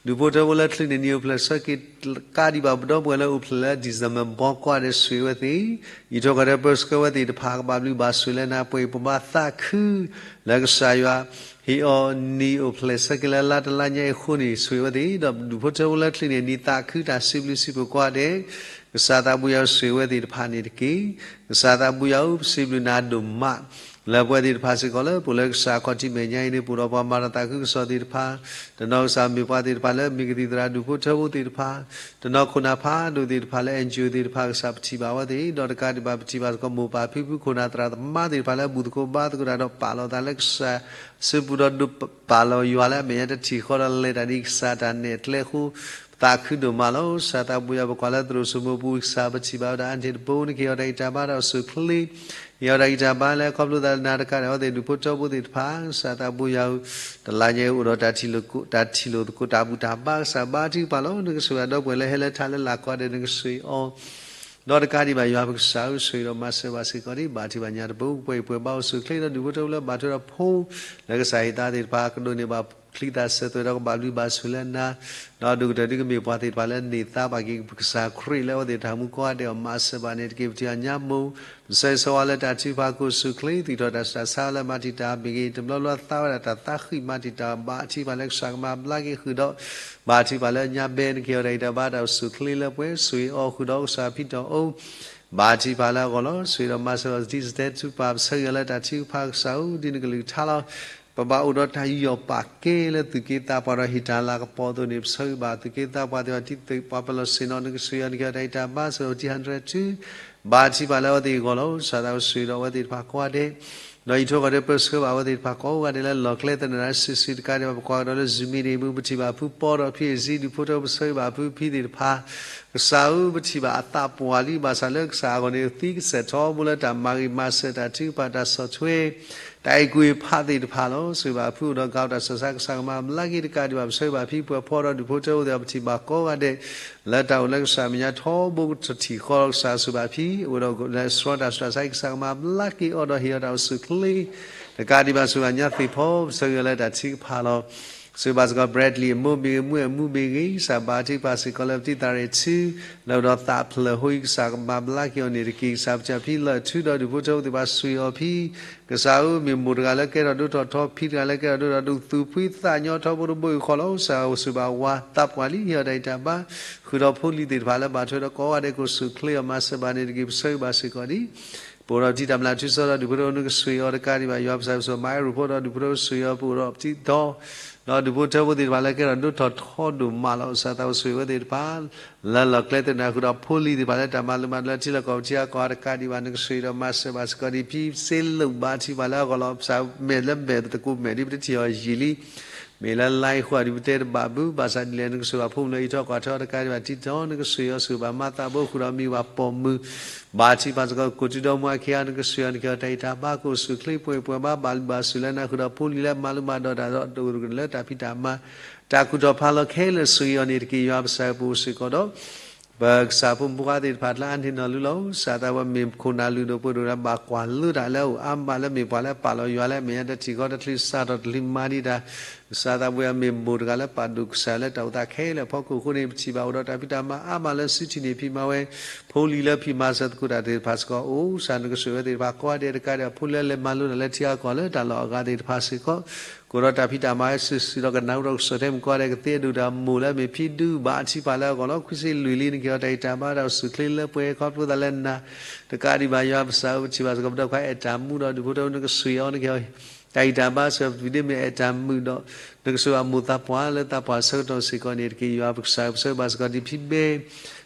ဒူၣ်ဖိထၢဖိလၢချံးန့ၢ်နံၤအိၣ်ဖျဲၣ်ဆၢက့ၤ ကးဒံးဘၣ်ပဒီပုၢ်ဝဲၢ်လၢအိၣ်ဖျဲၣ်လၢ December ဘီကိးဂၤဒဲး ဆိၣ်ဂ့ၤဝဲသ့ၣ်, အံးထွဲကွၢ်ထွဲပၢဆှၢဝဲသ့ၣ်တဖၣ် ကဘၣ်ဘျုးဘၣ်ဆိၣ်လၢနၤ ပှဲၤအံၤ ပဘၣ်သးခု လၢကစၢ်ယွၤ ဟ့ၣ်အီၤနံၤအိၣ်ဖျဲၣ်ဆၢက့ၤလၢလါတလါညါအံၤအဃိန့ၣ် ဆိၣ်ဂ့ၤဝဲသ့ၣ်, ဒီးဒူၣ်ဖိထၢဖိလၢချံးန့ၢ်နံၤသးခုတၢ်စံးဘျုးစံးဖှိၣ်ကိးဂၤဒဲး ကစၢ်သးဘိယွၤဆိၣ်ဂ့ၤဝဲသ့ၣ်တဖၣ်န့ၣ်တက့ၢ်. ကစၢ်သးဘိယွၤဧၢ ပစံးဘျုးနၤဒိၣ်မး လၢပဝဲသ့ၣ်တဖၣ်စ့ၢ်ကီးလၢပအိၣ်လၢကစၢ်ခီၣ်ထံးမဲာ်ညါအံၤန့ၣ် ပအိၣ်ဒီးပှၤမၤတၢ်သးခုကစီၣ်သ့ၣ်တဖၣ်, တနီၤကစၢ်မ့ၢ်ပှၤသ့ၣ်တဖၣ်လၢမ့ၢ်ကသံၣ်သရၣ်ဒူၣ်ဖိထၢဖိသ့ၣ်တဖၣ်, တနီၤခိၣ်နၢ်ဖးဒိၣ်သ့ၣ်တဖၣ်လၢ NGO သ့ၣ်တဖၣ် ကစၢ်ပထံၣ်ဘၣ်ဝဲသ့ၣ်, ဒီးတကးဒံးဘၣ်ပထံၣ်ဘၣ်စ့ၢ်ကီးမိၢ်ပၢ်ဖံဖု ခိၣ်နၢ်သရၣ်သမါသ့ၣ်တဖၣ်လၢဘူၣ်သကိးဘါသကိးတၢ်ဒီးပာ်လီၤသးလၢကစၢ်စုပူၤဒီးဒိးပာ်လီၤယွၤလၢအမဲာ်ညါတထံၣ်ဃီဒီးလဲၤတၢ်ဒ်ကစၢ်တၢ်နဲၣ်ကျဲအဃိ ပသးခုဒိၣ်မးလီၤ. ကစၢ်သးဘိယွၤ ပကွၢ်လၢသရိာ်စိမိၤပူၤ ကစၢ်ပထံၣ်ဘၣ်ဝဲဒၣ်အါန့ၢ်တဘိ နကဟ့ၣ်အီၤတၢ်ဂံၢ်တၢ်ဘါဒီးအိၣ်ဆူၣ်အိၣ်ချ့, ဟ့ၣ်အီၤတၢ်ဂံၢ်တၢ်ဘါလၢခီဖျိသးလၢနၤတကးဒံး အဝဲသ့ၣ်ဒူၣ်ဖိထၢဖိသ့ၣ်တဖၣ် ကစၢ်သးဘိယွၤဧၢ, တလါညါအံၤအိၣ်ဒီးတၢ်ထံၣ်လိာ်သကိး တၢ်ထံၣ်လိာ်သကိးတၢ်ဘူၣ်တၢ်ဘါ ကစၢ်ဘါထုကဖၣ်လီၤ. နကဆိၣ်ဂ့ၤဒီပုၢ်ဝဲၢ်လၢဟဲလၢထးလၢလာ်ကိးဂၤဒဲး နကဆိၣ်ဂ့ၤအီၤ ဒီးတကးဒံးဘၣ်ယွၤပကစၢ်ဧၢ ဆိၣ်ဂ့ၤဒီးမၤစၢၤဘၣ်စ့ၢ်ကီးဒံး ဘၣ်ထံၣ်ဘၣ်ညါတဘိ ပှဲၤအံၤပှဲၤဘါအိၣ်ဆူၣ်အိၣ်ချ့ဒီး ဒူၣ်ဖိထၢဖိလၢဘၣ်ထွဲဒီးဖိ လၢကစၢ်ဟ့ၣ်သါသ့ၣ်တဖၣ် ကဒိးန့ၢ်ဘၣ်ချံသးစဲးသွဲၣ်ဒီးကဘၣ်ဘျုးဘၣ်ဆိၣ်လၢနၤ, ဒီးဒိၣ်ကတၢၢ်ဒ်ကမ့ၢ်ပှၤသ့ၣ်တဖၣ်လၢန့ၢ်သါဘၣ်က့ၤ ပကစၢ်ခရံာ်လၢအဝဲသ့ၣ်တၢ်မူကိးဂၤဒဲးအီၤ မၤစၢၤဘၣ်န့ၣ်တက့ၢ်. ပထံၣ်အီၤညါမိၢ် ပဆၢဂ့ၤဆၢဝါလၢတၢ်ထုကဖၣ်ကအိၣ်ဆူၣ်အိၣ်ချ့ သူၣ်ထီၣ်တၢ်ဆူးတၢ်ဆါလၢမၤတံာ်တာ်မ့ၢ်ဂ့ၤ တဘျီဘျီသါဝဲဒၣ်တၢ်သးဃံးမၤတံာ်တာ် ဘၣ်ထံၣ်ဘၣ်လၢကစၢ်ကမၤဘျါက့ၤဃုာ်ဒီး ဘၣ်ထံၣ်ဘၣ်လၢညါဘဲ နကဟ့ၣ်အီၤတၢ်ဂံၢ်တၢ်ဘါတၢ်အိၣ်ဆူၣ်အိၣ်ချ့လၢပှဲၤ ဆိၣ်ဂ့ၤအီၤဃုာ်ဒီးကစၢ်ဖံးတီၤအိၣ် ဘၣ်ထံၣ်ဘၣ်လၢအဂီၢ်လီၤ. ဆိၣ်ဂ့ၤဒီးမၤစၢၤအီၤ ဒ်စတဲတဖၣ် ပဆၢဂ့ၤအီၤလၢတၢ်ထုကဖၣ်ကစၢ်ဧၢ ဒ်နကလုၢ်ကထါလီၤ. ပဘၣ်အိၣ်ဒီးတၢ်ယူးယီၣ်ပာ်ကဲလၢသူၣ်က့သးပှၢ်ဒီးဟ့ၣ်တၢ်လၤကပီၤအသိးန့ၣ် ပဆၢဂ့ၤဘၣ်သူၣ်က့သးပှၢ်သ့ၣ်တဖၣ် တံသုးပှၤပလီၢ်ဆ့ၣ်နီၤ နကဆိၣ်ဂ့ၤအီၤ နကဟ့ၣ်အီၤတၢ်ဂံၢ်တၢ်ဘါ ဆိၣ်ဂ့ၤအီၤ တံၢ်ဟါဒြဲၣ်ထူ ဘၣ်ထံၣ်ဘၣ်လၢအဝဲသ့ၣ်အဂီၢ်လီၤ. ကစၢ်သးကဆိၣ်ဂ့ၤဒီးအဝဲသ့ၣ်တဖၣ်ကိးဂၤဒဲး ဒီးအံးထွဲကွၢ်ထွဲပၢဆှၢဘၣ်အဝဲသ့ၣ်တဖၣ်ကိးဂၤဒဲးလၢလီၢ်ကျဲသနၢၣ် စုာ်စုာ်တကးဒံးဘၣ် ပကွၢ်ကဒီးလၢ Zoom meeting မူ ပထံၣ်ဘၣ်ဖုပီဒီးဖံအ့ၣ်စံ ဒူၣ်ဖိထၢဖိ ပဆၢဂ့ၤဘၣ်ဖုဖံသ့ၣ်တဖၣ် ကစၢ်ဧၢ ပထံၣ်ဘၣ်အသးပှၢ်လံ ဘၣ်ဆၣ်လၢကစၢ်အဂီၢ်န့ၣ် သံကစဲၣ်ထီဘိလၢတၢ်မၤဂ့ၤမၤစၢၤ တၢ်ထုကဖၣ်တၢ်ဆီၣ်ထွဲ တၢ်အဲၣ်ကူၣ်အဲၣ်ဖးသ့ၣ်တဖၣ်လီၤ. ဆိၣ်ဂ့ၤဘၣ်ဖုအိၣ်ဒီးကးတၢ်ဆၢဆါ ကစၢ်ကမၤဘျါက့ၤတကးဒံးဘၣ် ပဆၢဂ့ၤဘၣ်ဖံပှဲၤဖီဒီးဒူၣ်ဖိထၢဖိသ့ၣ်တဖၣ် ပထံၣ်ဘၣ်ကိးဂၤဒဲး လၢတၢ်အိၣ်လၢကစၢ်မဲာ်ညါထီဘိတထံၣ်ဃီဒီးကစၢ်ဆိၣ်ဘၣ်ဖံ အိၣ်ဒီးလဲၤဆှၢတၢ်ဆူးတၢ်ဆါ ကစၢ်ကမၤဘျါက့ၤအီၤဒီးဟ့ၣ်အီၤတၢ်အိၣ်ဆူၣ်အိၣ်ချ့ တကးဒံးဘၣ်ဆိၣ်ဂ့ၤညါသ့ၣ်ဖီ ပဆၢဂ့ၤအီၤလၢတၢ်ထုကဖၣ်လီၤ. ဆိၣ်ဂ့ၤဘၣ်စ့ၢ်ကီး Bradley အမိၢ်မ့ၢ်ဂ့ၤ မုၣ်အမုၣ်မ့ၢ်ဂ့ၤ ကစၢ်ဘၣ်ထံၣ်ပၢ်စ့ၢ်ကီးလၢပတံၤသးရ့ၣ်ထူ လၢအိၣ်ဒီးသးဖျၢၣ်အဃိ ကစၢ်ကမၤဘျါက့ၤအီၤန့ၣ်တက့ၢ်. ကစၢ်ပထံၣ်ဖံလၢာ်ထူဒီးဒူၣ်ဖိထၢဖိသ့ၣ်တဖၣ် ဆိၣ်ဂ့ၤအီၤဖံ ကစၢ်ဧၢ မ့ၢ်မိၢ်တဂၤလၢကဲထီၣ်ဒိၣ်ထီၣ်ထီ ဖံတဂၤလၢကဲထီၣ်ဒိၣ်ထီၣ်ဒိၣ် သူၣ်ဖှံသးညီထီဘိတဘိအံၤဃီလီၤ. ကစၢ်ဧၢ ဆိၣ်ဂ့ၤဘၣ်ဝၤသးပှၢ်လံ ဟ့ၣ်အီၤတၢ်ဂံၢ်တၢ်ဘါ ဃုာ်ဒီးဖိလံၤသ့ၣ်တဖၣ်လၢဘၣ်ထွဲဒီးကိးဂၤဒဲး ကအိၣ်ဆူၣ်အိၣ်ချ့အီၤ မၤစၢၤဘၣ်န့ၣ်တက့ၢ်. ပဆၢဂ့ၤဘၣ်စ့ၢ်ကီးဒံး ပအိၣ်ဒီးပတံၤတၢ်မျၢ်ထူစီဒီးဒူၣ်ဖိထၢဖိ နကဆိၣ်ဂ့ၤအီၤတကးဒံးဘၣ် ယွၤပကစၢ်ပစိၤ မၤအဲၣ်ရူၣ်ဖိဒီးဒူၣ်ဖိထၢဖိ ဆိၣ်ဂ့ၤအီၤ ပအိၣ်ဒီးပတံၤတီ ဒီးဒူၣ်ဖိထၢဖိသ့ၣ်တဖၣ်လၢကဲထီၣ်ဒိၣ်ထီၣ်ထီဒိၣ်မးလီၤ. ကစၢ်သးကဆိၣ်ဂ့ၤဝဲသ့ၣ်တဖၣ် လၢလီၢ်ကျဲသနၢၣ်ဃုာ်ဒီးဖိလံၤသ့ၣ်တဖၣ်လၢတၢ်မၤလိမၤဒိးလၢထံလီၢ်ကီၢ်ပူၤထံအကီၢ်တကးဒံးဘၣ် နကဆိၣ်ဂ့ၤဒီးမၤစၢၤဘၣ်စ့ၢ်ကီးဒံး ဖံစ့လိာ်ဘၣ်ထံဘၣ်လၢအဂီၢ်လီၤ. ကစၢ်မဲာ်လၢမဲာ်ပသကိးမဲာ်ဒ်ပတထံၣ်အီၤယံာ်လံ မ့ၢ်လၢ line ဃိဒ်ပတဲတဘၣ်ဘု ဘၣ်ဆၣ်ဒ်လဲၣ် နကဆိၣ်ဂ့ၤဘၣ်ဖိမုၣ်လၢအံးထွဲကွၢ်ထွဲအီၤတကးဒံးဘၣ် တံၤတီ နကဆိၣ်ဂ့ၤအီၤ ဆိၣ်ဂ့ၤဘၣ်မၤသးဘိဃုာ်ဒီးမံၤဘၣ်ပိာ်မုၣ် ဘၣ်ထံဘၣ်စ့ၢ်ကီး ကိးတုဒီမါအခ့အါ နကဆိၣ်ဂ့ၤအီၤ နကဟ့ၣ်အီၤတၢ်ဂံၢ်တၢ်ဘါ ကအိၣ်ဆူၣ်အိၣ်ချ့ ပှဲၤပှဲၤဘါ ဘၣ်လုၢ်ဘၣ်စူၣ်လၢနၤ ဃုာ်ဒီးဖိလံၤလၢမၤလိမၤဒိးတၢ်ဒီး ဒိၣ်ကတၢၢ်လၢတၢ်ဖံးတၢ်မၤ တၢ်ကူၣ်ထီၣ်ဖးလီၤခဲလၢာ် ဆိၣ်ဂ့ၤအီၤန့ၣ်တက့ၢ်. ယွၤပကစၢ်ပအိၣ်စ့ၢ်ကီးဒီး ပကစၢ်ဖိမုၣ်ဖိခွါသ့ၣ်တဖၣ် ကျါအါန့ၢ်နီၢ်လုၢ်လီၤ. ကစၢ်သးပှၢ်မ့ၢ်ခိၣ်နၢ်လုၢ်ဒိၣ်ပှ့ၤဒိၣ်ဒီး ဘၣ်ကွၢ်လိတၢ်လၢအအိၣ်အါမးလၢမ့ၢ်ပှၤလၢပာ်လီၤယွၤလၢအမဲာ်ညါ တထံၣ်ဃီတချုးစးထီၣ်တချုးမၤဒံးတၢ်, ကစၢ်သးပှၢ်ယွၤမ့ၢ်မိၢ်တဂၤလၢပာ်ဒိၣ်ကစၢ်လၢတၢ်အိၣ်သးခဲလၢာ်အဖီခိၣ်အဃိန့ၣ် ပထံၣ်ဘၣ်အိၣ်ဒီးတၢ်ဖံးတၢ်မၤအါမးလၢစုထံၣ်န့ၢ်ဖံးမၤဝဲ ဖိလံၤလၢဖံးမၤစၢၤသကိးတၢ်သ့ၣ်တဖၣ်စ့ၢ်ကီး အိၣ်ကစၢ်နကစၢ်ဝဲသ့ၣ်တဖၣ်ကိးဂၤဒဲး တကးဒံးဘၣ်ဖိလၢလဲၤမၤလိတၢ်လၢထံအကီၢ်လၢတၢ်လီၢ်အဂၤသ့ၣ်တဖၣ်စ့ၢ်ကီး ကအိၣ်ဒီးတၢ်ဖံးတၢ်မၤဝဲစုာ်စုာ်ဒီးကနၣ်ဟူဒီးကစၢၢ်ထဲမုၣ်ကိးဂၤဒဲး ကသ့အဒိၣ်တၢ်မိၢ်လၢအမ့ၢ်ဖံဒုးဘၣ်အထံပာ်လၢအဂီၢ်လီၤ. ခွံဆံလွံၢ်လံ နကဟ့ၣ်အီၤတၢ်ဂံၢ်တၢ်ဘါဒီးစူၢ်ချ့လၢပှဲၤခီဖျိသးလၢနၤ တကးဒံးဘၣ်ယွၤပကစၢ်ဧၢ ပထံၣ်ဘၣ်စ့ၢ်ကီး ပဒီပုၢ်ဝဲၢ်ခွါအဲၣ်တၢ်မူဒီးဒူၣ်ဖိထၢဖိ နကဆှၢအီၤ နကဟ့ၣ်အီၤ တၢ်ဂံၢ်တၢ်ဘါစ့ၢ်ကီး ပဒ့မ့ၢ်အဲၣ်တၢ်မုာ်ဒီး နကဆှၢဘၣ်မိၢ်သးပှၢ်လၢသးပှၢ်ဆၢကတီၢ်စ့ၢ်ကီးန့ၣ်တက့ၢ်. ယွၤပကစၢ်ဧၢ ပဆၢဂ့ၤဘၣ်စ့ၢ်ကီးဒ်ဖံဘဲ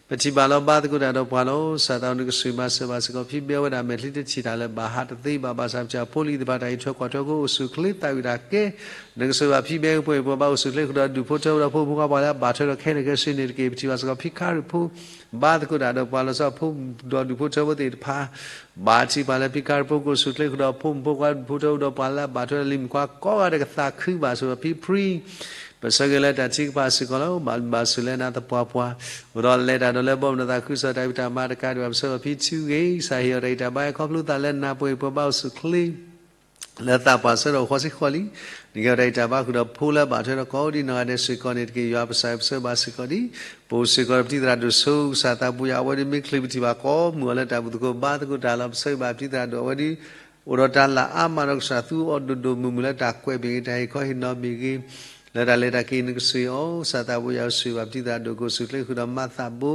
ပထံၣ်ဘၣ်လီၤဘါသကိးတၢ်ဒီးပှၤလီၤ. ကစၢ်သးဧၢ နကဆှၢမၤစၢၤဘၣ်စ့ၢ်ကီး ဖံဘဲဝဲဒၣ်မဲာ်ချံတထံၣ်တၢ်လၢဘၣ်ဟးတသ့ဘၣ် ဘၣ်ဆၣ်ပစၢ်ဖိလံၤသ့ၣ်တဖၣ်တၢ်အံးထွဲကွၢ်ထွဲအဃိ အိၣ်ဆူၣ်ချ့သးဝံၣ်တၢ်ကဲ နကဆှၢဘၣ်ဖံဘဲကပှဲၤပှၤဘါ အိၣ်ဆူၣ်ချ့ဃုာ်ဒီးဒူၣ်ဖိထၢဖိဒီးဖိမုၣ်ဖိခွါပှၤလၢအဘၣ်ထွဲဒီးခဲလၢာ်ခဲဆ့န့ၣ်တက့ၢ်. ပထံၣ်ဘၣ်စ့ၢ်ကီး ဖံခါရံၣ်ဖိ ဘါသကိးတၢ်ဒီးပှၤလီၤဆီ ဖိဒီးဒူၣ်ဖိထၢဖိသ့ၣ်တဖၣ် ဘၣ်ထံပှၤလၢဖံခါရံၣ်ဖိ ကအိၣ်ဆူၣ်ချ့ဃုာ်ဒီးဖိမုၣ်ဖိခွါဒူၣ်ဖိထၢဖိဒီးပှၤလၢအဘၣ်ထွဲဒီးလံၤမုၣ်ခွါကိးဂၤဒဲး ကသးခုဘၣ်ဆိၣ်ဂ့ၤဖံဖြံ ပဆၢဂ့ၤလၢတၢ်ထုကဖၣ်စ့ၢ်ကီးလီၤ. ဘၣ်ဘျုးဘၣ်ဆိၣ်လၢနၤသပှၢ်ပှၢ် အိၣ်ဒီးလဲၤတၢ်ဒီးလၢဘီမုၢ်ဒီးသးခုကစီၣ်တၢ်ဖံးတၢ်မၤတကးဒံးဘၣ် ပဆၢဂ့ၤဖံထူဂ့ၤ ကစၢ်ဟ့ၣ်အီၤတၢ်ဂံၢ်တၢ်ဘါခီဖျိသးလၢနၤပှဲၤပှၤဘါ အိၣ်ဆူၣ်ချ့ လၢသးပှၢ်ဆၢကတီၢ်ဃိးဆံဃိးလံ. နကဟ့ၣ်အီၤတၢ်ဂံၢ်တၢ်ဘါဃုာ်ဒီးဖိလၢအဘၣ်ထွဲဒီးကိးဒံနီၢ်ဂၤဒဲးစ့ၢ်ကီးန့ၣ်တက့ၢ်. ယွၤပကစၢ်ဧၢ ပဆၢဂ့ၤဘၣ်စ့ၢ်ကီးဒ် ပအိၣ်စ့ၢ်ကီးဒီးပတံၤသရၣ်ဒိၣ်ဆိ ကစၢ်သးပှၢ်ယွၤ အဝဲဒၣ်မ့ၢ်ချုးပထံၣ်ဘၣ်ကိးမုၢ်အီၤလၢတၢ်ဘူၣ်သကိးဘါသကိးတၢ်လီၤ. ပဆၢဂ့ၤဘၣ်ပတံၤသရၣ်ဒိၣ် အဝဲဒၣ် အိၣ်ဒီးတၢ်လၢအါမးဒီးကစၢ်သူအီၤဒိၣ်ဒိၣ်မုၢ်မုၢ်လၢတၢ်ကွဲးမ့ၢ်ဂ့ၤ တၢ်ဟ့ၣ်ခီဟ့ၣ်နီၤမ့ၢ်ဂ့ၤ လၢတၢ်လဲၤတၢ်က့ၤ နကဆှၢအီၤ ကစၢ်သးပှၢ်ယွၤ ဆှၢဘၣ်ပတံၤသရၣ်ဒိၣ် ကအိၣ်ဆူၣ်ချ့ဃုာ်ဒီးမၤသးဘိ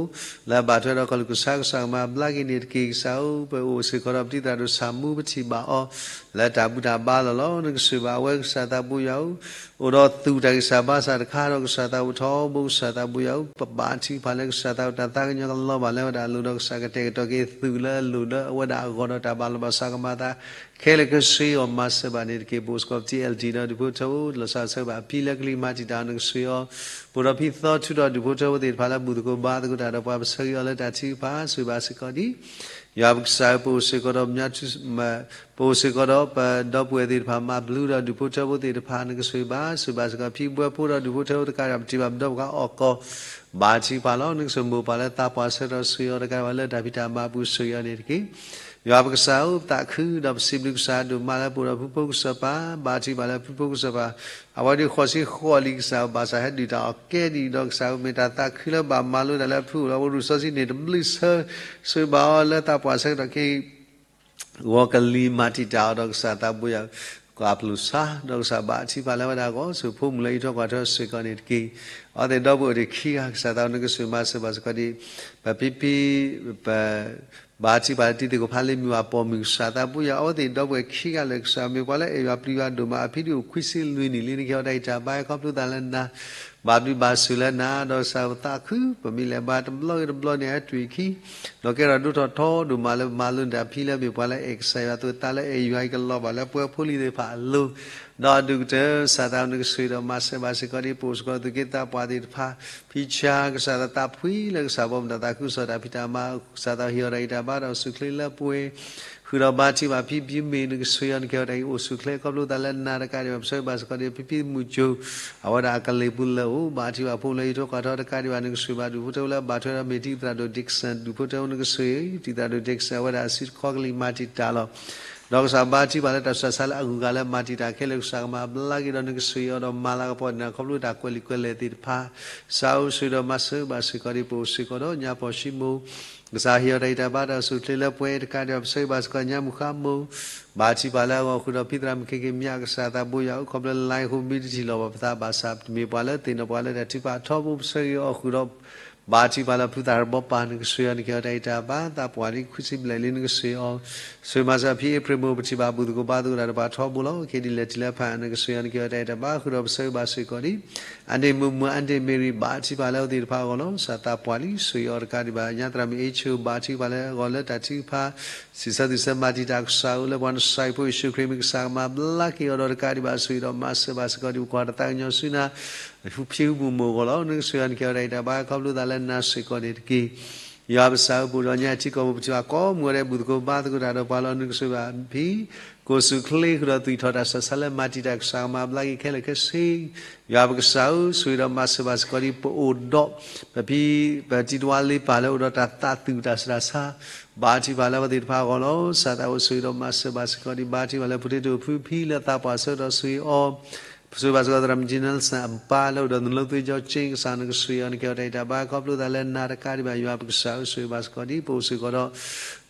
လၢအဘၣ်ထွဲဒီးကီၢ်လူၢ်ကစၢ် ကစၢ်ကမၤဘျါက့ၤန့ၣ်တက့ၢ်. ကစၢ်ဧၢ ပအိၣ်စ့ၢ်ကီးဒီးပတံၤသရၣ်ဒိၣ်ဆၣ်မူ ပထံၣ်ဘၣ်အီၤ လၢတၢ်ဘူၣ်တၢ်ဘါလီၤလီၤ. နကဆှၢဘၣ်အဝဲ ကစၢ်သးပှၢ်ယွၤဧၢ အိၣ်ဒီးသူၣ်တၢ်ဂံၢ်စၢ်ဘါစၢ်တခါဒီး ကစၢ်သးပှၢ်ထီဘိ ကစၢ်သးပှၢ်ယွၤဧၢ ပဘၣ်ထံပှၤလၢကစၢ်သးပှၢ်တၢ်သးကညီၤကလီၤဘၣ်လၢဝဲဒၣ်အလိၤဒီး ကစၢ်ကတဲာ်ကတီၤက့ၤသူၣ်လၢအလိၤလၢအဝဲဒၣ်အဂီၢ်ဒီးတၢ်ဘၣ်လီၤဘၣ်စးကမၤသး ခဲလၢာ်ခဲဆ့အီၤ မၤစၢၤဘၣ်န့ၣ်တက့ၢ်. ပအိၣ်စ့ၢ်ကီးပတံၤ L D ဒီးဒူၣ်ဖိထၢဖိ လီၤစၢ်ဆၢဘၣ်ဖံလၢကလံၤမၤတံာ်တာ် နကဆှၢအီၤ ပအိၣ်ဒီးဖံသီထူဒီးဒူၣ်ဖိထၢဖိသ့ၣ်တဖၣ်လၢဘူၣ်သကိးဘါသကိးတၢ်ဒီးပှၤ ပဆၢဂ့ၤအီၤလၢတၢ်ထုကဖၣ် ဆှၢဘၣ်စ့ၢ်ကီးဒ် ယွၤပကစၢ်ဧၢ ပအိၣ်စ့ၢ်ကီးဒီး ပအိၣ်စ့ၢ်ကီးဒီးပဒီပုၢ်ဝဲၢ်သ့ၣ်တဖၣ် မၤဘျုးဒီးဒူၣ်ဖိထၢဖိသ့ၣ်တဖၣ် နကဆှၢဘၣ် ဆှၢဘၣ်စ့ၢ်ကီးဖံဘှဲဖိဒီးဒူၣ်ဖိထၢဖိတကးဒံး ပထံၣ်ဘၣ်ပဒီပုၢ်ဝဲၢ်အီၣ်ကီၢ် ဘၣ်ထံပှၤလီၤ. နကဆှၢမိၢ်ပၢ်လၢသးပှၢ်ဆၢကတီၢ် ဆှၢအီၤတကးဒံးဘၣ်လၢတၢ်ဖံးတၢ်မၤအပူၤ ဆှၢအီၤန့ၣ်တက့ၢ်. ယွၤပကစၢ်ဧၢ ပသးခုဒီးပစံးဘျုးကစၢ်ဒိၣ်မးလၢပအိၣ်ဒီးဖုဖိကစၢ်ပၤ ဘၣ်ထံပှၤလၢဖုဖိကစၢ်ပၤ အဝဲဒၣ်ဃိးဆံဃိးလံ ကစၢ်ဧၢ ဘၣ်ဆၣ်ဟဲဒုၣ်တၢ်အီၣ်ကဲဒံးဒီး ကစၢ်ဧၢ မ့ၢ်တၢ်သးခုလၢဘၣ်မၤလိတၢ်လၢအဖုအိၣ်ဒီး ဝဲရူၢ်စီဆှံန့ၣ် တဘျုးဆၢ ဆှၢဘၣ်အီၤလၢသးပှၢ်ဆၢကတီၢ်ခဲအံၤ ဂီၤကလံၤမၤတံာ်တာ်အီၤဒီး ကစၢ်သးဘိယွၤ ကွၢ်ပျုၤဆါ ဒီးကစၢ်ဘၣ်ထံပှၤလၢဝဲဒၣ်အဂီၢ် ဆူဖိမုၣ်လၢအံးထွဲကွၢ်ထွဲစ့ၢ်ကီးန့ၣ်တက့ၢ်. အဝဲသ့ၣ်ဒီပုၢ်ဝဲၢ်တ့ၢ်ခံဂၤ ကစၢ်သးနကဆှၢမၤစၢၤဘၣ်စ့ၢ်ကီး ဒ် ပဖံဖံ ပ ဘၣ်ထံပှၤလၢတံၤသကိးဖးလ့ၢ်မုၢ်ဘၣ်ပိာ်မုၣ် ကစၢ်သးဘိယွၤ အဝဲသ့ၣ်ဒီပုၢ်ဝဲၢ်ခံဂၤလၢာ် ကစၢ်မ့ၢ်ပှၤလၢအဲၣ်ယွၤပျံၤယွၤဒိၣ်မး အဖံဒၣ်အိၣ်ခွံဆံလွံၢ်နံၣ်လံ နကဟ့ၣ်အီၤတၢ်ဂံၢ်တၢ်ဘါခီဖျိသးလၢနၤ ဘၣ်ဘျုးဘၣ်ဆိၣ်လၢနၤ ဒီးကစၢ်ပသးခု ပမ့ၢ်လဲၤဘါတဘျီဂ့ၤတဘျီန့ၣ် ဟဲတုၤအခံ ဒီးကဲထီၣ်ဒိၣ်ထီၣ်ထီဒိၣ်မးလၢမၤလိန့ၢ်တၢ်ဖံလၢမ့ၢ်ပှၤလၢအဲၣ်ကစၢ်ယွၤအသိး သးလၢအဲၣ်ယွၤအံၤကလီၤဘၣ်လၢပဝဲဖိလံၤသ့ၣ်တဖၣ်အလိၤ ဒီးအဒုးကတၢၢ် ကစၢ်သးနကဆှၢဒီးမၤစၢၤဘၣ်စ့ၢ်ကီးဒ် ပအိၣ်စ့ၢ်ကီးသူၣ်က့သးပှၢ်သ့ၣ်တဖၣ် ဖံဆါ ကစၢ်သးသးဖှံလၢကစၢ်ဘီမုၢ်ဒီးသးခုကစီၣ်တၢ်ဖံးတၢ်မၤ ကစၢ်သးဟ့ၣ်အီၤတၢ်ဂံၢ်တၢ်ဘါဒီးအိၣ်ဆူၣ်ချ့လၢပှဲၤ ဃုာ်ဒီးဘါထုကဖၣ်ဖံဖံမ့ၢ် နကဆှၢအီၤ နကဟ့ၣ်အီၤတၢ်ဂံၢ်အိၣ်ဆူၣ်ချ့ခီဖျိသးလၢနၤတကးဒံးဘၣ် ပဆၢဂ့ၤဘၣ်စ့ၢ်ကီးဒ်ဖံဖံမုၣ်ကၠိ အဝဲဒၣ်အကလံၤပူၤလၢအိၣ် ဘၣ်ထုကဖၣ်ဖိလၢအံးထွဲကွၢ်ထွဲတကးဒံးဘၣ် နကဆှၢဘၣ်ဒူၣ်ဖိထၢဖိလၢအဘၣ်ထွဲဒီးမ့ၢ်တံၤသရၣ်ဒိၣ် Dickson ဒူၣ်ဖိထၢဖိ နကဆှၢ တံၤသရၣ်ဒိၣ် Dickson အဝဲဒၣ်အစုတခီကလံၤမၤတံာ်တာ်လီၤ ဒီးကစၢ်ဘါထုကဖၣ်လၢတၢ်ဆူးတၢ်ဆါလၢအဂုၤအဂၤလၢမၤတံာ်တာ်ခဲလၢာ် ကစၢ်ကမၤဘျါက့ၤဒီး နကဆှၢအီၤဒီးမၤလၤကပီၤန့ၢ်နၤခီဖျိတၢ်ကွဲးလံာ်ကွဲးလဲၢ်သ့ၣ်တဖၣ် ကစၢ်ဧၢ ဆှၢဒီးမၤစၢၤဘၣ်စ့ၢ်ကီးဒ် ပအိၣ်စ့ၢ်ကီးဒီးညါပီၢ်ၡံမိၣ် ကစၢ်ဟ့ၣ်အီၤတၢ်ဂံၢ်တၢ်ဘါဒီးအိၣ်ဆူၣ်ချ့လၢပှဲၤတကးဒံးဘၣ် ပဆၢဂ့ၤဘၣ်စ့ၢ်ကီးညါမုၢ်ဃါမိၢ် ဘၣ်ထုကဖၣ်လၢအဂီၢ်ဃုာ်ဒီးဖံသရၣ်မုၣ် ခ့ခ့မၠး ကစၢ်သးဘိယွၤဧၢ ခီဖျိလၢ line အဃိမ့ၢ်တထံၣ်လိာ်ဘၣ်ပသးဘၣ်ဆၣ် တမ့ၢ်ပှၤလၢသ့ၣ်နီၣ်ပှၤလၢတၢ်ထုကဖၣ်ထီဘိ ပဆၢဂ့ၤအီၤဃုာ်ဒီး ဘၣ်ထုကဖၣ်လၢဖုသၣ်ရဘီပၢ် နကဆှၢအီၤ နကဟ့ၣ်အီၤတၢ်ဂံၢ်တၢ်ဘါ သးပှၢ်လံ ခွံဆံဘျဲၣ်လံ နကဆှၢအီၤ ဆှၢမၤစၢၤဖံအ့ဖြ့ၣ်မိၢ် ပထံၣ်ဘၣ်ဘူၣ်သကိးဘါသကိးတၢ်တဖၣ်ထီဘိလီၤ. ခဲဒ်လဲၣ်ထံးလၢဖး နကဆှၢအီၤ နကဟ့ၣ်အီၤတၢ်ဂံၢ်တၢ်ဘါဃုာ်ဒီး ပဆၢဂ့ၤဘၣ်စ့ၢ်ကီးဒ် အန့ၣ်မုၢ်မုၢ် အန့ၣ်မ့ၢ်ရံ ဘၣ်ထုကဖၣ်လၢအဝဲသ့ၣ်တဖၣ်အဂီၢ်လီၤ. ကစၢ်သးပှၢ်လံ ဆှၢအီၤတကးဒံးဘၣ် ညါသရၣ်မုၣ်အ့ၡိ ဘၣ်ထုကဖၣ်လၢအဂီၢ်လၢတၢ်ထုကဖၣ် စံးဆၢသူၣ်ဆၢမၤတံာ်တာ် ကစၢ်ဧၢ လၢပှၤနစၢ်ဖိယ့ၣ်ၡူးခရံာ်မံၤ ကစၢ်ကမၤဘျါက့ၤအီၤဒီးတကးဒံးဘၣ် ဆှၢအီၤဒီးမၤစၢၤဘၣ်စ့ၢ်ကီးဒ် ပကွၢ်တၢ်သးကညီၤဆူနၤ ဖံဖံမုၢ်မုၢ်အဂီၢ်လီၤ. နကဆှၢအီၤ နကဟ့ၣ်အီၤတၢ်ဂံၢ်တၢ်ဘါ ခီဖျိသးလၢနၤစ့ၢ်ကီးန့ၣ်တက့ၢ်. ယွၤပကစၢ်ဧၢ, ပအိၣ်ဒီးညါထံကီၢ်ပူၤ ပထံၣ်ဘၣ်ကိးမုၢ်ဂီၤဒဲး ဘူၣ်သကိးဘါသကိးတၢ်ဒီးပှၤလီၤ. နကဆိၣ်ဂ့ၤဘၣ်ဖံ ကိၣ်ဆူၣ်ချ့ဃုာ်ဒီးသွံၣ်ထီၣ်တၢ်ဆူးတၢ်ဆါလၢမၤတံာ်တာ်ကစၢ်ကမၤဘျါက့ၤခဲလၢာ်ခဲဆ့ ယွၤပကစၢ်ဧၢ, ဆိၣ်ဂ့ၤဒီးမၤစၢၤဘၣ်စ့ၢ်ကီးဒံး ပအိၣ်ဒီး ပဖံ ပတံၤတဝါလ့ပၢ်လၢအိၣ်ဒီးတၢ်သးသူၣ်တၢ်ဆူးတၢ်ဆါ ဘါထုကဖၣ်လၢအဝဲသ့ၣ်တဖၣ်အဂီၢ်လီၤ. ကစၢ်သးအိၣ်ဆိၣ်ဂ့ၤဒီးမၤစၢၤဘၣ်စ့ၢ်ကီးဒံး ဘါထုကဖၣ်လၢ ပူၤတ့ၢ်တအိၣ်ဖုဖံလၢသးပှၢ်ဆၢကတီၢ်ဆိၣ်ဂ့ၤအီၤ ဆိၣ်ဂ့ၤဘၣ်စ့ၢ်ကီးသရၣ်မုၣ်ကၠံ Nelson အပၢ်လၢအိၣ်ဒီးနလိသ့ကၠီကၠ့ ကစၢ်နကဆိၣ်ဂ့ၤအီၤ နကဲအီၤတၢ်အံၤတၢ်ဘါ ခီဖျိသးလၢနၤတကးဒံးဘၣ် ယွၤပကစၢ်ဧၢ, ဆိၣ်ဂ့ၤဘၣ်စ့ၢ်ကီးဒံး ပအိၣ်စ့ၢ်ကီးဒီး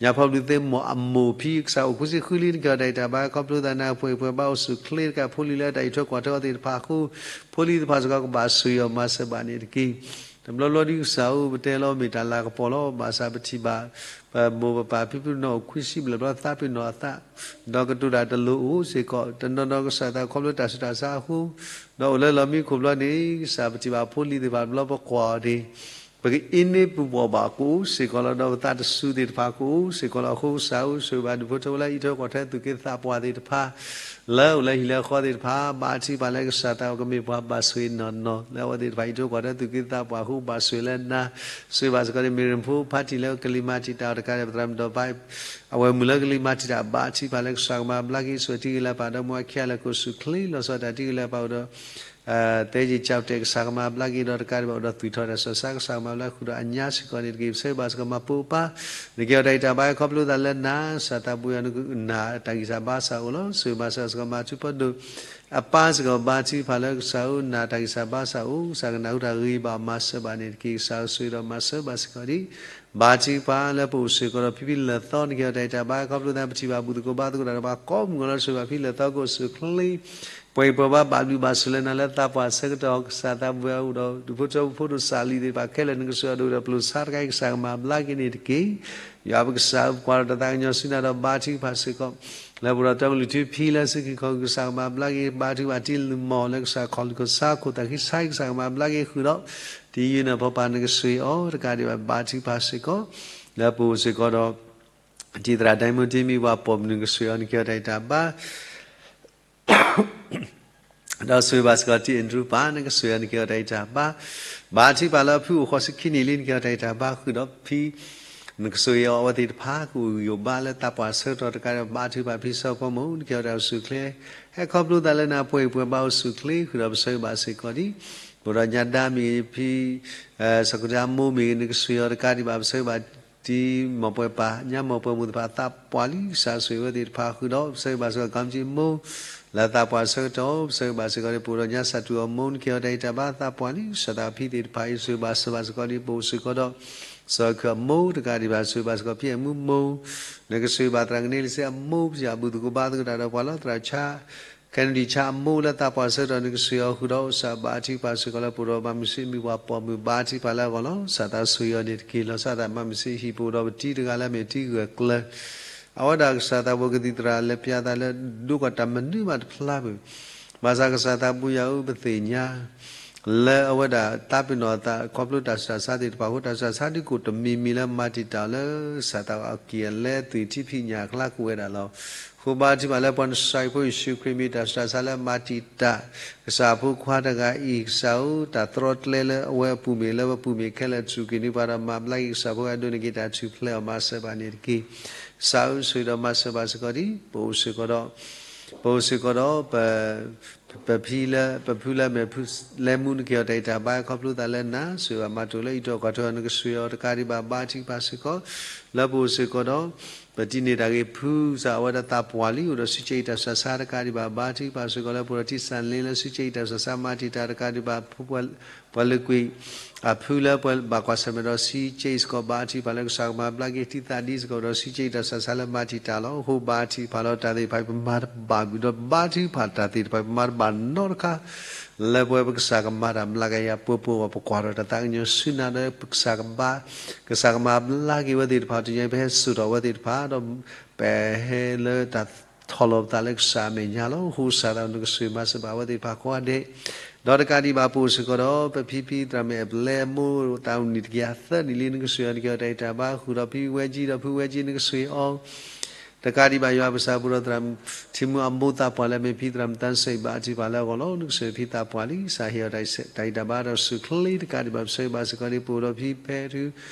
ညါဖီဘျုးသ့ၣ်မီၢ်အမိၢ်ဖံကစၢ်အိၣ်ဃုဆံဃုလံ နကဲအီၤတၢ်အံၤတၢ်ဘါ ခီဖျိသးနၤပှဲၤပှဲၤဘါအိၣ်ဆူၣ်ချ့တကး ဖိလံၤလၢတၢ်အံးထွဲကွၢ်ထွဲအီၤသ့ၣ်တဖၣ်အဃိ ဖိလံၤသ့ၣ်တဖၣ်စ့ၢ်ကီးကဘၣ်ဆိၣ်ဂ့ၤအီၤမၤစၢၤဘၣ်န့ၣ်တက့ၢ်. တဘျီဘျီဒံးကစၢ်ဧၢ ပတဲလီၤမ့ၢ်တၢ်လၤကပီၤလီၤ. ဘၣ်ဆၣ်ပထံၣ်ဘၣ် ပမိၢ်ပပၢ်ဖံဖုနီၢ်အိၣ်ခွံဆံဘျဲၣ်ဘျီသးပ့ၤနီၣ်အသး ဒီးကတိၤတၢ်တလိၤအိၣ်စ့ၢ်ကီး တနီၤနီၤကစၢ်သးခီဖျိတၢ်ဆူးတၢ်ဆါအဃိ ဒီးအိၣ်လၢလီၢ်မံခိၣ်ဘျီန့ၣ် ကစၢ်ပထံၣ်ဘၣ်ဖိလံၤသ့ၣ်တဖၣ်တဘျီပကွၢ်အီၤန့ၣ် ပကအ့န့ၢ်ပူၤဘီၣ်ဘၣ်ကအိၣ်စ့ၢ်ကီးလီၤ. ဒီးပသးတစူၤသ့ၣ်တဖၣ်ကအိၣ်စ့ၢ်ကီးလီၤ. အဃိကစၢ်ဧၢ ဆိၣ်ဂ့ၤဘၣ်ဒူၣ်ဖိထၢဖိလၢအံးထွဲကွၢ်ထွဲသူၣ်က့သးပှၢ်သ့ၣ်တဖၣ် လၢအိၣ်လၢဟံၣ်လၢဃီသ့ၣ်တဖၣ် ဘါထုကဖၣ်လၢကစၢ်သးအိၣ်ကမ့ၢ်ပှၤဘၣ်ဆိၣ်ဂ့ၤနီၢ်နီၢ် လၢအဝဲသ့ၣ်တဖၣ်အံးထွဲကွၢ်ထွဲသူၣ်က့သးပှၢ်အဃိ ဘၣ်ဆိၣ်ဂ့ၤလၢနၤ ဆိၣ်ဂ့ၤဘၣ်စ့ၢ်ကီးန့ၣ် မ့ၢ်ရ့ၣ်ဖိဖါတံၢ်လၢကလံၤမၤတံာ်တာ်အီၤတကးဒံး ပသရၣ်မုၣ်ဒီးဘါ အဝဲမုၢ်လၢကလံၤမၤတံာ်တာ် ဘါထုကဖၣ်လၢကစၢ်ကမၤဘျါက့ၤ ဆိၣ်ဂ့ၤတံၤဂ့ၤလၢပၢ်ဒီးမိၢ်အခံဂၤလၢာ် ကိၣ်ဆူၣ်ချ့လီၤဆီဒၣ်တၢ်တံၤဂ့ၤလၢပၢ်အိၣ်ဒီး သဲယံာ်ကၠီၣ်တဲာ် ကစၢ်ကမၤဘျါက့ၤဒီးတကးဒံးဘၣ်အိၣ်ဒီးသွံၣ်ထီၣ်တၢ်ဆူးတၢ်ဆါ ကစၢ်ကမၤဘျါဃုာ်ဒီးအညါစ့ၢ်ကီးန့ၣ်တက့ၢ်. ပဆိၣ်ဂ့ၤဘၣ်စ့ၢ်ကီးမၤပိာ်အပၢ် နကဲအီၤတၢ်အံးတၢ်ဘါ ခီဖျိသးလၢနၤ ကစၢ်သးဘိယွၤနၤတၢ်ဂံၢ်စၢ်ဘါစၢ်အိၣ်လီၤ. ဆိၣ်ဂ့ၤဘၣ်စ့ၢ်ကီး ကစၢ်ကမၤထူဖီဒိၣ် အပၢ်စ့ၢ်ကီး ဘါထုကဖၣ်လၢကစၢ်ဧၢ နၤတၢ်ဂံၢ်စၢ်ဘါစၢ်အိၣ် ကစၢ်ကနၢ်ဟူတၢ်ဂ့ၤဘၣ်မၤစၢၤဘၣ်န့ၣ်တက့ၢ်. ကစၢ်ဧၢ ဆိၣ်ဂ့ၤဒီးမၤစၢၤဘၣ်စ့ၢ်ကီးဒံး ဘါထုကဖၣ်လၢပအိၣ်စ့ၢ်ကီးဒီးဖံဖံလၢာ်သီ နကဲအီၤတၢ်အံးတၢ်ဘါ ခီဖျိသးပထံၣ်ဘၣ်ဘူၣ်သကိးဘါသကိးတၢ်ဒီးပှၤကိးမုၢ်ဂီၤလီၤ. ဆိၣ်ဂ့ၤဘၣ်ဖံလၢာ်သီ ကအိၣ်ဆူၣ်ချ့ ပှဲၤပှဲၤဘါဘၣ်ဘျုးဘၣ်ဆိၣ်လၢနၤလၢသးပှၢ်ဆၢကတီၢ် ကစၢ်သးဘိယွၤအိၣ်ဒီး ဒူၣ်ဖိထၢဖိဒိၣ်စၢ်လံၤသ့ၣ်တဖၣ်ခဲလၢာ် နကဆိၣ်ဂ့ၤအီၤဒီးပျိၢ်ဆါတခါအံၤ ကစၢ်ကမၤဘျါက့ၤန့ၣ်တက့ၢ်. ယွၤပကစၢ်ဧၢ ပကွၢ်ဒီးတၢ်သးကညီၤဆူနၤဒီးဘါထုကဖၣ်စ့ၢ်ကီး လၢပအိၣ်ဒီးတၢ်ကလုၢ်ထူဖံလၢစုခံခီၣ် ကစၢ်ကမၤဘျါက့ၤ ဘါထုကဖၣ်တံၤလံၤမီၢ်လၢကစၢ်ခီၣ်လုၢ်ခီၣ်ဆါခိၣ်သးဃံဆါ ကစၢ်ကမၤဘျါက့ၤဃုာ်ဒီး တံၤယုၢ်နၢ်ဖီပၢ် နကဆိၣ်ဂ့ၤအီၤတကးဒံးဘၣ် ဘါထုကဖၣ်စ့ၢ်ကီး လၢပအိၣ်စ့ၢ်ကီးဒီး တံၤသရၣ်ဒဲမုၢ်တံၤမံၤပှၤပိာ်မုၣ် နကဆိၣ်ဂ့ၤအီၤ နကဲအီၤတၢ်အံးတၢ်ဘါ ဒီးဆိၣ်ဂ့ၤဘၣ်စ့ၢ်ကီးတံၤအ့ၣ်ဒရူပၢ် နကဆိၣ်ဂ့ၤအီၤ နကဲအီၤတၢ်အံးတၢ်ဘါ ဘါထုကဖၣ်လၢဖုအိၣ်ဃိးဆံခံနံၣ်လံ နကဲအီၤတၢ်အံးတၢ်ဘါ ဃုာ်ဒီးဖံ နကဆိၣ်ဂ့ၤအီၤ အဝဲသ့ၣ်တဖၣ် ကအိၣ်ဂံၢ်အိၣ်ဘါလၢသးပှၢ်ဆၢကတီၢ်တကးဒံး ဘါထုကဖၣ်ဖံစီၤဖိမိၢ် နကဲအီၤတၢ်အိၣ်ဆူၣ်ချ့ ဟဲခီဖျိသးလၢနၤပှဲၤပှဲၤဘါအိၣ်ဆူၣ်ချ့ ဃုာ်ဒီးပဆိၣ်ဂ့ၤဘၣ်စ့ၢ်ကီးဒံး ပအိၣ်ဒီးညါဒါမ့ၢ်ဂ့ၤ ဖံ စီၤကူၤဒါမိၢ်မ့ၢ်ဂ့ၤ နကဆိၣ်ဂ့ၤအီၤတကးဒံးဘၣ် ပဆိၣ်ဂ့ၤဘၣ်တံၤမီၢ်ပှဲၤပၢ် ညါမီၢ်ပှဲၤမိၢ်သ့ၣ်တဖၣ်အသးပှၢ်လံ ကစၢ်ဆိၣ်ဂ့ၤဝဲသ့ၣ်တဖၣ်ဃုာ်ဒီး ပဆိၣ်ဂ့ၤဘၣ်စ့ၢ်ကီး ကီမကၠံမိၢ် လၢသးပှၢ်ဆၢကတီၢ် ပဆိၣ်ဂ့ၤဘၣ်စ့ၢ်ကီးဒံး ပအိၣ်ဒီးညါစၢ်တူၢ်အီၤမိၢ် နကဲအီၤတၢ်အံးတၢ်ဘါအသးပှၢ်လံ ကစၢ်သးဖံသ့ၣ်တဖၣ်အံၤ ဆိၣ်ဂ့ၤဘၣ်စ့ၢ်ဘၣ်စ့ၢ်ကီးဒံး ပအိၣ်စ့ၢ်ကီးဒီး စီၤခၢၣ်အမိၢ်တကးဒံးဘၣ် ဆိၣ်ဂ့ၤဘၣ်စ့ၢ်ကီးဖံအဲၣ်မူမိၢ် နကဆိၣ်ဂ့ၤဘၣ်သရၣ်ကန့လံစ့အမိၢ် ပစံးအဘူၣ်သကိးဘါသကိးတၢ်ဒီးပှၤလီၤ သရၣ်ဆါ ခဲနဒံၣ်ဆါအမိၢ်လၢသးပှၢ်ဆၢကတီၢ် နကဆိၣ်ဂ့ၤအီၤဃုာ်ဒီး ကစၢ်ဘါထုကဖၣ်စ့ၢ်ကီးလၢပအိၣ်ဒီးမၤမုၢ်စ့မံၤပှၤပိာ်မုၣ် ဘါထုကဖၣ်လၢအဂီၢ်လီၤ ကစၢ်သးဆိၣ်ဂ့ၤအီၤန့ၣ်တက့ၢ် လီၤဆီသးမၤမုၢ်စ့ဟံၣ် ပအိၣ်ဒီးပတံၤတဂၤလၢအမ့ၢ်တံၤဂၢၢ်ကျၢၤ အဝဲဒၣ်ကစၢ်သးဘိကသံၣ်သရၣ်လဲၤပျါသးလၢဒိကီၢ်တၢ်မနုၤမးတဖျါပူၤ ဘၣ်ဆၣ်ကစၢ်သးဘိယွၤဧၢ ပသ့ၣ်ညါ လၢအဝဲဒၣ်သးပ့ၤနီၣ်အသးခီဖျိတၢ်ဆူးတၢ်ဆါသ့ၣ်တဖၣ်အဃိ တၢ်ဆူးတၢ်ဆါဒ်ကိးတမံၤမံၤလၢမၤတံာ်တာ်လၢ ကစၢ်သးအက့ၢ်အလဲ သွံၣ်ထံဖံးညၣ်အကျါကအိၣ်ဝဲဒၣ်လီၤ. အဃိဘါထုကဖၣ်လၢပှၤနစၢ်ဖိယ့ၣ်ၡူးခရံာ်မ့ၢ်တၢ်ဆူးတၢ်ဆါလၢမၤတံာ်တာ် ကစၢ်ဖိခွါတဂၤအံၤ ကစၢ်ဧၢ တၢ်သရီတြဲလၢအဝဲအပူၤမ့ၢ်လၢပပူၤမ့ၢ်ခဲလၢာ် စူၢ်က့ၤန့ၢ်ပှၤဒီးမၤဘျါက့ၤ ကစၢ်ဖိဂၤဒိးန့ၢ်က့ၤတၢ်ထူၣ်ဖျဲးအီၤ မၤစၢၤဘၣ်န့ၣ်တက့ၢ်. ကစၢ်ဧၢ ဆိၣ်ဂ့ၤဒီးမၤစၢၤဘၣ်စ့ၢ်ကီးဒံး ပအိၣ်စ့ၢ်ကီးဒီး ပအိၣ်စ့ၢ်ကီးဒီး ပဖံလၢ ပဖုလၢမဲာ်ဖုလဲမူ နက့ၤအီၤတၢ်အံးတၢ်ဘါ ခီဖျိသးလၢနၤ ဆိၣ်ဂ့ၤဘၣ်မၤတိာ်လၢအံးထွဲကွၢ်ထွဲအီၤ နကဆိၣ်ဂ့ၤအီၤတကးဒံးဘၣ် ဘါထုကဖၣ်စ့ၢ်ကီး လၢပအိၣ်စ့ၢ်ကီးဒီး ပတံၤန့ၢ်တၢ်ဂ့ၤဖုစး အဝဲဒၣ်သးပှၢ်လံ အိၣ်ဒီးစုကၠဲအံၤတၢ်ဆူးတၢ်ဆါတကးဒံးဘၣ် ဘါထုကဖၣ်စ့ၢ်ကီး လၢပအိၣ်ဒီးတံၤစၢ်လ့လၢစုကၠဲအံၤတၢ်ဆူးတၢ်ဆါ မၤတံာ်တာ်တကးဒံးဘၣ် ပှၤလၢကွံာ် အဖုလၢပှၤဘၣ်ကွၢ်ဆၢၣ်မဲာ်ဒီးစုကၠဲအံၤစ့ၢ်ကီး ဘါထုကဖၣ်လၢကစၢ်ကမၤဘျါက့ၤ တံၤသးဒ်စ့ၢ်ကီးဒီးစုကၠဲအံၤတၢ်ဆူးတၢ်ဆါလၢမၤတံာ်တာ်လီၤ. အဃိဘါထုကဖၣ်လီၤ တၢ်သ့ၣ်တဖၣ်အံၤ ပမၤတဘၣ်ဘုၣ်ဒီး ဘါထုကဖၣ်တၢ်သ့ၣ်တဖၣ်အံၤ ပမၤတဘၣ်နီတခါ လၢပဝဲပကစၢ်ကမၤတၢ်မျးကယၤပှဲၤပှဲၤအဂီၢ် ပကွၢ်ထီၣ်တၢ်သးကညီၤဆူနၤဒီး ပကစၢ်ကဘါ ကစၢ်ကမၤဘျါက့ၤဝဲသ့ၣ်တဖၣ် တညီအံၤ ပဟဲစိာ်ထီၣ်ဝဲသ့ၣ်တဖၣ်ဒီး ပဟဲလၢတၢ်ထီၣ်လီၤပသးလၢကစၢ်အမဲာ်ညါလီၤ. အဃိစးထီၣ် နကဆိၣ်ဂ့ၤမၤစၢၤဘၣ်ဝဲသ့ၣ်တဖၣ်ကိးဂၤဒဲး ဒီးတကးဒံးဘၣ်ပအိၣ်စ့ၢ်ကီးဒီး ပဖံဖံသရၣ်မဲာ်အပျဲၢ်အမိၢ် သးအိၣ်နံၣ်တကယၤသၢနံၣ်လံ နကဆိၣ်ဂ့ၤအီၤ နက့ၤအီၤတၢ်အံးတၢ်ဘါ ဃုာ်ဒီးဖံဝဲကၠံဒီးဖုဝဲကၠံ နကဆိၣ်ဂ့ၤအီၤ တကးဒံးဘၣ်ယွၤပကစၢ်ပူၤဒီးသရၣ် ထံမူအမိၢ်သးပှၢ်လၢအမ့ၢ်ဖံသရၣ်မတၢ်စဲးဘၣ်ထံၣ်ပာ်လၢအဂီၢ်လီၤ. နကစၢ်ဖံသးပှၢ်လံ ကစၢ်ဟ့ၣ်အီၤတၢ်အံၤတၢ်ဘါဒီးကစၢၢ်ချ့ တကးဒံးဘၣ်ပဆၢဂ့ၤဘၣ်စ့ၢ်ကီးဒံး ပအိၣ်ဒီးဖံဖဲထူ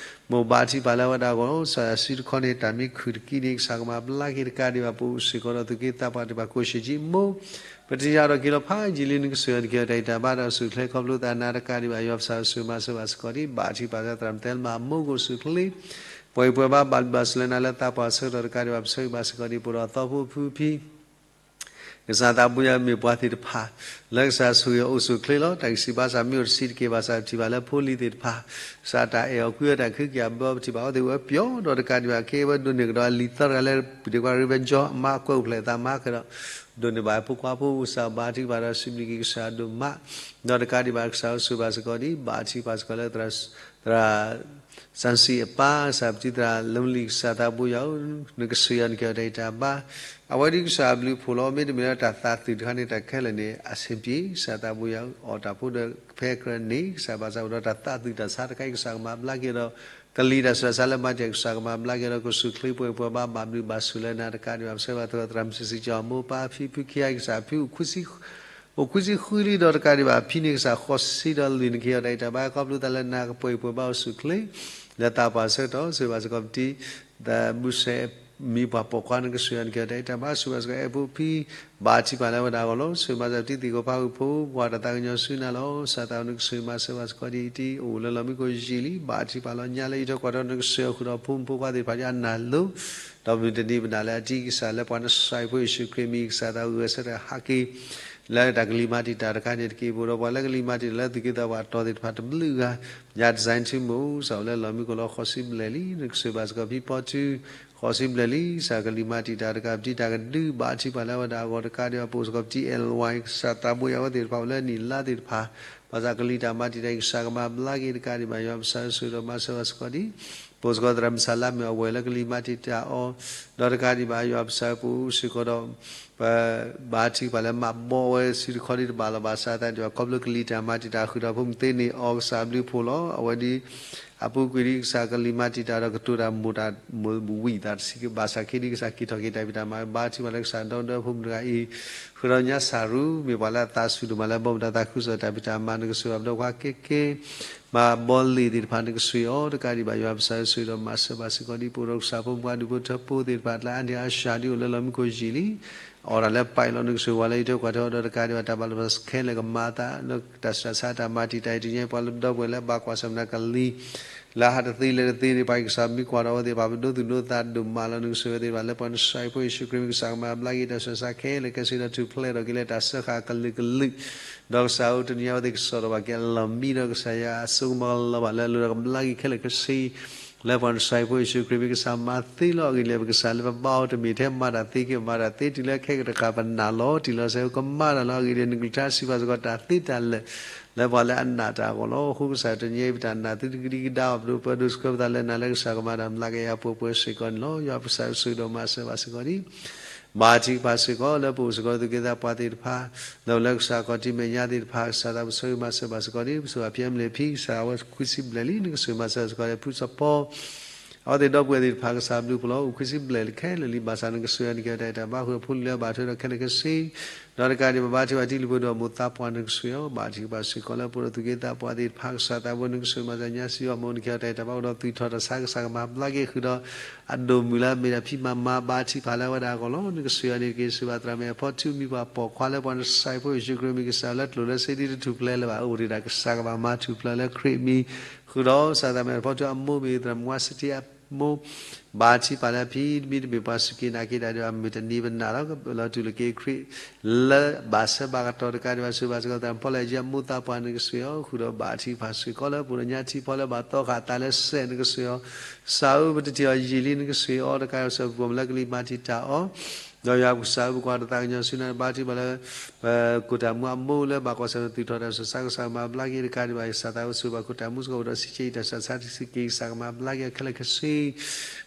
မိၢ်ဘၣ်ထံၣ်ပာ်လၢအဝဲဒၣ်အဂီၢ်လီၤ. ကစၢ်စုတခီန့ၣ် တၢ်မံခုၣ်တကံန့ၣ် ကစၢ်ကမၤဘျါက့ၤတကးဒံးဘၣ် ပအိၣ်စ့ၢ်ကီးဒီးသူၣ်က့သးပှၢ်တဖၣ် ကိၣ်ၡံးကံမိၢ် ပတံၤယၤဒီးက့ၤလီၤဖးယံာ်လံ နကစၢ်ယွၤနက့ၤအီၤတၢ်အံၤတၢ်ဘါဒီးကစၢၢ်ချ့ ခီဖျိသးနၤတကးဒံးဘၣ် ယွၤပကစၢ်အိၣ်ဆိးမၤစၢၤဘၣ်စ့ၢ်ကီးဒံး ဘၣ်ထံၣ်ပာ်လၢသရၣ်မတၢ်လၢမၤအမိၢ်ကအိၣ်စ့ၢ်ချ့ ပှၤအံၤပှၤဘါဘၣ်ဘျုးဘၣ်ဆိၣ်လၢနၤလၢသးပှၢ်ဆၢကတီၢ်တကးဒံးဘၣ် ပဆၢဂ့ၤဘၣ်စ့ၢ်ကီးဒံး ပအိၣ်ဒီးသီဖိဖုဖံ ကစၢ်သးဘိယွၤမ့ၢ်ပှၤသ့ၣ်တဖၣ် လၢကစၢ်ဆိၣ်ဂ့ၤအအိၣ်ဆူၣ်ချ့လီၤ. တၢ်ဂံၢ်စၢ်ဘါစၢ်မ့ၢ်အိၣ်တဆံးတက့ၢ်ဘၣ်ဆၣ် ပထံၣ်ဘၣ်လၢဖိလံၤသ့ၣ်တဖၣ် ကစၢ်တၢ်အဲၣ်အီၤကွံအီၤတၢ်ခ့က့ၤအဘၢ ပထံၣ်ဘၣ်အဝဲသ့ၣ်ဝဲပျီ ဒီးတကးဒံးဘၣ် ကဲဝဲဒိးန့ၢ်ကဒီးအလံာ်သၢတဂၤလၢ ပဒ့ကွၢ်ရ့ဝဲကၠီအမါကွဲးအိၣ်ဖျဲၣ်အသးမၤခဲဒီး ဒိးန့ၢ်ဘၣ်ဖိခွါဖိ ကစၢ်ဘါထံၣ်ဘၣ်ဒီးစံးဘျုးက့ၤကစၢ်ဒိၣ်မး ဒီးတကးဒံးဘၣ်ကစၢ်အိၣ်ဆိးဘၣ်စ့ၢ်ကီးဒံး ဘၣ်ထံၣ်ပာ်စ့ၢ်ကီးလၢသရၣ် သရၣ် စၣ်စံၣ်အပၢ် ကစၢ်ပတံၤသရၣ်လၢမလံၤ ကစၢ်သးဘိယွၤဧၢ, နကစၢ်ယွၤနက့ၤအီၤတၢ်အံၤတၢ်ဘါ, အဝဲဒ်ကစၢ်အဘျုးအဖှိၣ်လီၤ. မ့တမ့ၢ်လၢတၢ်သးသုးတခါန့ၣ် တၢ်ခဲလၢာ်န့ၣ် အဆင်ပြေ, ကစၢ်သးဘိယွၤဧၢ, အီၣ်တၢ်ဖိဒီးဖဲကြၢးန့ၣ် ကစၢ်ဘၣ်ဆၣ်အိၣ်ဒီးတၢ်သးသုးတၢ်ဆါတခါအံၤ ကစၢ်ကမၤဘျါက့ၤဒီး ကလံၤတၢ်ဆူးတၢ်ဆါလၢမၤတ့ၢ် ကစၢ်ကမၤဘျါက့ၤဒီး ကစၢၢ်ချ့ပှဲၤပှဲၤဘၣ် ဘၣ်ဘျုးဘၣ်ဆိၣ်လၢနၤတကးဒံးဘၣ် ပဆၢဘၣ်သရၣ် သရၣ်မုၣ်စံၣ်စံၣ်ကၠီၣ်မိၢ်ပၢ်ဖံဖုခံဂၤ ကစၢ်ဖု အိၣ်ခွံဆံဃုလံဒီးတကးဒံးဘၣ် ဖံန့ၣ်ကစၢ်ဃိးဆံဒီးလွံၢ် နက့ၤအီၤတၢ်အံၤတၢ်ဘါ ခီဖျိသးလၢနၤကပှဲၤပှဲၤဘၣ်အိၣ်ဆူၣ်ချ့ လၢသးပှၢ်ဆၢကတီၢ် ဆိၣ်ဂ့ၤဘၣ်စ့ၢ်ကီးပတံၤ ဒီးမုၢ်ဆဲးမံပှၤပိာ်ခွါ နကစၢ်ယွၤနက့ၤအီၤတၢ်အံၤတၢ်ဘါ ဆိၣ်ဂ့ၤဘၣ်စ့ၢ်ကီး အဲၣ်ဖိဖံ ဘၣ်ထံၣ်ပာ်လၢအဝဲဒၣ်အဂီၢ်လီၤ. ဆိၣ်ဂ့ၤဘၣ်စ့ၢ်ကီးပတံၤသ့ၣ်ကိးဖးဂုၢ်ဖိ ပှၤတၢ်သးကညီၤဆူနၤလီၤ. ကစၢ်သးဘိနကစၢ်မၤစၢၤဘၣ်စ့ၢ်ကီးဒ်အံၤတံၢ် အိၣ်လၢလီၢ်မံခိၣ်ယံာ်လံ ဘၣ်ထံၣ်ပာ်လီၤညါလၢအံးထွဲကွၢ်ထွဲ နကစၢ်ယွၤဃုာ်ဒီးဖိမုၣ်ဖိခွါသ့ၣ်တဖၣ်ဒ်အနၢ်လိၤ ဒီးမုၢ်တနံၤပနာ်လၢအတံၢ်ကစၢ်လၢပှၤနစၢ်ဖိယ့ၣ်ၡူးခရံာ်မံၤ ကစၢ်သးဂဲၤဆၢထၢၣ်ဟးက့ၤ လၢတၢ်ကလံၤမၤတံာ်တာ်တခါန့ၣ်တက့ၢ် ပအိၣ်ဒီးပှၤလၢကလံၤမၤတံာ်တာ်လၢသူၣ်က့သးပှၢ်အတီၤသ့ၣ်တဖၣ်တဘျုးဂၤ ညါတစဲးထူမိၢ် ကစၢ်အိၣ်လၢလီၢ်မံခိၣ်လီၤ ဃိးဆံဘျဲၣ်လံ နကစၢ်ဘၣ်စ့ၢ်ကီးဖံဖီထူ ဃိးဆံဘျဲၣ်လံ ကစၢ်ကလံၤမၤတံာ်တာ်တကး ပတံၤတၢ်ကဒု ဘၣ်ထံၣ်ပာ်လၢအဝဲဒၣ်အဂီၢ်တကးဒံးဘၣ် ပအိၣ်စ့ၢ်ကီးပတံၤ အဲလ်ဝါ ကစၢ်သးဘိယွၤဝဲသ့ၣ်တဖၣ်အိၣ်လၢနံၣ်လါသ့ၣ်တဖၣ် ဘၣ်ဆၣ်ကလံၤတၢ်မၤတံာ်တာ်အံၤ ကစၢ်ကမၤဘျါက့ၤတကးဒံးဘၣ် ယွၤပကစၢ်အိၣ်ဆိၣ်ဒီးမၤစၢၤဘၣ်စ့ၢ်ကီးဒံး ပအိၣ်စ့ၢ်ကီးသရၣ်မုၣ်စၢ်လါမ့ၢ်အဝဲၢ်လၢကလံၤမၤတံာ်တာ်အီၤ ဒီးတကးဒံးဘၣ် ယွၤပကစၢ်ပအိၣ်စ့ၢ်ကီးဒီး ပဘၣ်ထံၣ်ပာ်လၢမၤဘီဝဲစုတခီဒံးတဘၣ်လီၤ ဘၣ်ဆၣ်သတးဒံးဘၣ် ခီဖျိကလံၤတၢ်မၤတံာ်တာ်ဃုာ်ဒီးဖိမုၣ်သ့န့ၣ် အီကစၢ်အဘျုးအဖှိၣ်လီၤ အဝဲဒ် အပူၤကွံာ်ဒ်ကစၢ်ကလံၤမၤတံာ်တာ်ဒီးကတိၤတၢ်မိၢ်တၢ်မိၢ်ဝံၣ်သးတဆံး ဘၣ်ဆၣ်ခဲဒ်ကစၢ်က့ၤထီၣ်က့ၤတၢ်ဖံးတၢ်မၤ ဘၣ်ထံၣ်ပာ်လၢကစၢ်ဒီဒီဖိမုၣ်တဂၤအံၤ ဃုာ်ဒီးညါစၢ်ရူ မ့ၢ်ပှၤလၢအသးဆူၣ်ဒိၣ်မးလၢဘီမုၢ်တၢ်သးခုကစီၣ်တၢ်ဖံးတၢ်မၤ နကစၢ်ယွၤပဒီးပှၤကဲကဲ မၤဘီလ့ၣ်သ့ၣ်တဖၣ် နကစၢ်ယွၤအီၤ တကးဒံးဘၣ် ယွၤပကစၢ်ဆိၣ်ဂ့ၤဒီးမၤစၢၤဘၣ်စ့ၢ်ကီးဒံး ပအိၣ်ဒီးကစၢ်ဖိမုၣ်ဖိခွါဒူဖိထၢဖိသ့ၣ်တဖၣ် လၢအါန့ၢ်အါစှၤဒ်အိၣ်လၢလီၢ်မံခိၣ်ယံာ်လံ အီၣ်တၢ်လၢပာ်အံၤလီၤ နကစၢ်ဝဲလၢအံးထွဲကွၢ်ထွဲအီၤဒီးတကးဒံးဘၣ် တၢ်ဘၣ်လီၤပှီၢ်ခဲလၢာ်ကမၤအသး လၢတၢ်ဆူးတၢ်ဆါတၢ်မၤတံာ်တာ်အံၤ တနံၤအံၤ ပှၤလၢပဒီပုၢ်ဝဲၢ်လၢဘၣ်ကွၢ်ဆၢၣ်မဲာ်ကလံၤ လၢဟးတသ့လဲၤတသ့န့ၣ် ပှၤကစၢ်မံကွၢ်ဒီးအဝဲသ့ၣ်တဖၣ် ပဒိသူၣ်ဒိသးဒိၣ်မးလီၤ နကစၢ်ဝဲသ့ၣ်တဖၣ် လၢပှၤနစၢ်ဖိယ့ၣ်ၡူးခရံာ်မံၤ ကစၢ်ကမၤဘျါက့ၤတၢ်ဆူးတၢ်ဆါခဲလၢာ်ခဲဆ့ဒီးထူၣ်ဖျဲးထီၣ်က့ၤလၢတၢ်စၢဃာ်ကလုာ်ကလုာ် ဒီးကစၢ်ဧၢ တနံၤအံၤအဝဲသ့ၣ်ကစီၣ်ထီၣ်ဘၣ်က့ၤအလီၢ်မံဒီး ကစၢ်ယွၤအစိကမီၤလီၤဘၣ်လၢအလိၤဒီးကဘျါက့ၤခဲလၢာ်ခဲဆ့ လၢပှၤနစၢ်ဖိယ့ၣ်ၡူးခရံာ်မံၤ ကစၢ်မၤသ့လီၤအဂ့ၢ်လၢပကစၢ်လၢပဘါအီၤတမ့ၢ်ထဲမၤတၢ်သ့က့ၤ မၤတၢ်သ့တုၤလၢခဲကတဃၣ်ပနာ်လီၤ တံၢ်လီၤဆဲးကမၤတၢ်လီၤ အဂ့ၢ်ဒ်အံၤ နကလုၢ်ကထါစံးဘၣ်စ့ၢ်ကီးတၢ်သ့တၢ်လၢာ် လၢပှၤလၢအနာ်တၢ်အဂီၢ်လီၤ. အဃိကစၢ်တနံၤအံၤ ပတၢ်နာ်သုတကဒံကဒါအီၤ ပဒိၣ်ပၢဒိၣ်ဆှၢပသးလၢနၤလၢကစၢ်ကမၤတၢ်မျးကယၤပှဲၤပှဲၤစ့ၢ်ကီးန့ၣ်လီၤ. ယွၤပကစၢ်အိၣ်ဆိၣ်ဂ့ၤဒီးမၤစၢၤဘၣ်စ့ၢ်ကီးဒံး ဘၣ်ထံကပၤစ့ၢ်ကီး လၢပအိၣ်စ့ၢ်ကီးလၢသူၣ်က့သးပှၢ်သ့ၣ်တဖၣ် ဒီးလၢကစၢ်ခီၣ်ထံးမဲာ်ညါသ့ၣ်တဖၣ် ကစၢ်သးဘိဆိၣ်ဂ့ၤမၤစၢၤဘၣ်စ့ၢ်ကီးဒံး ပဆိၣ်ဂ့ၤဖံအမလ့ၣ်ဖံ ကစၢ်အဝဲခွံဆံဘျဲၣ်လံ နကစၢ်မၤစၢၤဘၣ်စ့ၢ်ကီးဒံး ဖုစီၤပီ အဝဲသ့ၣ်ဒီပုၢ်ဝဲၢ်သ့ၣ်တဖၣ် ကစၢ်ဘျုးဖှိၣ်လီၤ အိၣ်ခွံဆံဘျဲၣ်ခဲလၢာ်လံ ဘၣ်ဆၣ်နကစၢ်ယွၤနက့ၤအီၤတၢ်အဲၣ်တၢ်ဘါဃုာ်ဒီးဖိလံၤလၢအဘၣ်ထွဲဒီးခဲလၢာ်ခဲဆ့ ဒီးတကးဒံးဘၣ် ဘၣ်ထံၣ်ဘၣ်တံၢ်လုၢ်ဖိဒီးအမိၢ်သးပှၢ်နကစၢ်ယွၤ ဘၣ်ထံၣ်ကပၤစ့ၢ်ကီးလၢပအိၣ်ဒီးသူၣ်က့သးပှၢ်သ့ၣ်တဖၣ် ကစၢ်သးဘိနကစၢ်မၤစၢၤညါစံးအီၤ မိၢ်နက့ၤအီၤတၢ်အဲၣ်တၢ်ဘါဃုာ်ဒီးသွံၣ်ထီၣ်တၢ်ဆါ ကစၢ်ကမၤဘျါက့ၤဃုာ်ဒီး အဒိၣ်မုၢ်လၢအမ့ၢ်တၢ်ဖံးမၤမၤ ဘၣ်ထံၣ်ဖးလၢအဝဲဒၣ်အဂီၢ်လီၤ. နကစၢ်ယွၤန့ၣ်က့ၤစံးဘၣ်သရၣ်မုၣ်အဖီထူ မံၤပှၤပိာ်ခွါလၢပှၤနစၢ်ဖိယ့ၣ်ၡူးခရံာ်မံၤ ကစၢ်လၢကျိၣ်လၢစ့ဒ်တထူၣ်ဖျဲးလၢၤဘၣ် အိၣ်ဒံးတၢ်ကစၢ်ကဘၣ်မၤထူၣ်ဖျဲးလၢခရံာ်မံၤ ဃုာ်ဒီးကစၢ်သရၣ်မုၣ်အဖီထူအမိၢ်မ့ၢ်သရၣ်မုၣ်ဝါစတံအမိၢ် ဘၣ်ထံၣ်ဖးလၢအဖံ မ့တမ့ၢ်ပှၤစူၢ်က့ၤနာ်က့ၤတၢ်ဒံးဘၣ် မုၢ်တနံၤပနာ်ဒီး လီၤတူာ်လီၤကာ်ခရံာ် လၢဘၣ်ဆၢဘၣ်ကတီၢ်တကးဒံးဘၣ် ဆိၣ်ဂ့ၤဘၣ်စ့ၢ်ကီးသရၣ်မုၣ်ဖီလၢအယံၤအမိၢ်သးပှၢ်နကစၢ်ယွၤ ဃုာ်ဒီးဘၣ်ထံၣ်ဖးစ့ၢ်ကီးလၢပအိၣ်ဒီးညါထံဖီလၢဘၣ်သီဃာ်သးလၢစဲးနကစၢ်ယွၤ ကစၢ်ဧၢ ပတထံၣ်အီၤယံာ်လံ နကစၢ်ယွၤအီၤ တကးဒံးဘၣ်စ့ၢ်ကီးပှၤမုၢ်လၢကလံၤမၤတံာ်တာ်အီၤ ဒီးယွၤပကစၢ်ဧၢ ပကွၢ်တၢ်သးကညီၤဆူနၤ ဘၣ်ထံၣ်ဘၣ်လၢ ပခိၣ်တၢ်မူအမိၢ်လၢဘၣ်ကွၢ်ဆၢၣ်မဲာ်သွံၣ်ထီၣ်တၢ်ဆူးတၢ်ဆါ ကစၢ်မၤဘျါက့ၤတကးဒံးဘၣ် ယစၢ်သးအိၣ်ဆိၣ်ဂ့ၤဘၣ်ခိၣ်တၢ်မူစ့ၢ်ကီး အိၣ်ဒီးစံးဆဲအံၤတၢ်ဆူးတၢ်ဆါတဆံးက့ၤ ကစၢ်ကမၤဘျါက့ၤအီၤခဲလၢာ်ခဲဆ့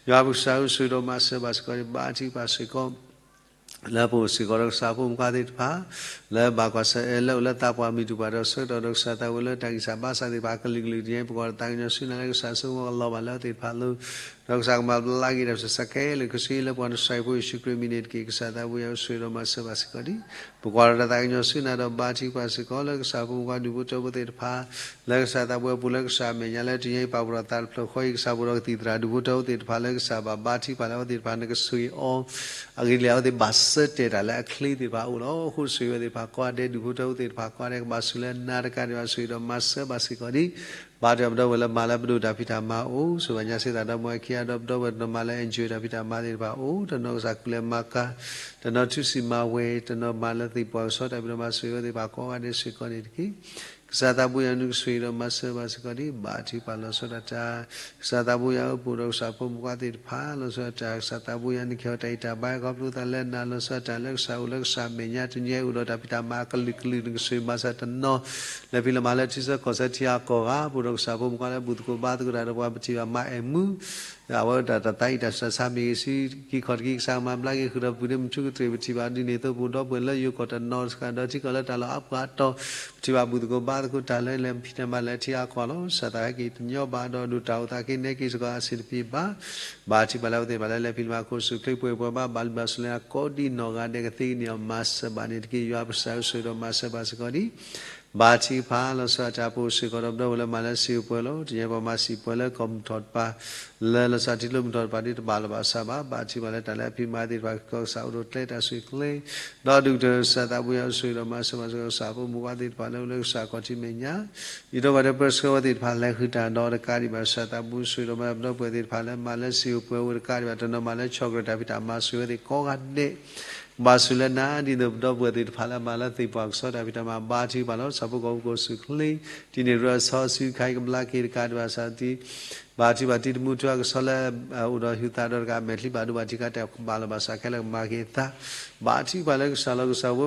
ယွၤပကစၢ်ဧၢ ဆိၣ်ဂ့ၤဒီးမၤစၢၤဘၣ်စ့ၢ်ကီး ဘၣ်ထံၣ်ဖးစ့ၢ်ကီး လၢပအိၣ်စ့ၢ်ကီးဒီးကစၢ်ဖိမုၣ်ခွါသ့ၣ်တဖၣ် လၢဘၣ်ကွၢ်ဆၢၣ်အဲၣ်လၢအိၣ်လၢသးပှၢ်မုၢ်တပှၢ်ဒီးဆၢကတီၢ်ဒီးကစၢ်သးဝံၣ်လၢတၢ်ဂံၢ်စၢ်ဘါစၢ်သ့ၣ်တဖၣ်အကလုာ်ကလုာ်တညါအံၤ ပကွၢ်ဒီးတၢ်သးကညီၤဆူနၤလၢကစၢ်ဆိကမိၣ်ကလီၤဘၣ်လၢအဝဲသ့ၣ်တဖၣ်အလိၤ ဒီးကစၢ်ကမၤဘျါက့ၤတၢ်ဆၢကဲလၢာ်ခဲဆ့လၢပှၤနစၢ်ဖိယ့ၣ်ၡူးခရံာ်မံၤန့ၣ်တက့ၢ်. ကစၢ်သးဘိယွၤအိၣ်ဆိၣ်ဂ့ၤဒီးမၤစၢၤဘၣ်စ့ၢ်ကီးဒံး ပကွၢ်ဒီးတၢ်သးကညီၤဆူနၤဒီးဘါထုကဖၣ်စ့ၢ်ကီးလၢကစၢ်ဖိမုၣ်ခွါဒူၣ်ဖိထၢဖိသ့ၣ်တဖၣ် လၢကစၢ်သးဘိအပူၤလၢကစၢ်အမဲာ်ညါလၢတနံၤအံၤပာ်ဖှိၣ်ထီၣ်သးတဖျၢၣ်ဃီအံၤ ကစၢ်ပဒိၣ်ကသံၣ်သရၣ်ဒူၣ်ဖိထၢဖိသ့ၣ်တဖၣ်လၢကစၢ်ဘၣ်ဘါထုကဖၣ်လၢအဝဲသ့ၣ်တဖၣ်နကဆိၣ်ဂ့ၤအီၤ အဂ့ၢ်ဒ်လဲၣ်အဝဲသ့ၣ်ဘၣ်စၢၤတဲာ်တၢ်လၢအချ့သ့ၣ်တဖၣ်အအိၣ်လီၤ. အဃိဆိၣ်ဂ့ၤဝဲသ့ၣ်တဖၣ်ကိးဂၤဒဲး ဒူၣ်ဖိထၢဖိသ့ၣ်တဖၣ်ကိးဂၤဒဲး ကဘၣ်ဆိၣ်လၢနၤတကးဒံးဘၣ်ဆိၣ်ဂ့ၤဒီးမၤစၢၤဘၣ်စ့ၢ်ကီးဒံး ဘါထုကဖၣ်ပဒီပုၢ်ဝဲၢ်လၢမၤလၢပဒိၣ်တၢ်ဖံးတၢ်မၤအအိၣ် ဆိၣ်ဂ့ၤဘၣ်ညါစ့ၢ်သးဒီးမၤဝဲခံဂၤဒီးပဒီပုၢ်ဝဲၢ်တနီၤမၤလၢ NGO တၢ်ဖံးတၢ်မၤသ့ၣ်တဖၣ်အအိၣ် တနီၤကစၢ်ကူၣ်လဲၤမၤကၤ တနီၤထူစံၣ်မၤဝဲ တနီၤမၤလၢသ့ၣ်ပှၢ်ကဆီတၢ်ဖံးတၢ်မၤ ဆိၣ်ဂ့ၤဝဲသ့ၣ်တဖၣ်ကိးဂၤဒဲးစ့ၢ်ကီးန့ၣ်တက့ၢ်. ကစၢ်သးဘိယွၤနကဆိၣ်ဂ့ၤဒီးမၤစၢၤဘၣ်စ့ၢ်ကီးဒံး ဘါထုကဖၣ်လီၤဆီဒၣ်တၢ် ကစၢ်သးဘိယွၤအိၣ်ပအိၣ်ဒီးကစၢ်ဖိမုၣ်ခွါသ့ၣ်တဖၣ် လီၤဆီဒၣ်တၢ် ကစၢ်သးဘိယွၤနကဟ့ၣ်အီၤတၢ်အံၣ်တၢ်ဘါအဂီၢ်ဖျိသးလၢနၤ လီၤဆီဒၣ်တၢ်လၢကစၢ်အိၣ်လၢကစၢ်မဲာ်ညါတနံၤအံၤအိၣ်ဒီးတၢ်ဖံးတၢ်မၤအကလုာ်ကလုာ် နကဆိၣ်ဂ့ၤမၤစၢၤတနီၤ လဲၤဖံးလဲၤမၤလၢထံဆၢကီၢ်ဆၢထံဂၤကီၢ်ဂၤ ပအိၣ်ဒီးကစၢ်ဖိမုၣ်ခွါလၢဘူၣ်သကိးဘါသကိးတၢ်ဒီးပှၤပထံၣ်ဘၣ်မၤအဲၣ်မူ အဝဲဒၣ်တၢ်သးအံၣ်တၢ်ဆၢဆါမ့ၢ်ဂ့ၤ ဆံခံခီၣ်တခံ ကစၢ်ကမၤဘျါက့ၤဃုာ်ဒီးပူၤန့ၣ် မုၢ်ထူကတြ့ၢ် ပထံၣ်ဘၣ်ဒ်န့ၣ်အသိး ပအိၣ်ဒီပုၢ်ဝဲၢ်လၢယိၤကီၢ်တနီၤစ့ၢ်ကီး ဒီးထံကီၢ်လၢတၢ်လီၢ်အါပှၤအတီၢ် ပထံၣ်ဘၣ်ဘူၣ်သကိးဘါသကိးတၢ်လၢလဲၤဖံးတၢ်မၤလၢထံဂၤကီၢ်လီၤ. ကစၢ်သးဟဲက့ၤတညီဘၣ်ဒီးဒိၣ်တၢ်အိၣ်သးက့ၤနဲက့ၤစ့ၢ်ကီးအဆင်တပြေဘၣ် ဘါထုကဖၣ်လၢအဝဲသ့ၣ်တဖၣ်လၢလဲၤဖံးလဲၤမၤခိၣ်ဆူၣ်ချ့ပှဲၤပှဲၤဘၣ် ဘၣ်လုၢ်ဘၣ်စူၣ်လၢအကိးဒံးနီၢ်ဂၤဒဲးကသ့ကန့ၢ်အီၤမၤစၢၤဘၣ်န့ၣ်တက့ၢ်. ယွၤပစၢ်အိၣ်ဆိၣ်ဂ့ၤဒီးမၤစၢၤဘၣ်စ့ၢ်ကီးဒံး ဘါထုကဖၣ်လီၤဆီဒၣ်တၢ် ပအိၣ်စ့ၢ်ကီးဒီးပဒီပုၢ်ဝဲၢ်လၢမၤလၢစံာ်ပှဲၤလီၤ. တနံၤအံၤပှၤမၤစံာ်ပှဲၤလၢကီၢ်မုၢ်ထီၣ်တပၤ လၢလီၤဆီဒၣ်တၢ်လၢမုၢ်ထီၣ်တပၤဒ်တဘၣ်လီၤဘၣ်စးဘၣ် ဘါထုကဖၣ်လၢတၢ်လၢအဖံးမၤသ့ၣ်တဖၣ် ကစၢ်အိၣ်ဒီးကျဲတၢ်ဆိၣ်ဂ့ၤကျဲ ဒီးဒုၣ်ကတၢၢ်ကစၢ်သးဘိယွၤအိၣ်ဆိၣ်ဂ့ၤဒီးမၤစၢၤဘၣ်စ့ၢ်ကီး ကစၢ်ဖိမုၣ်ခွါသ့ၣ်တဖၣ်လၢအိၣ်လၢကစၢ်ခီၣ်ထံးမဲာ်ညါ ဒ်သိးပှၤဒဲးပၢဆှၢဝဲသ့ၣ်တဖၣ်လဲၤဃုာ်တၢ်ဒီးတကးဒံးဘၣ် ကစၢ်သးဘိဆိၣ်ဂ့ၤဒီးမၤပဒီပုၢ်ဝဲၢ်သ့ၣ်တဖၣ်လၢမၤလၢစံာ်ပှဲၤဝဲတကးဒံးဘၣ် တနီၤမၤလၢဆီၣ်ကြၢးတၢ်ဖံးတၢ်မၤ ဆိၣ်ဂ့ၤဝဲသ့ၣ်ကိးဂၤဒဲး ဘါထုကဖၣ်လၢနၤ ဒ်သိးပဒီပုၢ်ဝဲၢ်သ့ၣ်တဖၣ်လၢမၤလၢသ့ၣ်ပှၢ်ကဆီတၢ်ဖံးတၢ်မၤ ဘါထုကဖၣ်လီၤ. ဆၣ်ဖိကီၢ်ဖိကအိၣ်ဆူၣ်ချ့ တနံၤရၢအဆီအဆူခါအံၤကဘျါက့ၤတကးဒံးဘၣ် ကစၢ် ဘါထုကဖၣ်တံၤသကိးမူထူအကဆီလၢ အိၣ်ဒီးဟူးသးဒီးတကး အမဲာ်ချံဘၣ်ဒိဘၣ်ထံးခါတၢ်ကဘၣ်လီၤဘၣ်စးခဲလၢာ်ကမၤက့ၤအသး ဘါထုကဖၣ်လၢကစၢ်လီၤ ကစၢ်ဝဲ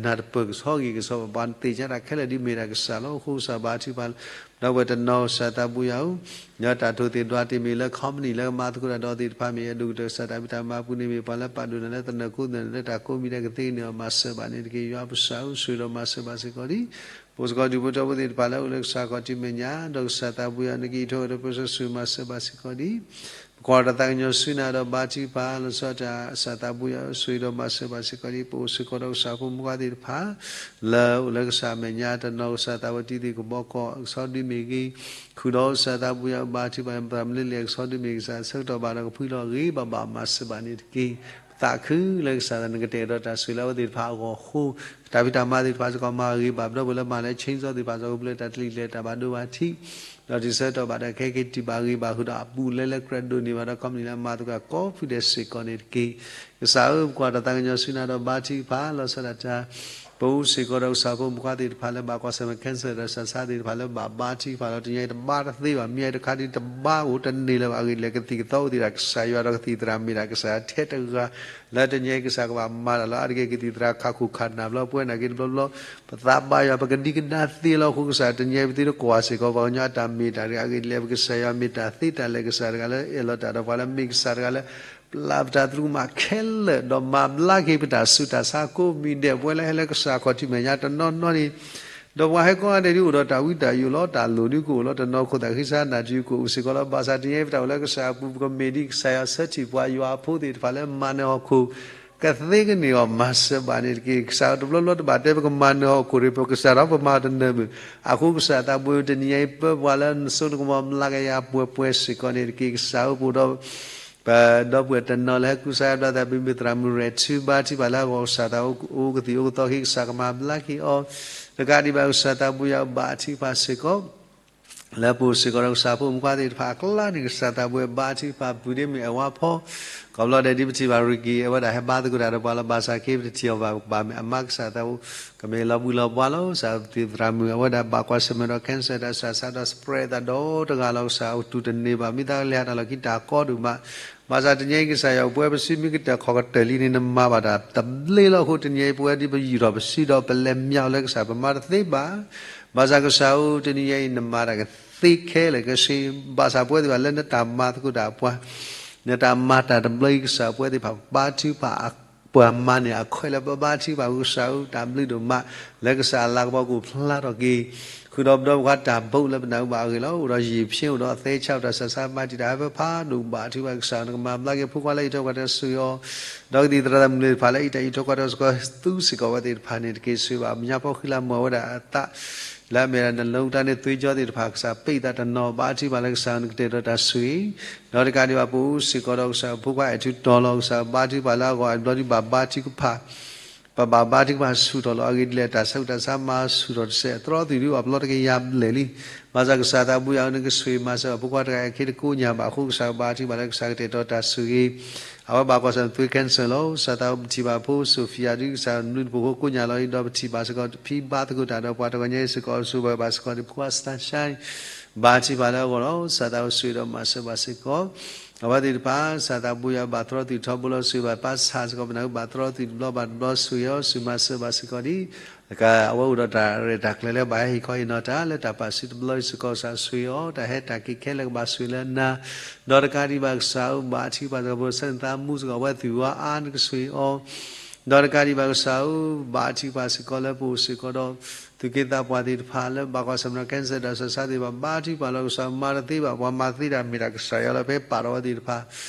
နၢ်တပၢၢ်ကဆီဂံၢ်ကဆီဘၣ် ပှၤနသ့ၣ်ညါတၢ်ခဲလၢာ်ဒ်မ့ၢ်တၢ်ကစၢ်လီၤ. အဃိကစၢ်ဘါထုကဖၣ် ဒီပုၢ်ဝဲၢ်တနီၤ ကစၢ်သးဘိယွၤဧၢ တၢ်ထိၣ်သ့ၣ်ဒွးတ့ၢ်မ့ၢ်လၢ company လၢကမၤသကိးတၢ်ဒီးသ့ၣ်တဖၣ်မ့ၢ် ဒုၣ်ကတၢၢ်ကစၢ်တၢ်ဖံးတၢ်မၤပူၤန့ၣ်မ့ၢ် ပှၤလၢပာ်ဒိၣ်နၤလၢသနၢၣ်ခိသနၢၣ်လၢတၢ်ကိးမံၤဒဲးကသ့ကန့ၢ်အီၤမၤစၢၤဘၣ်န့ၣ်တက့ၢ်. ယွၤပစၢ်အိၣ်ဆိၣ်ဂ့ၤဒီးမၤစၢၤဘၣ်စ့ၢ်ကီးဒံး ပအိၣ်စ့ၢ်ကီးဒူၣ်ဖိထၢဖိသ့ၣ်တဖၣ်လၢအိၣ်လၢကစၢ်ခီၣ်ထံးမဲာ်ညါ ဒီးကစၢ်သးဘိယွၤနကအံးထွဲဒီးပၢဆှၢဆိၣ်ဂ့ၤမၤစၢၤဘၣ်စ့ၢ်ကီးဒံး ပကွၢ်တၢ်သးကညီၤဆူနၤဒီးဘါထုကဖၣ် လီၤဆီဒၣ်တၢ် ကစၢ်သးဘိယွၤအိၣ်ဆိၣ်ဂ့ၤဒီးမၤစၢၤဘၣ်စ့ၢ်ကီးဒံး ပအိၣ်စ့ၢ်ကီးဒီးကစၢ်ဖိမုၣ်ခွါသ့ၣ်တဖၣ် လၢအိၣ်လၢကစၢ်မဲာ်ညါတနီၤ ကစၢ်သးဝဲတံၤသကိးကဘီကီၢ် အကဆီဒုမ့ၢ်ဂ့ၤ ဃုာ်ဒီးကစၢ်သးဘိယွၤဘါထုကဖၣ် ပသရၣ်မုၣ်လၢလံာ်အကဆီဒုမ့ၢ်ဂ့ၤ ကစၢ်ဆၢကတီၢ်ဘၣ်ဒီးကဖှံလီၤဂ့ၤဘၣ်ဘၣ်မၤစၢၤဘၣ်န့ၣ်တက့ၢ်. ပသးခုလၢကစၢ်သးနကတဲာ်ကတီၤတၢ်ဆိၣ်ဂ့ၤလၢအဝဲသ့ၣ်တဖၣ်အဂီၢ်အဃိ တၢ်ဖံးတၢ်မၤသ့ၣ်တဖၣ်စ့ၢ်ကီးမၤဂ့ၤဘၣ် ပဒီပုၢ်ဝဲၢ်လၢမၤလၢ chainsaw သ့ၣ်တဖၣ်စ့ၢ်ကီး ကဘျၢတၢ်တလံၤလဲၤတၢ်ဘၣ်ဒိဘၣ်ထံး ဒီးတုၤဆၢကတီၢ်ဘၣ်ဒီးခဲက့ၤတံၢ်ဘၣ်ဂ့ၤဘၣ်ဃုာ်ဒီးအဘူးအလဲလၢကြၢးဒိးန့ၢ်ဘၣ်ဒီး company လၢမၤသကိးကိးဖုဒဲးစ့ၢ်ကီးန့ၣ်တက့ၢ်. ကစၢ်ဧၢ ပကွၢ်တၢ်သးကညီၤဆူနၤဒီးဘါထုကဖၣ် လီၤဆီဒၣ်တၢ် ပအိၣ်စ့ၢ်ကီးဒီးကစၢ်ဖိမုၣ်ခွါသ့ၣ်တဖၣ်လၢဘၣ်ကွၢ်ဆၢၣ်မဲာ် cancer ဒီးဆၣ်ဆါသ့ၣ်တဖၣ်လၢဘၣ်ဘါထုကဖၣ်လီၤ. တနံၤအံၤတဘါတသ့ဘၣ် မ့ၢ်အံၤတခါဒ်တဘါအိၣ်တန့ၢ်လၢၤဘၣ် အဂ့ၢ်ဒ်လဲၣ် ကသံၣ်ကသီအိၣ်သ့ၣ်တၢ် ကစၢ်ယွၤဒီးကသံၣ်သရၣ်မ့ၢ်ဒၣ်ကစၢ်ထဲတဂၤ လၢတနံၤအံၤကစၢ်ကဘၣ်မၤတၢ်လီၤ. အါတက့ၢ်ကသံၣ်သရၣ်ခးခိၣ်ခးနၢ်ဘျီ ပဝဲနာ်က့တဘျီဘျီ ပသးဘါယွၤ ပကဒံကဒါသ့လီၤ. အဃိကစၢ်တနံၤအံၤပသုတကွၢ်စ့ၢ်ကီး ပှၤကညီအတၢ်မ့ၢ်တၢ်တဂ့ၤ အဂ့ၢ်ဒ်လဲၣ် ပကစၢ်ယွၤမ့ၢ်တၢ်သ့တၢ်လဲၤကစၢ်တဂၤလၢအဲၣ်လီၤတၢ်ဒီးပှၤလၢမ့ၢ်ကစၢ်တဂၤလၢ ပျၢ်ပတၢ်သရူးကမၣ်ခဲလၢာ် ဒီးမၤဘျါက့ၤပတၢ်ဆူးတၢ်ဆါကိးမံၤဒဲး ပဝဲလၢဟဲလၢကစၢ်ခီၣ်ထံးမဲာ်ညါတနီၤနီၤန့ၣ် ဒီးပှၤဟဲကိးဂၤဒဲးဒ်အိၣ်ဒီးတၢ်ဝံတၢ်ယိာ်လီၤ တၢ်လိၣ်ဒ်ကအိၣ်လီၤ တနီၤခိၣ်သးဃံဆါနၢ်တယုၢ်ကအိၣ်စ့ၢ်ကီးလီၤ. ဘၣ်ဆၣ်တနံၤအံၤပတၢ်အိၣ်လၢကစၢ်အပူၤ ပကမ့ၢ်ဒ်ကစၢ်ယွၤဆၢထံၣ်ပှၤယွၤအဖိသ့ၣ်တဖၣ်လၢမၤနၢၤဟီၣ်ခိၣ် ကသ့ကန့ၢ်အီၤမၤစၢၤဘၣ်န့ၣ်တက့ၢ်. ကစၢ်တဘျီဘျီတဘၣ်တဲပကမၤနၢၤဟီၣ်ခိၣ်ရ့ၣ် ပကစၢ်ဒီးပမၤတနၢၤမုၢ် အဃိကစၢ်သးဘိတနံၤအံၤ ပၢပှၤလၢနစိနကမီၤမျးကယၤပှဲၤပှဲၤစ့ၢ်ကီးန့ၣ်တက့ၢ်. ကစၢ်ဧၢ ပအိၣ်ဒီးပှၤတနီၤလၢဟဲကူစါယါဘျါသး ပမ့ၢ်သရၣ်မုၣ်ရဲၣ်ထူဘါထုကဖၣ်လၢအဂီၢ် ကစၢ်သးအိၣ်ကသံၣ်အိၣ်ကသီဟံး ကစၢ်ကမၤဘျါက့ၤအီၤ တကးဒံးဘၣ်ကစၢ်သးဘိယွၤဘါထုကဖၣ်စ့ၢ်ကီး လၢပအိၣ်စ့ၢ်ကီးဒီးကစၢ်ဖိမုၣ်ခွါသ့ၣ်တဖၣ်အကျါန့ၣ် ကစၢ်သးဘိဘါထုကဖၣ် ပုၢ်ဒ့မုၣ်အဲၣ်ဝါဖီ ကိးဘျီဒဲးဒ်ပထံၣ်ဘၣ်ရံၣ်က့ၤ အဝဲဒၣ်ဟဲဘါသကိးတၢ်ဒီးပှၤလီၤ. ဘၣ်ဆၣ်ခဲအံၤပတထံၣ်အီၤဘၣ် ကဘၣ်မ့ၢ်အမါကစၢ်သးဘိ ကမ့ၢ်လီၤဘှံးလီၤဘှါလီၤ. ကစၢ်သရၣ်မုၣ်အဝဲဒၣ်ဘၣ်ကွၢ်ဆၢၣ်မဲာ်ဒီး cancer တၢ်ဆၣ်ဆါဒီး spread သးဒီတဂၤလီၤ. ကစၢ်အိၣ်တူၢ်တန့ၢ်ဘၣ် မ့ၢ်သးကလဲၤဟးတၢ်လီၢ်ခံတၢ်ကီဒိၣ်မး ဘၣ်ဆၣ်တနံၤအံၤကစၢ်ယွၤအိၣ်ပှဲၤပစုမ့ၢ်ကတၢၢ်ခီၣ်ကတၢၢ်လံန့ၣ် နမၤဘၣ်တၢ်တဘျ့လီၤ. အဃိတနံၤအံၤပဝဲဒ်ပယူၢ်ထီၣ်ပစုဒီးပလဲၤမၠးအီၤလၢကစၢ် ပမၤတသ့ဘၣ်. ဘၣ်ဆၣ်ကစၢ်ဧၢ တနံၤအံၤနမၤတၢ်ကသ့ခဲလၢာ်ခဲဆ့ ဘၣ်ဆၣ်ပဝဲသ့ၣ်တဖၣ်လၢနတၢ်မၤသကိးတၢ်အပှၤ နတၢ်မၤတၢ်တဘျီအံၤ ကစၢ်ပဝဲသ့ၣ်တဖၣ်ဘါထုကဖၣ်အ ပှၤမၤန့ၢ်အခွဲးလၢပဘါထုကဖၣ်အဃိ ကစၢ်ဧၢ တၢ်ဘျုးဒိၣ်မး လၢကစၢ်အလၤကပီၤကအိၣ်ဖျါထီၣ်က့ၤ ဃုာ်ဒီးပဒီပုၢ်ဝဲၢ်တၢ်ဘိးလၢပနၢ်ဟူဘၣ်အဂ့ၢ်လီၤ. အိၣ်ဒီးယံာ်ဖျိ အိၣ်ဒီးသဲဆါတၢ်ဆးဆါ မၤတံာ်တာ်ဟဲဖဲဖးဒိၣ် ဘါထုကဖၣ်ကစၢ် နကမၤဘျါက့ၤဖိခွါလၢအံးထွဲကွၢ်ထွဲ ဆိၣ်ဂ့ၤအီၤ ဒီးကသံၣ်သရၣ်သရၣ်မုၣ်သ့ၣ်တဖၣ်လၢအံးထွဲကွၢ်ထွဲစ့ၢ်ကီး သူစ့ၢ်ကီးအဝဲသ့ၣ်တဖၣ်န့ၣ်တက့ၢ်. ဆိၣ်ဂ့ၤဘၣ်ပညါဖီဃံလၤမုၢ်အဝဲဒၣ်အသး လၢအမ့ၢ်ဒၣ်နလၢတၢ်န့ၣ် သွ့ကၠီသ့ၣ်တဖၣ် ကစၢ်ပ့းသးတနီၤ ဘါထုကဖၣ်လၢကစၢ်နကတဲာ်ဒီးတၢ်ဆိၣ်ဂ့ၤ ဒီးတကးဒံးဘၣ် ပအိၣ်စ့ၢ်ကီးဒီးကစၢ်ဖိခွါအဲၣ်ထူတီၤလီၤ ကစၢ်ဘါထုကဖၣ်လၢအဂီၢ် အဘျီဒံးဘၣ်ဘါထုကဖၣ် ပဘၣ်ဘါထုကဖၣ်ဆူၣ်ထီၣ်လီၤ. အဂ့ၢ်ဒ်လဲၣ် တၢ်ဆူးတၢ်ဆါမၤဆူၣ်ထီၣ်တစဲး သရီသုးဒုးအဘျီတကယၤဘျဲၣ်လံ. ဘၣ်ဆၣ်ကစၢ်သးဘိယွၤဧၢ နကဆိၣ်ဂ့ၤမၤစၢၤဘၣ်ဖိခွါတဂၤ အခဲတကိညၢ်ဘၣ်အဃိ ကစၢ်ဘါထုကဖၣ်လၢကစၢ်ကတဲာ်ဒီးတၢ်ဆိၣ်ဂ့ၤ အဝဲဘၣ်ကွၢ်ဆၢၣ်မဲာ်သွ့ cancer လီၤ. ကစၢ်သးဘိပထံၣ်ဘၣ်ဖိ Sophia ဒုး ကစၢ်နဘျုးနဖှိၣ်အဃိကိညၢ်လီၤအံၤ ဒီးပထံၣ်ဘၣ်စ့ၢ်ကီး ဖံဘါသကိးတၢ်ဒီးပှၤတဂီၤညါအံၤစ့ၢ်ကီး ဆိၣ်ဂ့ၤဘၣ်စ့ၢ်ကီး ဖိခွါ Sunshine ဘါထုကဖၣ်လၢအဂီၢ်လီၤ. ကစၢ်သးဘိဆိၣ်ဂ့ၤဒီးမၤစၢၤဘၣ်စ့ၢ်ကီး အဝဲသ့ၣ်တဖၣ် ကစၢ်သးဘိယွၤ ဘၣ်သရီသုးထီဘိလီၤ ဆိၣ်ဂ့ၤဘၣ်ပၢ်ဆၣ်စ့ၢ်ကီး ပနၢ်ဟူဘၣ်သရီသုးတဘျီဘၣ်တဘျီ ဆိၣ်ဂ့ၤအီၤ ဆိၣ်ဂ့ၤမၤစၢၤဘၣ်စ့ၢ်ကီးဒ် အဝဲအိၣ်ဒီးတၢ်ရဲၣ်တၢ်ကျဲၤလၢဘၣ်ဟဲဟ့ၣ်ခီဟ့ၣ်နီၤတၢ်လၢတၢ်ပာ်စုတဘျီအံၤစ့ၢ်ကီး ကစၢ်ဆိၣ်ဂ့ၤအီၤ တၢ်ဟဲတၢ်က့ၤခဲလၢာ်ကဘၣ်ဆိၣ်ဂ့ၤလၢနၤ ဒီးတကးဒံးဘၣ်ကစၢ်ဧၢ ဘါထုကဖၣ်စ့ၢ်ကီး ဖိဆၢနသးမူစ့ၢ်ကီး အဝဲသ့ၣ်ဝါအါနကဆိၣ်ဂ့ၤအီၤ ဒီးတကးဒံးဘၣ်ကစၢ်ဧၢ ဘါထုကဖၣ်စ့ၢ်ကီးလၢပအိၣ်စ့ၢ်ကီးဒီး သူၣ်က့သးပှၢ်သ့ၣ်တဖၣ်လၢဘၣ်ကွၢ်ဆၢၣ်မဲာ်ဒီး cancer တၢ်ဆးဆါသ့ၣ်တဖၣ် ဘါထုကဖၣ်လီၤ ကစၢ်မၤတသ့ဘၣ် ပှၤမၤသ့တၢ်မ့ၢ်တၢ်ကစၢ်ယွၤလီၤ ဖဲပာ်ထီၣ်ဝဲသ့ၣ်တဖၣ်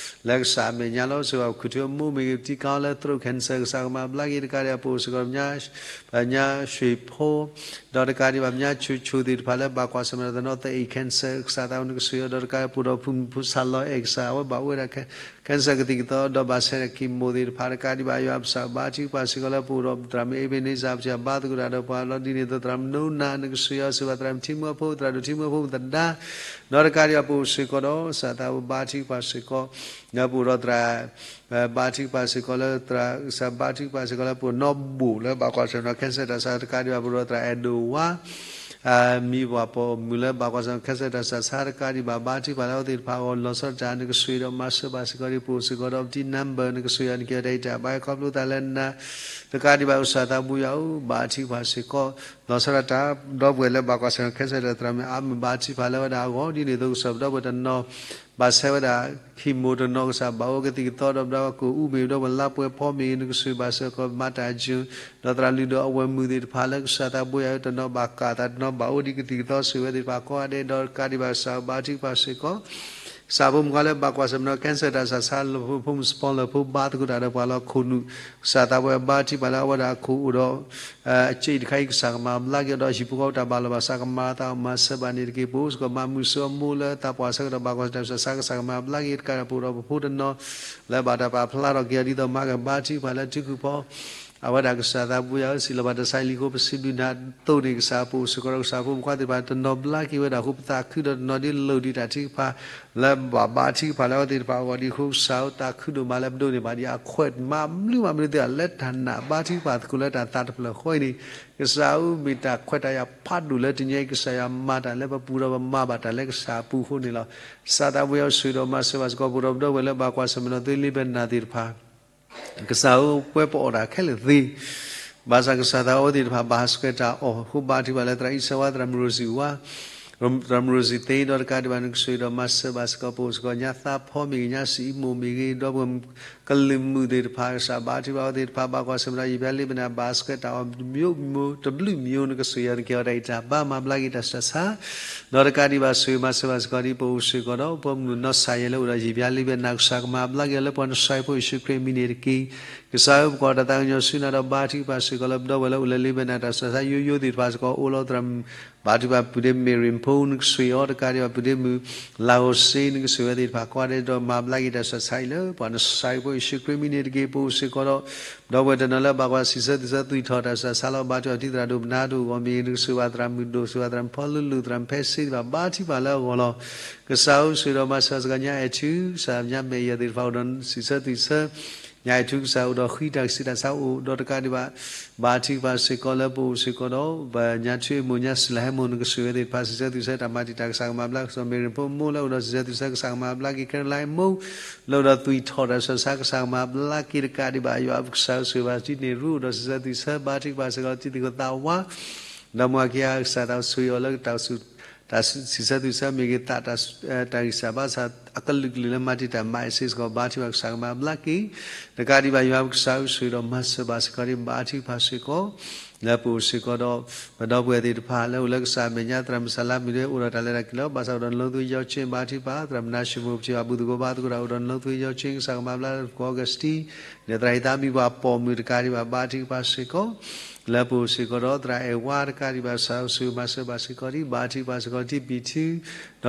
လၢကစၢ်အမဲာ်ညါလီၤ ဆိၣ်ဂ့ၤဘၣ် ခုၣ်ထူအမိၢ်မ့ၢ်ဂ့ၤ တံကါလၢ throat cancer ကစၢ်ကမၤဘျါက့ၤ တကးဒံးဘၣ်ပအိၣ်စ့ၢ်ကီး ပညါ ပညါရွှ့ၣ်ဖိ ဒီးတကးဒံးဘၣ် ပညါဆိၣ်ဆိၣ်သ့ၣ်တဖၣ်လၢဘၣ်ကွၢ်ဆၢၣ်မဲာ်ဒီး သနီသအ့ၣ် cancer ကစၢ်သးဘိနကဆိၣ်ဂ့ၤအီၤ ဒီးတကးဒံးဘၣ်ပအိၣ်ဒီးဖိမုၣ်ဖိဆၣ်လီၤအဲၣ် ကစၢ်အဝဲဘၣ်အိၣ်ဝဲဒၣ် cancer ကသံၣ်ကသီ ဒီးဘၣ်ဆဲးတၢ် chemo သ့ၣ်တဖၣ် တကးဒံးဘၣ်ယွၤပကစၢ်ဘါထုကဖၣ်စ့ၢ်ကီးလၢပအိၣ်ဒီးသရၣ်မုၣ် Ebenezer ပထံၣ်ဘၣ်သကိးတၢ်ဒီးပှၤလီၤ ဒ်န့ၣ်အသိး သရၣ်မုၣ်နိနၤနကဆိၣ်ဂ့ၤအီၤ ဆိၣ်ဂ့ၤဘၣ်သရၣ်မုၣ်ထံမုၢ်အဖိ သရၣ်ဒိၣ်ထံမုၢ်အဖိမုၣ်သဒါ ဒီးတကးဒံးဘၣ်ပအိၣ်စ့ၢ်ကီးဒီး ကစၢ်သးဘိဘါထုကဖၣ်စ့ၢ်ကီး ဒီးပအိၣ်ဒီးသရၣ် ဘါထုကဖၣ်စ့ၢ်ကီးလၢ သရၣ်ကစၢ်ဘါထုကဖၣ်စ့ၢ်ကီးလၢပအိၣ်နီၢ်ဘိၣ်လၢဘၣ်ကွၢ်ဆၢၣ်မဲာ်ဒီး cancer တၢ်ဆး တကးဒံးဘၣ်ပအိၣ်ဒီးသရၣ်အဲၣ်ဒိၣ်ဝါ မံၤပှၢ်ပိာ်မုၣ်လၢဘၣ်ကွၢ်ဆၢၣ်မဲာ် cancer တၢ်ဆးဆါ တကးဒံးဘၣ် ဘါထုကဖၣ်လၢအဝဲသ့ၣ်တဖၣ်အဂီၢ် လီၤဆီဒၣ်တၢ် နကဆိၣ်ဂ့ၤဒီးမၤစၢၤဘၣ်စ့ၢ်ကီး ဒ်ပအိၣ်စ့ၢ်ကီးဒီး ပတံၤ number နကဆိၣ်ဂ့ၤအီၤ နက့ၤအီၤတၢ်အံးတၢ်ဘါ ခီဖျိသးလၢနၤ တကးဒံးဘၣ်ကစၢ်သးဘိယွၤဧၢ ဘါထုကဖၣ်စ့ၢ်ကီး လီၤဆီဒၣ်တၢ် ဒီပုၢ်ဝဲၢ်လၢဘၣ်ကွၢ်ဆၢၣ်မဲာ် cancer တၢ်သရၣ်မုၣ်အါမံၤ ဘါထုကဖၣ်လၢအဝဲဒၣ်အဂီၢ် ဒ်န့ၣ်အသိးကစၢ်ပဒီပုၢ်ဝဲၢ်တနီၤ ဘၣ်ဆဲးဝဲဒၣ် chemo တနီၤ ကစၢ်ဘၣ်အိၣ်ကသံၣ်ကသီဒီး ပဒီပုၢ်ဝဲၢ်ကအိၣ်မ့ၢ်ဂ့ၤ ဒီပုၢ်ဝဲၢ်လါပှဲၤဖီမ့ၢ်ဂ့ၤ နကဆိၣ်ဂ့ၤဘၣ်စ့ၢ်ကီး မၤတၢ်အၢၣ် ဒီးသရၣ်လုၢ်ဒိၣ်အဝဲၢ်မုၣ်သ့ၣ်တဖၣ်လၢကစၢ်သးဘိယွၤဧၢ တနီၤဘၣ်ကၢ်သး တနီၤဘၣ်အိၣ်ဒံးကသံၣ်ကသီ ဆိၣ်ဂ့ၤဝဲသ့ၣ်တဖၣ်ကိးဂၤဒဲး ဒီးတကးဒံးဘၣ်ကစၢ်ဘါထုကဖၣ်စ့ၢ်ကီး ကစၢ်ဖိမုၣ်ခွါလၢဘၣ်ကွၢ်ဆၢၣ်မဲာ်ဒီး cancer တၢ်ဆးဆါလၢဖိမုၣ်စပီလၢၢ်ဖိ ဘါသကိးတၢ်ဒီးပှၤလီၤခိၣ်နူာ် ကစၢ်သးဘိယွၤဘါထုကဖၣ်လၢအဝဲဒၣ်အခိၣ်အိၣ်ဒီး အစ့ၣ်တခါအံၤ ကစၢ်ကမၤဘျါက့ၤအီၤဒီး ဟံၣ်ဖိဃီဖိတၢ်ဘၣ်လီၤဘၣ်စးကမၤအသးအီၤ မၤစၢၤဘၣ်န့ၣ်တက့ၢ် ပအိၣ်စ့ၢ်ကီး မၤမုာ်စၢၤအမိၢ်လၢတၢ်ပှၢ်ဆၢကတီၢ် ဘၣ်ကွၢ်ဆၢၣ်မဲာ်တၢ်ဆးဆါ ကစၢ်ကမၤဘျါက့ၤ တကးဒံးဘၣ်ပအိၣ်ဒီးပဖိတနီၤ လၢဘၣ်တၢ်ပာ်ဖျါထီၣ်က့ၤအီၤဒ်သိး မၤကဘါထုကဖၣ်လၢထံခုၣ်ဖီ အဝဲဒၣ်ကစၢ်သးဘိယွၤဧၢ စံးလီၤဘၣ်တၢ်ဆါဟံၣ်လံအဃိ ပစံးဘျုးနၤအသိးန့ၣ် ကစၢ်ပအိၣ်စ့ၢ်ကီးဒီး ကစၢ်ဖိမုၣ်ခွါသ့ၣ်တဖၣ် တနီၤဘျါက့ၤဝဲဒၣ်အဃိ ပသးခုဒီးတနီၤဒ်လိာ်ဒံးတၢ်ထုကဖၣ် လၢဘၣ်ဘါထုကဖၣ်လၢအဝဲသ့ၣ်တဖၣ်အဂီၢ်ဒ်အဃိ ကစၢ်ဧၢ သးခုဒိၣ်မးလၢပဒိးန့ၢ်ဘၣ်ဒံးအခွဲးမၤမနုၤမးမနုၤသ့ၣ်တဖၣ် လၢတၢ်နာ်ဘါထုကဖၣ်သကိးလၢတၢ်သးတဖျၢၣ်ဃီအံၤန့ၣ် ကစၢ်ဧၢမ့ၢ်တၢ်ခွဲးတၢ်ယာ်ဖးဒိၣ်လၢတနံၤအံၤ ကစၢ်ယွၤမၤတၢ်လၢပပူၤဒီးပမၤဘၣ်တၢ်လၢကစၢ်အပူၤအဃိန့ၣ်လီၤ. ကစၢ်သးဘိယွၤဆိၣ်ဂ့ၤဒီးမၤစၢၤဘၣ်စ့ၢ်ကီး ပအိၣ်ဒီးပဒီပုၢ်ဝဲၢ်လၢဘၣ်ကွၢ်ဆၢၣ်မဲာ်ဒီး သုးလ့ဘဲနၢ်သ့ၣ်တဖၣ် ကစၢ်ဧၢ ပှဲၤပအီၣ်တၢ်ခဲလၢာ်သ့ ဘၣ်ဆၣ်ကစၢ်သးဘိအဝဲသ့ၣ်တဖၣ် ဘၣ်ဟးဆှဲးတၢ်အီၣ်အဃိ ဘါထုကဖၣ်လၢသရၣ်အံၣ်စၢဝါ သရၣ်မုၣ်ရိစံဝါ သရၣ်မုၣ်ရိစံသ့ ဒီးတကးဒံးဘၣ် နကဆိၣ်ဂ့ၤဒီးမၤစၢၤဘၣ်စ့ၢ်ကီး ပအိၣ်စ့ၢ်ကီး ညါသးဖီမ့ၢ်ဂ့ၤ ညါစံးအံမူးမ့ၢ်ဂ့ၤ ဒီပုၢ်ဝဲၢ်ကလုာ်မုာ်သ့ၣ်တဖၣ် ကစၢ်ဘါထုကဖၣ်အဝဲသ့ၣ်တဖၣ် ဘၣ်ကွၢ်ဆၢၣ်မဲာ်ဒီး ယံာ်ဘျါလ့ဘဲနၢ် ဘၣ်ဆှဲးတၢ်အီၣ် မျိုးမျိုး တဘျုးမျိုး နကဆိၣ်ဂ့ၤအီၤ နက့ၤအီၤတၢ်အံးတၢ်ဘါ မၤဘျါက့ၤတၢ်ဆးဆါ ဒီးတကးဒံးဘၣ် ဆိၣ်ဂ့ၤမၤစၢၤဘၣ်စ့ၢ်ကီး ဒ်ပအိၣ်စ့ၢ်ကီးဒီး ပှၤမုၣ်နီၢ်စၢ်ယဲလၢအိၣ်ဒီးယံာ်ဘျါလ့ဘဲနၢ် ကစၢ်ကမၤဘျါက့ၤအီၤလၢပှၤနစၢ်ဖိယ့ၣ်ၡူးခရံာ်အမံၤန့ၣ်တက့ၢ်. ကစၢ်ဧၢ ပကွၢ်တၢ်သးကညီၤဆူနၤဒီး ဘါထုကဖၣ်စ့ၢ်ကီးလၢပဒီပုၢ်ဝဲၢ်လၢအိၣ်လၢလ့ဘဲနၢ်တၢ်ဆးဆါ ယိယိသ့ၣ်တဖၣ်စ့ၢ်ကီး အိၣ်လီၤသရၣ် ဘါထုကဖၣ်ပုၢ်ဒ့မ့ၢ်ရ့ၣ်ဖိ နကဆိၣ်ဂ့ၤအီၤ တကးဒံးဘၣ် ပုၢ်ဒ့မုၣ် လၤဧိၤစ့ နကဆိၣ်ဂ့ၤဝဲသ့ၣ်တဖၣ်ကိးဂၤဒဲးဒီး မၤဘျါက့ၤတၢ်ဆးဆါအံၤလၢ ပှၤနစၢ်ဖိယ့ၣ်ၡူးခရံာ်အမံၤန့ၣ်တက့ၢ်. ပအိၣ်စ့ၢ်ကီးဒီး ဒီပုၢ်ဝဲၢ်တနီၤလၢဘၣ်ကွၢ်စံးဆၢသူၣ်ဆၢသွံၣ်ထီၣ်တၢ်ဆးဆါလီၤ ဘါထုကဖၣ်ထံသရၣ်ဒိၣ်ပနါဒိၣ်အဂီၢ်မ့ၢ်ဂ့ၤ နကဆိၣ်ဂ့ၤဘၣ်သရၣ်မုၣ်ဒိၣ် ဆိၣ်ဂ့ၤဘၣ်သရၣ်မုၣ်ဖီလူလူ သရၣ်မုၣ်ဖဲစ့သ့ၣ်တဖၣ် ဘါထုကဖၣ်လၢအဂီၢ်လီၤ. ကစၢ်ဧၢ ဆိၣ်ဂ့ၤဒီးမၤစၢၤစ့ၢ်ကီး ညါအဲၣ်ထူ ကစၢ်ညါမဲာ်ယဲၢ်သ့ၣ်တဖၣ်အိၣ်ဒီးစံးဆၢသွံၣ်ဆၢ ညါအဲၣ်ထူကစၢ်အိၣ်ဒီးဃံတၢ်ကစံးတၢ်ဆါအိၣ်ဒီးတကးဒံးဘၣ် ဘါထုကဖၣ်စ့ၢ်ကီးလၢပအိၣ်စ့ၢ်ကီးဒီး ပညါထွံၣ်အမိၢ် ညါစူၤလဟဲမိၢ် နကဆိၣ်ဂ့ၤသ့ၣ်တဖၣ် စံးဆၢသွံၣ်ဆၢတၢ်မၤတံာ်တာ် ကစၢ်ကမၤဘျါ ကစၢ်မ့ၢ်ရ့ၣ်ဖိမိၢ်လၢအိၣ်ဒီးစံးဆၢသွံၣ်ဆၢ ကစၢ်ကမၤဘျါက့ၤ ခဲရလါမိၢ် လၢအိၣ်ဒီးသွံၣ်ထီၣ်တၢ်ဆးဆါ ကစၢ်ကမၤဘျါက့ၤတကးဒံးဘၣ် ယွၤပကစၢ်ဧၢ ဆိၣ်ဂ့ၤဘၣ်တံၤန့ၢ်ရူ အိၣ်ဒီးစံးဆၢသွံၣ်ဆၢ ဘါထုကဖၣ်စ့ၢ်ကီး တံၤသကိးသးဝါ ဒီးမွၤခံဂၤ ကစၢ်သးဆိၣ်ဂ့ၤအီၤလၢတၢ်အိၣ်ဆူၣ် တၢ်စံးဆၢသုးဆၢမ့ၢ်ဂ့ၤ သးတၢ်ဂံၢ်စၢ်ဘါစၢ်အကလုာ်ကလုာ်လၢမၤတံာ်တာ်မၤအ့ၣ်စ့ၢ်ကီး ဘါထုကဖၣ်ကစၢ်ကမၤဘျါက့ၤ တကးဒံးဘၣ် ယွၤပကစၢ်ဧၢ ဆိၣ်ဂ့ၤဒီးမၤစၢၤဘၣ်စ့ၢ်ကီးဒံး ဘါထုကဖၣ်စ့ၢ်ကီး လၢပအိၣ်စ့ၢ်ကီးဒီး ပဒီပုၢ်ဝဲၢ်သ့ၣ်တဖၣ်လၢအိၣ်လၢကစၢ်အမဲာ်ညါ သရၣ်မုၣ်စၢ်လါမုၣ်ဒၣ် အိၣ်ဒီးတၢ်လဲၤတၢ်က့ၤလီၤ ဘၣ်ဆၣ်အိၣ်ဒီးနီၣ်လီသဝံယီၤဆ့ ဘါထုကဖၣ် သရၣ်မုၣ်နါၡမူၣ် ပထံၣ်ဘၣ်ဘူၣ်သကိးဘါသကိးတၢ် အိၣ်ဒီးနီၣ်လီသဝံယီၤဆ့ ကစၢ်ကမၤဘျါလၢပကိးအီကူးစတံ ဒီးသရၣ်ဟံသးမံၤပှၤပိာ်မုၣ်တကးဒံးဘၣ် ဘါထုကဖၣ်စ့ၢ်ကီး လၢပအိၣ်စ့ၢ်ကီးဒီး သရၣ်အဲၣ်ဝါတကးဒံးဘၣ် ကစၢ်ဧၢ ဆိၣ်ဂ့ၤမၤစၢၤဘၣ်စ့ၢ်ကီးဒံး ဘါထုကဖၣ်စ့ၢ်ကီး ထံပံၤထူ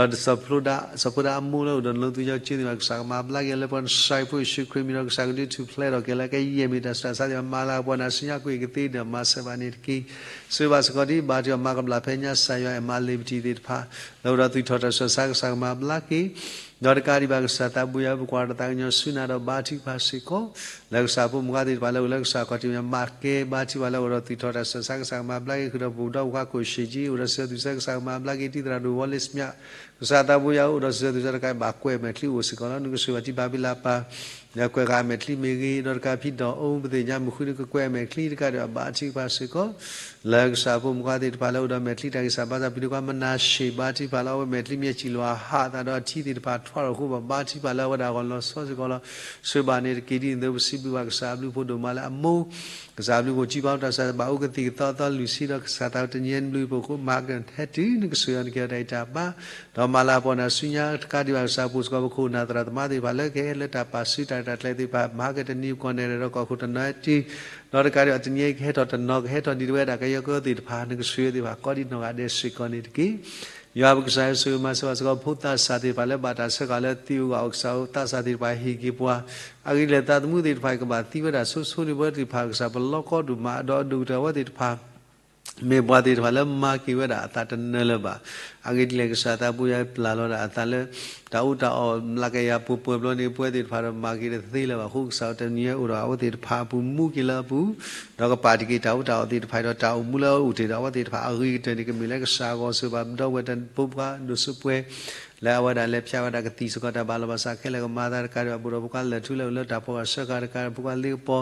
ဒီးစီၤဖိဒၣ်အမိၢ်လၢအိၣ်ဒီးနီၣ်လီသဝံယီၤဆ့သ့ၣ်တဖၣ် ကစၢ်ကမၤဘျါက့ၤလၢပှၤနစၢဖှိၣ်ယ့ၣ်ၡူးခရံာ်မံၤဒီး ကစၢ်ကဒုးထူၣ်ဖျဲးထီၣ်က့ၤလၢကယဲၢ်မ့ၢ်တၢ်ဆူးတၢ်ဆါသ့ၣ်တဖၣ် မၤလၤကပီၤနၤဆူညါကွံာ်ကသ့ဒီးမၤစၢၤဘၣ်န့ၣ်တက့ၢ်. ဆိၣ်ဂ့ၤဘၣ်စ့ၢ်ကီးဒံး ဘါထုကဖၣ်မၤကဘျၣ်ဖဲညါ ကစၢ်ယွၤအဲၣ်မၤလ့ၤပထံၣ်သ့ၣ်တဖၣ် လၢအိၣ်ဒီးသွံၣ်ထီၣ်တၢ်ဆူးတၢ်ဆါ ကစၢ်ကမၤဘျါက့ၤ ဒီးတကးဒံးဘၣ် ကစၢ်သးဘိယွၤ ပကွၢ်ဒီးသးကညီၤဆူနၤဒီး ဘါထုကဖၣ်စ့ၢ်ကီး လၢကစၢ်ဖိမုၣ်ခွါသ့ၣ်တဖၣ်လၢအိၣ်လၢကစၢ်ခီၣ်ထံးမ့ၢ်မၤကဲ ဘါထုကဖၣ်လၢအိၣ်ဒီးသွံၣ်ထီၣ်တၢ်ဆူးတၢ်ဆါ ကစၢ်ကမၤဘျါက့ၤ ဃုာ်ဒီးပဒီပုၢ်ဝဲၢ်ခိၣ်ၡ့ၣ်ကၠံ အိၣ်ဒီးစံးဆၢသုးဆၢ ကစၢ်ကမၤဘျါက့ၤ တံၤသရၣ်ဒိၣ်ဝီလ့ၣ်စမၠး ကစၢ်သးဘိယွၤ အိၣ်ဒီးစံးဆၢသုးဆၢတကးဘၣ် ကွဲးမဲာ်ချံအိၣ်စ့ၢ်ကီးလီၤ. နကဆိၣ်ဂ့ၤဘၣ်ထံဘၣ်ဖံလၢပၢ် ဒီးကွဲးဃာ်အမဲာ်ချံမ့ၢ်ဂ့ၤ ဒီးတကးဖံဒီးအူ ပသ့ၣ်ညါမုၢ်ဃုနံၤ ကကွဲးအမဲာ်ချံတကးဒံးဘၣ် ဘါထုကဖၣ်စ့ၢ်ကီး လၢကစၢ်ဖိမုၣ်ခွါသ့ၣ်တဖၣ်လၢအိၣ်ဒီးမဲာ်ချံတၢ်ဂံၢ်စၢ်ဘါစၢ် ဖံးဒိၣ်ခွါမနၤၡ့ၣ် ဘါထုကဖၣ်လၢအဝဲမဲာ်ချံမ့ၢ်စံၣ်လီၤအဟးအသးဒီးအထံသ့ၣ်တဖၣ်ထွးထီၣ်အဃိ ဘၣ်ဘါထုကဖၣ်လၢအဝဲဒၣ်အဂီၢ်လီၤဆီစ့ၢ်ကီးလီၤ. ဆိၣ်ဂ့ၤဘၣ်န့ၣ်တက့ၢ် ဒ်သိးပစံးဘျုးဘၣ်ကစၢ်အဘျုးအဖှိၣ်ဒိၣ်မးလၢအမိၢ် ကစၢ်အဘျုးအဖှိၣ် ကံၢ်ပၢအတၢ်ဆါ ဘၣ်အိၣ်ကသံၣ်ကသီအသီလွံၢ်ဆံဒီး ကစၢ်သးတနံၤအံၤနဘျုးနဖှိၣ်အဃိ မၤကဲထီၣ်တၢ်ဂံၢ်တၢ်ဘါ ဒီးမၤလၤကပီၤနၤဆူညါ တကးဒံးဘၣ် ကစၢ်ဖိစ့ၢ်ကီး ပခိၣ်နၢ်သရၣ်သမါသ့ၣ်တဖၣ်လၢကဟဲလၢတၢ်ပာ်စုတၢ်ရဲၣ်တၢ်ကျဲၤသ့ၣ်တဖၣ် မၤကဲထီၣ်တနံၤအကီၢ်နဲၣ်ဒီးကီၢ်ခိၣ်တနီၤတုၤ ဒီးတကးဒံးဘၣ်တနံၤအံၤကဟဲထီၣ်တနီၤ ကဟဲထီၣ်ဒ်တဝဲဒၣ်ကယီကီၢ်သ့ၣ်တဖၣ် နကဆိၣ်ဂ့ၤသ့ၣ်တဖၣ် ကိးဒံးနီၢ်ဂၤဒဲးစ့ၢ်ကီးန့ၣ်တက့ၢ်. ယွၤပကစၢ်ဧၢ ဆိၣ်ဂ့ၤမၤစၢၤဘၣ်စ့ၢ်ကီး ဖိသးစၢ်သ့ၣ်တဖၣ်လၢဘၣ်တၢ်ဆှၢဃာ်လၢသံးအဂီၢ် ကစၢ်ဧၢသးစၢ်သ့ၣ်တဖၣ်ဟ့ၣ်က့ၤပှၤ အဂ့ၢ်ဒ်လဲၣ် သးသမူသ့ၣ်တဖၣ်အံၤ ကဘၣ်သံဝဲဒၣ်ဆိဆိဒ်ဝဲသ့ၣ်တဖၣ် ကစၢ်ပလီၢ်ကီဒိၣ်မး ဒီးအဒိၣ်ကတၢၢ်အဝဲသ့ၣ်တဖၣ် မ့ၢ်ပှၤသ့ၣ်တဖၣ်လၢမၤက့ၤဝဲဒၣ်အသးတနၢၤလၢၤဘၣ်. အဂ့ၢ်ဒ်လဲၣ် ကစၢ်သးဘိယွၤပျၢ်လီၤဒၣ်အသးလၢ တၢ်အူတၢ်အီၣ် မျးကယၤပှဲၤပှဲၤဘျီန့ၣ် ပဝဲသ့ၣ်တဖၣ်ဒီးမၤက့ၤတသ့လၢၤဘၣ်အဃိ ကစၢ်တနံၤအံၤအိၣ်ဒီးအဝဲသ့ၣ်တဖၣ်အပူၤ မူက့ၤလၢအပူၤ ဒီးကပာ်တ့ၢ်က့ၤတၢ်အူတၢ်အီၣ်သ့ၣ်တဖၣ်ဒီး တၢ်အိၣ်မူလၢအအိၣ်တ့ၢ်ဒီးအဝဲသ့ၣ်တဖၣ်အဂ့ၤကတၢၢ်န့ၣ် ကမ့ၢ်လၢကစၢ်အဂီၢ် ဆိၣ်ဂ့ၤဘၣ်ပဒီပုၢ်ဝဲၢ်တၢ်ဖိခွါဒိၣ်စိပှဲၤ လၢအဝဲဒၣ်လဲၤဖျါဝဲဒၣ်ကသံၣ်စ့ၢ်ကီး တၢ်ဘၣ်လီၤဘၣ်စးခဲလၢာ် ကမၤသးတကးဒံးဘၣ် ပအိၣ်ဒီးဖိခွါလၢာ်ထူလၢာ်လၢတၢ်ဖီၣ်ဃာ်ဆှၢဃာ်တကးဒံး ဖိခွါလ့ကပီၤ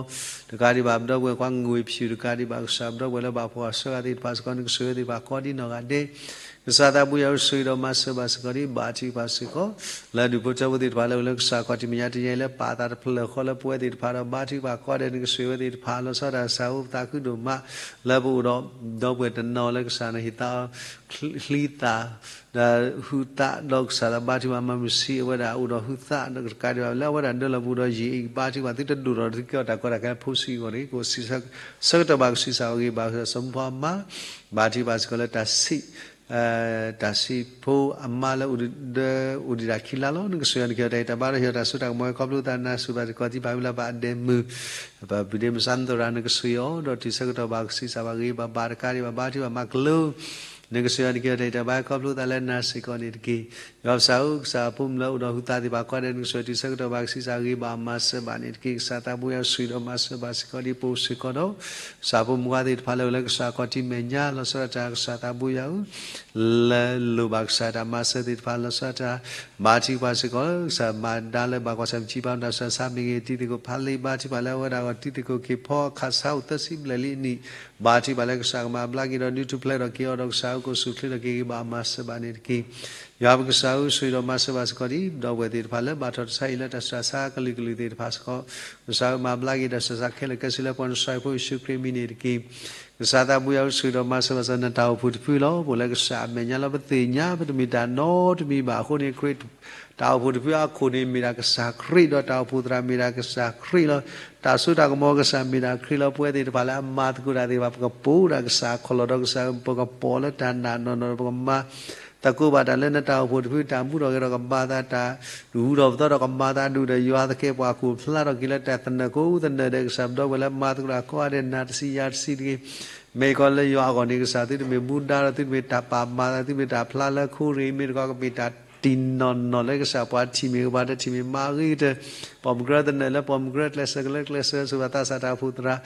တကးဒံးဘၣ် ပဒီပုၢ်ဝဲၢ်ခွါငွေဖြူ တကးဒံးဘၣ် ကစၢ်ပဒီပုၢ်ဝဲၢ်လၢဘၣ်ဖီၣ်ဃာ်ဆှၢဃာ်သ့ၣ်တဖၣ်စ့ၢ်ကီး နကဆိၣ်ဂ့ၤသ့ၣ်တဖၣ်ကိးဒံးနီၢ်ဂၤဒဲး ကစၢ်သးဘိယွၤဧၢ ဆိၣ်ဂ့ၤဒီးမၤစၢၤဘၣ်စ့ၢ်ကီးဒံး ဘါထုကဖၣ်စ့ၢ်ကီး လၢဒူၣ်ဖိထၢဖိသ့ၣ်တဖၣ်လၢအိၣ်လၢကစၢ်ခီၣ်ထံးမဲာ်ညါတနံၤအံၤလၢပာ်အသးတဖျၢၣ်ဃီလၢပဝဲသ့ၣ်တဖၣ်ဒီး ဘါထုကဖၣ်ကိးဂၤဒဲး နကဆိၣ်ဂ့ၤဝဲသ့ၣ်တဖၣ် လီၤဆီဒၣ်တၢ်ဆူ ပသးခုဒိၣ်မး လၢပအိၣ်ဒီး ဒီပုၢ်ဝဲၢ်တနီၤလၢကစၢ်နဟ့ၣ်သး ချံသး ဒီးဟုသးဒီးကစၢ်သးဘါထုကဖၣ်မၤမုာ်ဆံး အဝဲဒၣ်အိၣ်ဒီးဟုသး ဒီးတကးဒံးဘၣ်လၢအဝဲဒၣ်ဒၢလီၤပူၤဒီးယံာ်အံၤ ဘါထုကဖၣ်သုတဒိၣ်ထီၣ်သုကဲထီၣ်တၢ်ကီတၢ်ခဲလၢဖိဆံးအဂီၢ်န့ၣ် ကအိၣ်ဆၢကတီၢ်ဘၣ်ကဆံးစၢ်အဂ့ၤ ဘၣ်ဆၣ်စီၤမူဖီအမါ ဘါထုကဖၣ်စ့ၢ်ကီးလၢတၢ်ဆံး တၢ်ဆံးဖိအမါလၢအိၣ်ဒံးတၢ်ခံလါလီၤ. နကဆိၣ်ဂ့ၤအီၤ နကဟ့ၣ်အီၤတၢ်စိတၢ်ကမီၤ ခီဖျိသးနါစံးဘၣ်တကီၢ် တံၢ်ဘၣ်ဝံၤလၢပှၤအဒဲးမုၢ် ပပူၤဒ့မုၢ်စၢ်နသရၣ် နကဆိၣ်ဂ့ၤအီၤ ဒီးတုၤဆၢကတီၢ်ဘၣ်ကဆံးစၢ်ဘၣ်ဂ့ၤဘၣ်ဘၣ်တကးဒံးဘၣ် ဘါထုကဖၣ်မၤကလုာ် နကဆိၣ်ဂ့ၤအီၤ နကဟ့ၣ်အီၤတၢ်တံၢ်တၢ်ဘါ ခီဖျိသးလၢနၤစ့ၢ်ကီးန့ၣ်တက့ၢ်. ယွၤပကစၢ်ဧၢ ကစၢ်အဖိမုၣ်လၢအိၣ်ဒီးဟုသးသ့ၣ်တဖၣ်ကိးဂၤဒဲး နကဆိၣ်ဂ့ၤအီၤတုၤဆၢကတီၢ်ဘၣ်ကဆံးစၢ်ဂ့ၤဘၣ်မၤစၢၤဘၣ်န့ၣ်တက့ၢ်. ကစၢ်သးဘိယွၤဆိၣ်ဂ့ၤဒီးမၤစၢၤဘၣ်စ့ၢ်ကီးဒံး ပအိၣ်စ့ၢ်ကီးဒီး ကစၢ်ဖိမုၣ်ခွါသ့ၣ်တဖၣ်လၢအိၣ်လၢကစၢ်ခီၣ်ထံးမဲာ်ညါ လီၤဆီဒၣ်တၢ် ကစၢ်သးဘိယွၤဧၢ လၢလိၣ်ဘၣ်ကစၢ်တၢ်မၤစၢၤသ့ၣ်တဖၣ် လီၤဆီဒၣ်တၢ် ဘါထုကဖၣ်စ့ၢ်ကီး ကစၢ်မၤဒါလၢဘၣ်ကွၢ်ဆၢၣ်မဲာ် ကံၢ်ပၢတၢ်ဆူးတၢ်ဆါမ့ၢ်ဂ့ၤ တံၤသကိးဖးလံာ် ဘါထုကဖၣ်လၢအဝဲဒၣ်အဂီၢ် တံၤသကိးက့ၤဖီအခးဆါအိၣ် သၢဆံဘျဲၣ်လံအနံၣ် ဘါထုကဖၣ်လၢကစၢ်ကမၤဘျါက့ၤဒီး ဒုးထူၣ်ဖျဲးထီၣ်က့ၤအီၤဒီး ကစၢ်အကအိၣ်ဆူၣ်အိၣ်ချ့ထီၣ်က့ၤဂ့ၤဘၣ်မၤစၢၤဘၣ်န့ၣ်တက့ၢ်. ယွၤပကစၢ်ဧၢ ဆိၣ်ဂ့ၤဒီးမၤစၢၤဘၣ်စ့ၢ်ကီးဒံး ဒီပုၢ်ဝဲၢ်သ့ၣ်တဖၣ်လၢဘၣ်ထီၣ်တၢ်ဆါအံၤလၢ တၢ်ဆူးတၢ်ဆါကလုာ်ကလုာ်သ့ၣ်တဖၣ်စ့ၢ်ကီး ကစၢ်ဧၢ မၤဘျါက့ၤတၢ်ဆူးတၢ်ဆါခဲလၢာ်ခဲဆ့လၢပှၤနစၢဖှိၣ်ယ့ၣ်ၡူးခရံာ်အမံၤန့ၣ်တက့ၢ်. ကစၢ်သးဘိယွၤဧၢ ဆိၣ်ဂ့ၤဒီးမၤစၢၤဘၣ်စ့ၢ်ကီး နတၢ်အိၣ်ဖှိၣ်တဖုလီၤ. ပအိၣ်လၢကစၢ်အမဲာ်ညါလီၤ. ပသ့ၣ်ညါ ပတမ့ၢ်တၢ်နီတမံၤဘၣ်အဃိန့ၣ် ခရံာ် တၢ်အိၣ်ဖှိၣ်တဖုအခိၣ်န့ၣ် မ့ၢ်ဒၣ်ကစၢ်ခရံာ် ဒီးတၢ်အိၣ်ဖှိၣ်သရၣ်မ့ၢ်ဒၣ်ကစၢ်ခရံာ်လီၤ. တၢ်စိတၢ်ကမီၤကစၢ်မ့ၢ်ဒၣ်ခရံာ်လီၤ. ပဝဲသ့ၣ်တဖၣ်လၢအမၤသကိးတၢ်သ့ၣ်တဖၣ် ပကပိာ်ဒၣ်ကစၢ်ခီၣ်လီၢ်ဒီးကစၢ် ပကပိာ်လၢတၢ်နာ်နီၢ်နီၢ် ပကမၤ သကိးဘၣ်တၢ်လၢနတၢ်အိၣ်ဖှိၣ်တဖု တၢ်မူထီၣ်ဂဲၤထီၣ်ကမၤသးတၢ် ဒုးဟူထီၣ်ပသီထီၣ်ကမၤသးဒူၣ်ဒီး ယွၤသကဲးပှၤခိၣ်ဖျါထီၣ်က့ၤလၢတၢ်သနၢၣ်ကိးသနၢၣ်ဒီး ကစၢ်ပဒီပုၢ်ဝဲၢ်လၢမၤသကိးတၢ်ကိးဂၤဒဲး နၤတဆံယၤတဆံတဂ့ၤ. မ့ၢ်ကီးလၢယွၤအဂီၢ်န့ၣ် ကစၢ်သုတမ့ၢ်မူဒါဒီး သုတမ့ၢ်တၢ်ပာ်မၤသး သုမ့ၢ်တၢ်ဖျါလၢခိရ့ၣ် မ့ၢ်တကီးကမ့ၢ်တၢ်တံၢ်နီၢ်နီၢ်လၢကစၢ်ပှၤထံၣ်မ့ၢ်ဂ့ၤ ပှၤတထံၣ်မ့ၢ်မးအဂ့ၤကတၢၢ် ပိာ်မုၣ်ကရၢသနၢၣ်လၢပိာ်မုၣ်ကရၢကျဲးစၢးကလၢကျဲးစၢး ဆိၣ်ဂ့ၤဘၣ်သးစၢ်တၢ်အိၣ်ဖှိၣ်သရၣ်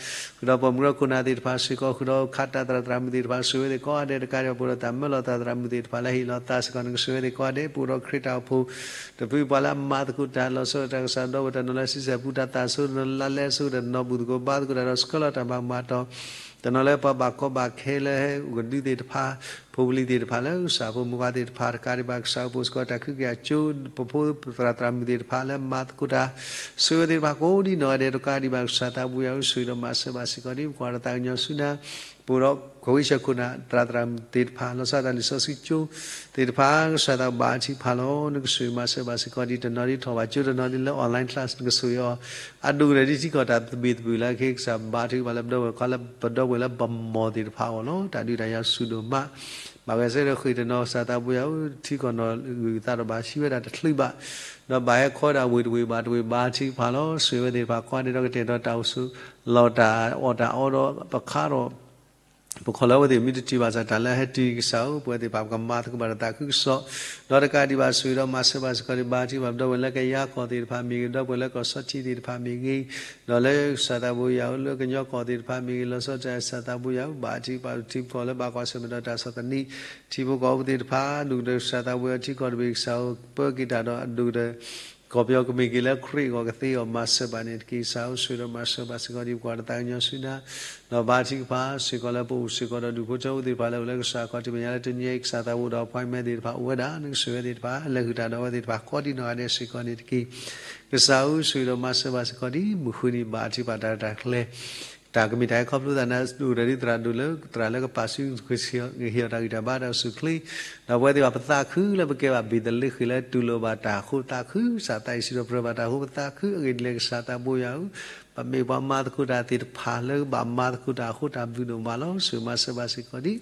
ဃုာ်ဒီးပိာ်မုၣ်ကရၢခိၣ်နၢ်သ့ၣ်တဖၣ်စ့ၢ်ကီး ဃုာ်ဒီးခးတၢ်သရၣ်သရၣ်မုၣ်သ့ၣ်တဖၣ် ဆိၣ်ဂ့ၤဝဲသ့ၣ်ကိးဂၤဒဲး တကးဒံးဘၣ် ပအိၣ်ဒီးတၢ်မၢလီၤသးသရၣ်မုၣ်သ့ၣ်တဖၣ်လၢဟ့ၣ်လီၤသးစ့ၢ်ကီး နကဆိၣ်ဂ့ၤဝဲသ့ၣ်ကိးဂၤဒဲး ပအိၣ်ဒီးခရံာ်တၢ်အိၣ်ဖှိၣ်တဖု ပှၤလၢအမၤသကိးတၢ် လီၤဆီဒၣ်တၢ်ကစၢ်ဒီပုၢ်ဝဲၢ်တနီၤလၢ ဆံဆဲၣ်ပူၤတၢ်သးဆိတနီၤ လါလဲဆိတနီၤ ဘူၣ်သကိးဘါသကိးတၢ်ဒီး ဆှၢလီၤတၢ်မၤမၤတီၤ တနီၤလၢပှၤဘၣ်ကီဘၣ်ခဲလၢဟဲအိၣ်ကဒုသ့ၣ်တဖၣ်, ဖိပလံၤသ့ၣ်တဖၣ်လၢကစၢ်ဖိမုၣ်ခွါသ့ၣ်တဖၣ်တကးဒံးဘၣ် ကစၢ်အိၣ်ဖှိၣ်စ့ၢ်ကီးတၢ်ခုကယၤကၠိ, ပဖိသရၣ်သရၣ်မုၣ်သ့ၣ်တဖၣ်လၢမၤသကိးတၢ် ဆိၣ်ဂ့ၤဝဲသ့ၣ်တဖၣ်ကိးဒံနီၢ်ဂၤဒဲးတကးဒံးဘၣ် ကစၢ်သးဘိယွၤဧၢ ဆိၣ်ဂ့ၤဒီးမၤစၢၤဘၣ်စ့ၢ်ကီးဒ် ပကွၢ်ဒီးသးကညီၤဆူနၤ, ပအိၣ်ဒီး ကဝံးဆၢခိၣ်နၢ် သရၣ်သရၣ်မုၣ်သ့ၣ်တဖၣ် လီၤဆီဒၣ်တၢ်လံာ်စီဆှံကၠိသ့ၣ်တဖၣ် ကစၢ်သးဘိဘါထုကဖၣ်လီၤ. နကဆိၣ်ဂ့ၤမၤစၢၤဘၣ်စ့ၢ်ကီးဒ်တနီၤဒ်ထီၣ်ဘၣ်ကၠိတနီၤဒ်လၢ online class နကဆိၣ်ဂ့ၤအီၤ အဒိၣ်ကတၢၢ်ဒ်ထံကီၢ်တၢ်သဘံၣ်သဘုၣ်လၢခဲ ကစၢ်ဘါထုကဖၣ်လၢပဒီပုၢ်ဝဲၢ်ခွါလၢ ပဒီပုၢ်ဝဲၢ်လၢပမိၢ်သ့ၣ်တဖၣ်အဂီၢ်လီၤ. တၢ်ဒုးတၢ်ယၤဆူၣ်ဒိၣ်မး ဘၣ်ဂဲၤဆၢထၢၣ်ဃ့ၢ်တနီၤ ကစၢ်သးဘိယွၤဧၢ ထံကီၢ်နီၢ်ဂံၢ်သးဒီးဘၣ်ဟံးဝဲဒၣ်တချုးဘၣ်, ဒီးဘၣ်ဟဲခီဒၣ်ဝ့ၢ်တဝ့ၢ်ဘၣ်တဝ့ၢ်ဘါထုကဖၣ်လီၤ. ဆိၣ်ဂ့ၤဝဲသ့ၣ်တဖၣ်ကိးဂၤဒဲးဒီးကတဲာ်ဒီးတၢ်အိၣ်ဆူၣ်လီၤတၢ်အီၣ်တၢ်အီဒီးပခါဒီး ပခီၣ်လၢအဝဲသ့ၣ်မ့ၢ်တထံၣ်ဘၣ်ဆၣ်တၢ်လၢဟဲတုၤကစၢ်ဧၢ ပဝဲသ့ၣ်တဖၣ်ပကမၤသကိးဘၣ်ဒီးသးခုကစီၣ်, ဒီးတကးဒံးဘၣ်ဆိၣ်ဂ့ၤဒီးမၤစၢၤဘၣ်စ့ၢ်ကီးဒ်ဘါထုကဖၣ် ပဒီပုၢ်ဝဲၢ်လၢကယၤကီၢ်သ့ၣ်တဖၣ်မ့ၢ်ဂ့ၤ, ဒီပုၢ်ဝဲၢ်လၢကီၢ်စီထံသ့ၣ်တဖၣ်မ့ၢ်ဂ့ၤ, ဒီးလၢကစၢ်သးဘိယွၤဧၢ လၢကညီကီၢ်သ့ၣ်တဖၣ်မ့ၢ်ဂ့ၤ, လီၤဆီဒၣ်တၢ်ကစၢ်သးဘိယွၤဧၢ ဘါထုကဖၣ်ထံဖိကီၢ်ဖိလၢဘၣ်ကွၢ်ဆၢၣ်မဲာ်ဒီးတၢ်ဆီၣ်သနံး, ထံဖိကီၢ်ဖိသ့ၣ်တဖၣ် ဒိၣ်ကတၢၢ်ကစၢ်သးဘိယွၤထံကီၢ်တဘ့ၣ်ကစၢ်ဧၢ ပၢက့ၤတၢ်ဒီးအဒိၣ်ကတၢၢ် ကီၢ်ပယီၤကမ့ၢ်က့ၤလၢခရံာ်အဂီၢ်ကသ့အီၤ မၤစၢၤဘၣ်န့ၣ်တက့ၢ်. ကစၢ်ဧၢ ဆိၣ်ဂ့ၤဒီးမၤစၢၤဘၣ်စ့ၢ်ကီးဒ်ပကွၢ်ဒီးသးကညီၤဆူနၤ, ဒီးဘါထုကဖၣ်စ့ၢ်ကီးလၢပအိၣ်စ့ၢ်ကီးဒီးဒူၣ်ဖိထၢဖိသ့ၣ်တဖၣ်လၢအိၣ်လၢကစၢ်ခီၣ်ထံးမဲာ်ညါလၢတနံၤအံၤ ကစၢ်သးဘိဒီးappointmentသ့ၣ်တဖၣ်အိၣ်ဝဲဒၣ် နကဆိၣ်ဂ့ၤဝဲသ့ၣ်တဖၣ် လဲၤဃုာ်တၢ်ဒီးအဝဲသ့ၣ်တဖၣ်ကိးဒံနီၢ်ဂၤဒဲးစ့ၢ်ကီးန့ၣ်တက့ၢ်. ကစၢ်ဧၢ ဆိၣ်ဂ့ၤဒီးမၤစၢၤဘၣ်စ့ၢ်ကီးဒ်မုၢ်ဃုနံၤဘၣ်ထုကဖၣ်တၢ်ရဲၣ်တၢ်ကျဲၤ တၢ်ကမ့ၢ်တၢ်ဟဲခီဖျိသးန့ၣ် ဒိၣ်ကတၢၢ်ဒ်သရၣ်ဒိၣ်လၢသရၣ်လၢကပာ်စုကဟ့ၣ်အီၤတၢ်ဂံၢ်တၢ်ဘါတၢ်အိၣ်ဆူၣ်အိၣ်ချ့, ဒီးပဝဲသ့ၣ်တဖၣ်ပသးခုလၢပကဲဘၣ်ဘ့ၣ်သလ့ဃ့ၢ်လၢတူၢ်လိာ်ဘၣ်တၢ်အဃိသးခု ကစၢ်သးအံးစံးထီၣ်ပတြၢၤဘၣ်တၢ်အဃိ ပသးခုအဂ့ၢ်ဒ်လဲၣ် ကစၢ်သးဘိယွၤဧၢ, ပမ့ၢ်ပှၤမၤသကိးတၢ်သ့ၣ်တဖၣ်လၢဘၣ်မၤသကိးတၢ်အဃိတၢ်ဘျုးဒိၣ်မးလီၤ. ဆိၣ်ဂ့ၤမၤစၢၤဘၣ်စ့ၢ်ကီးဒ်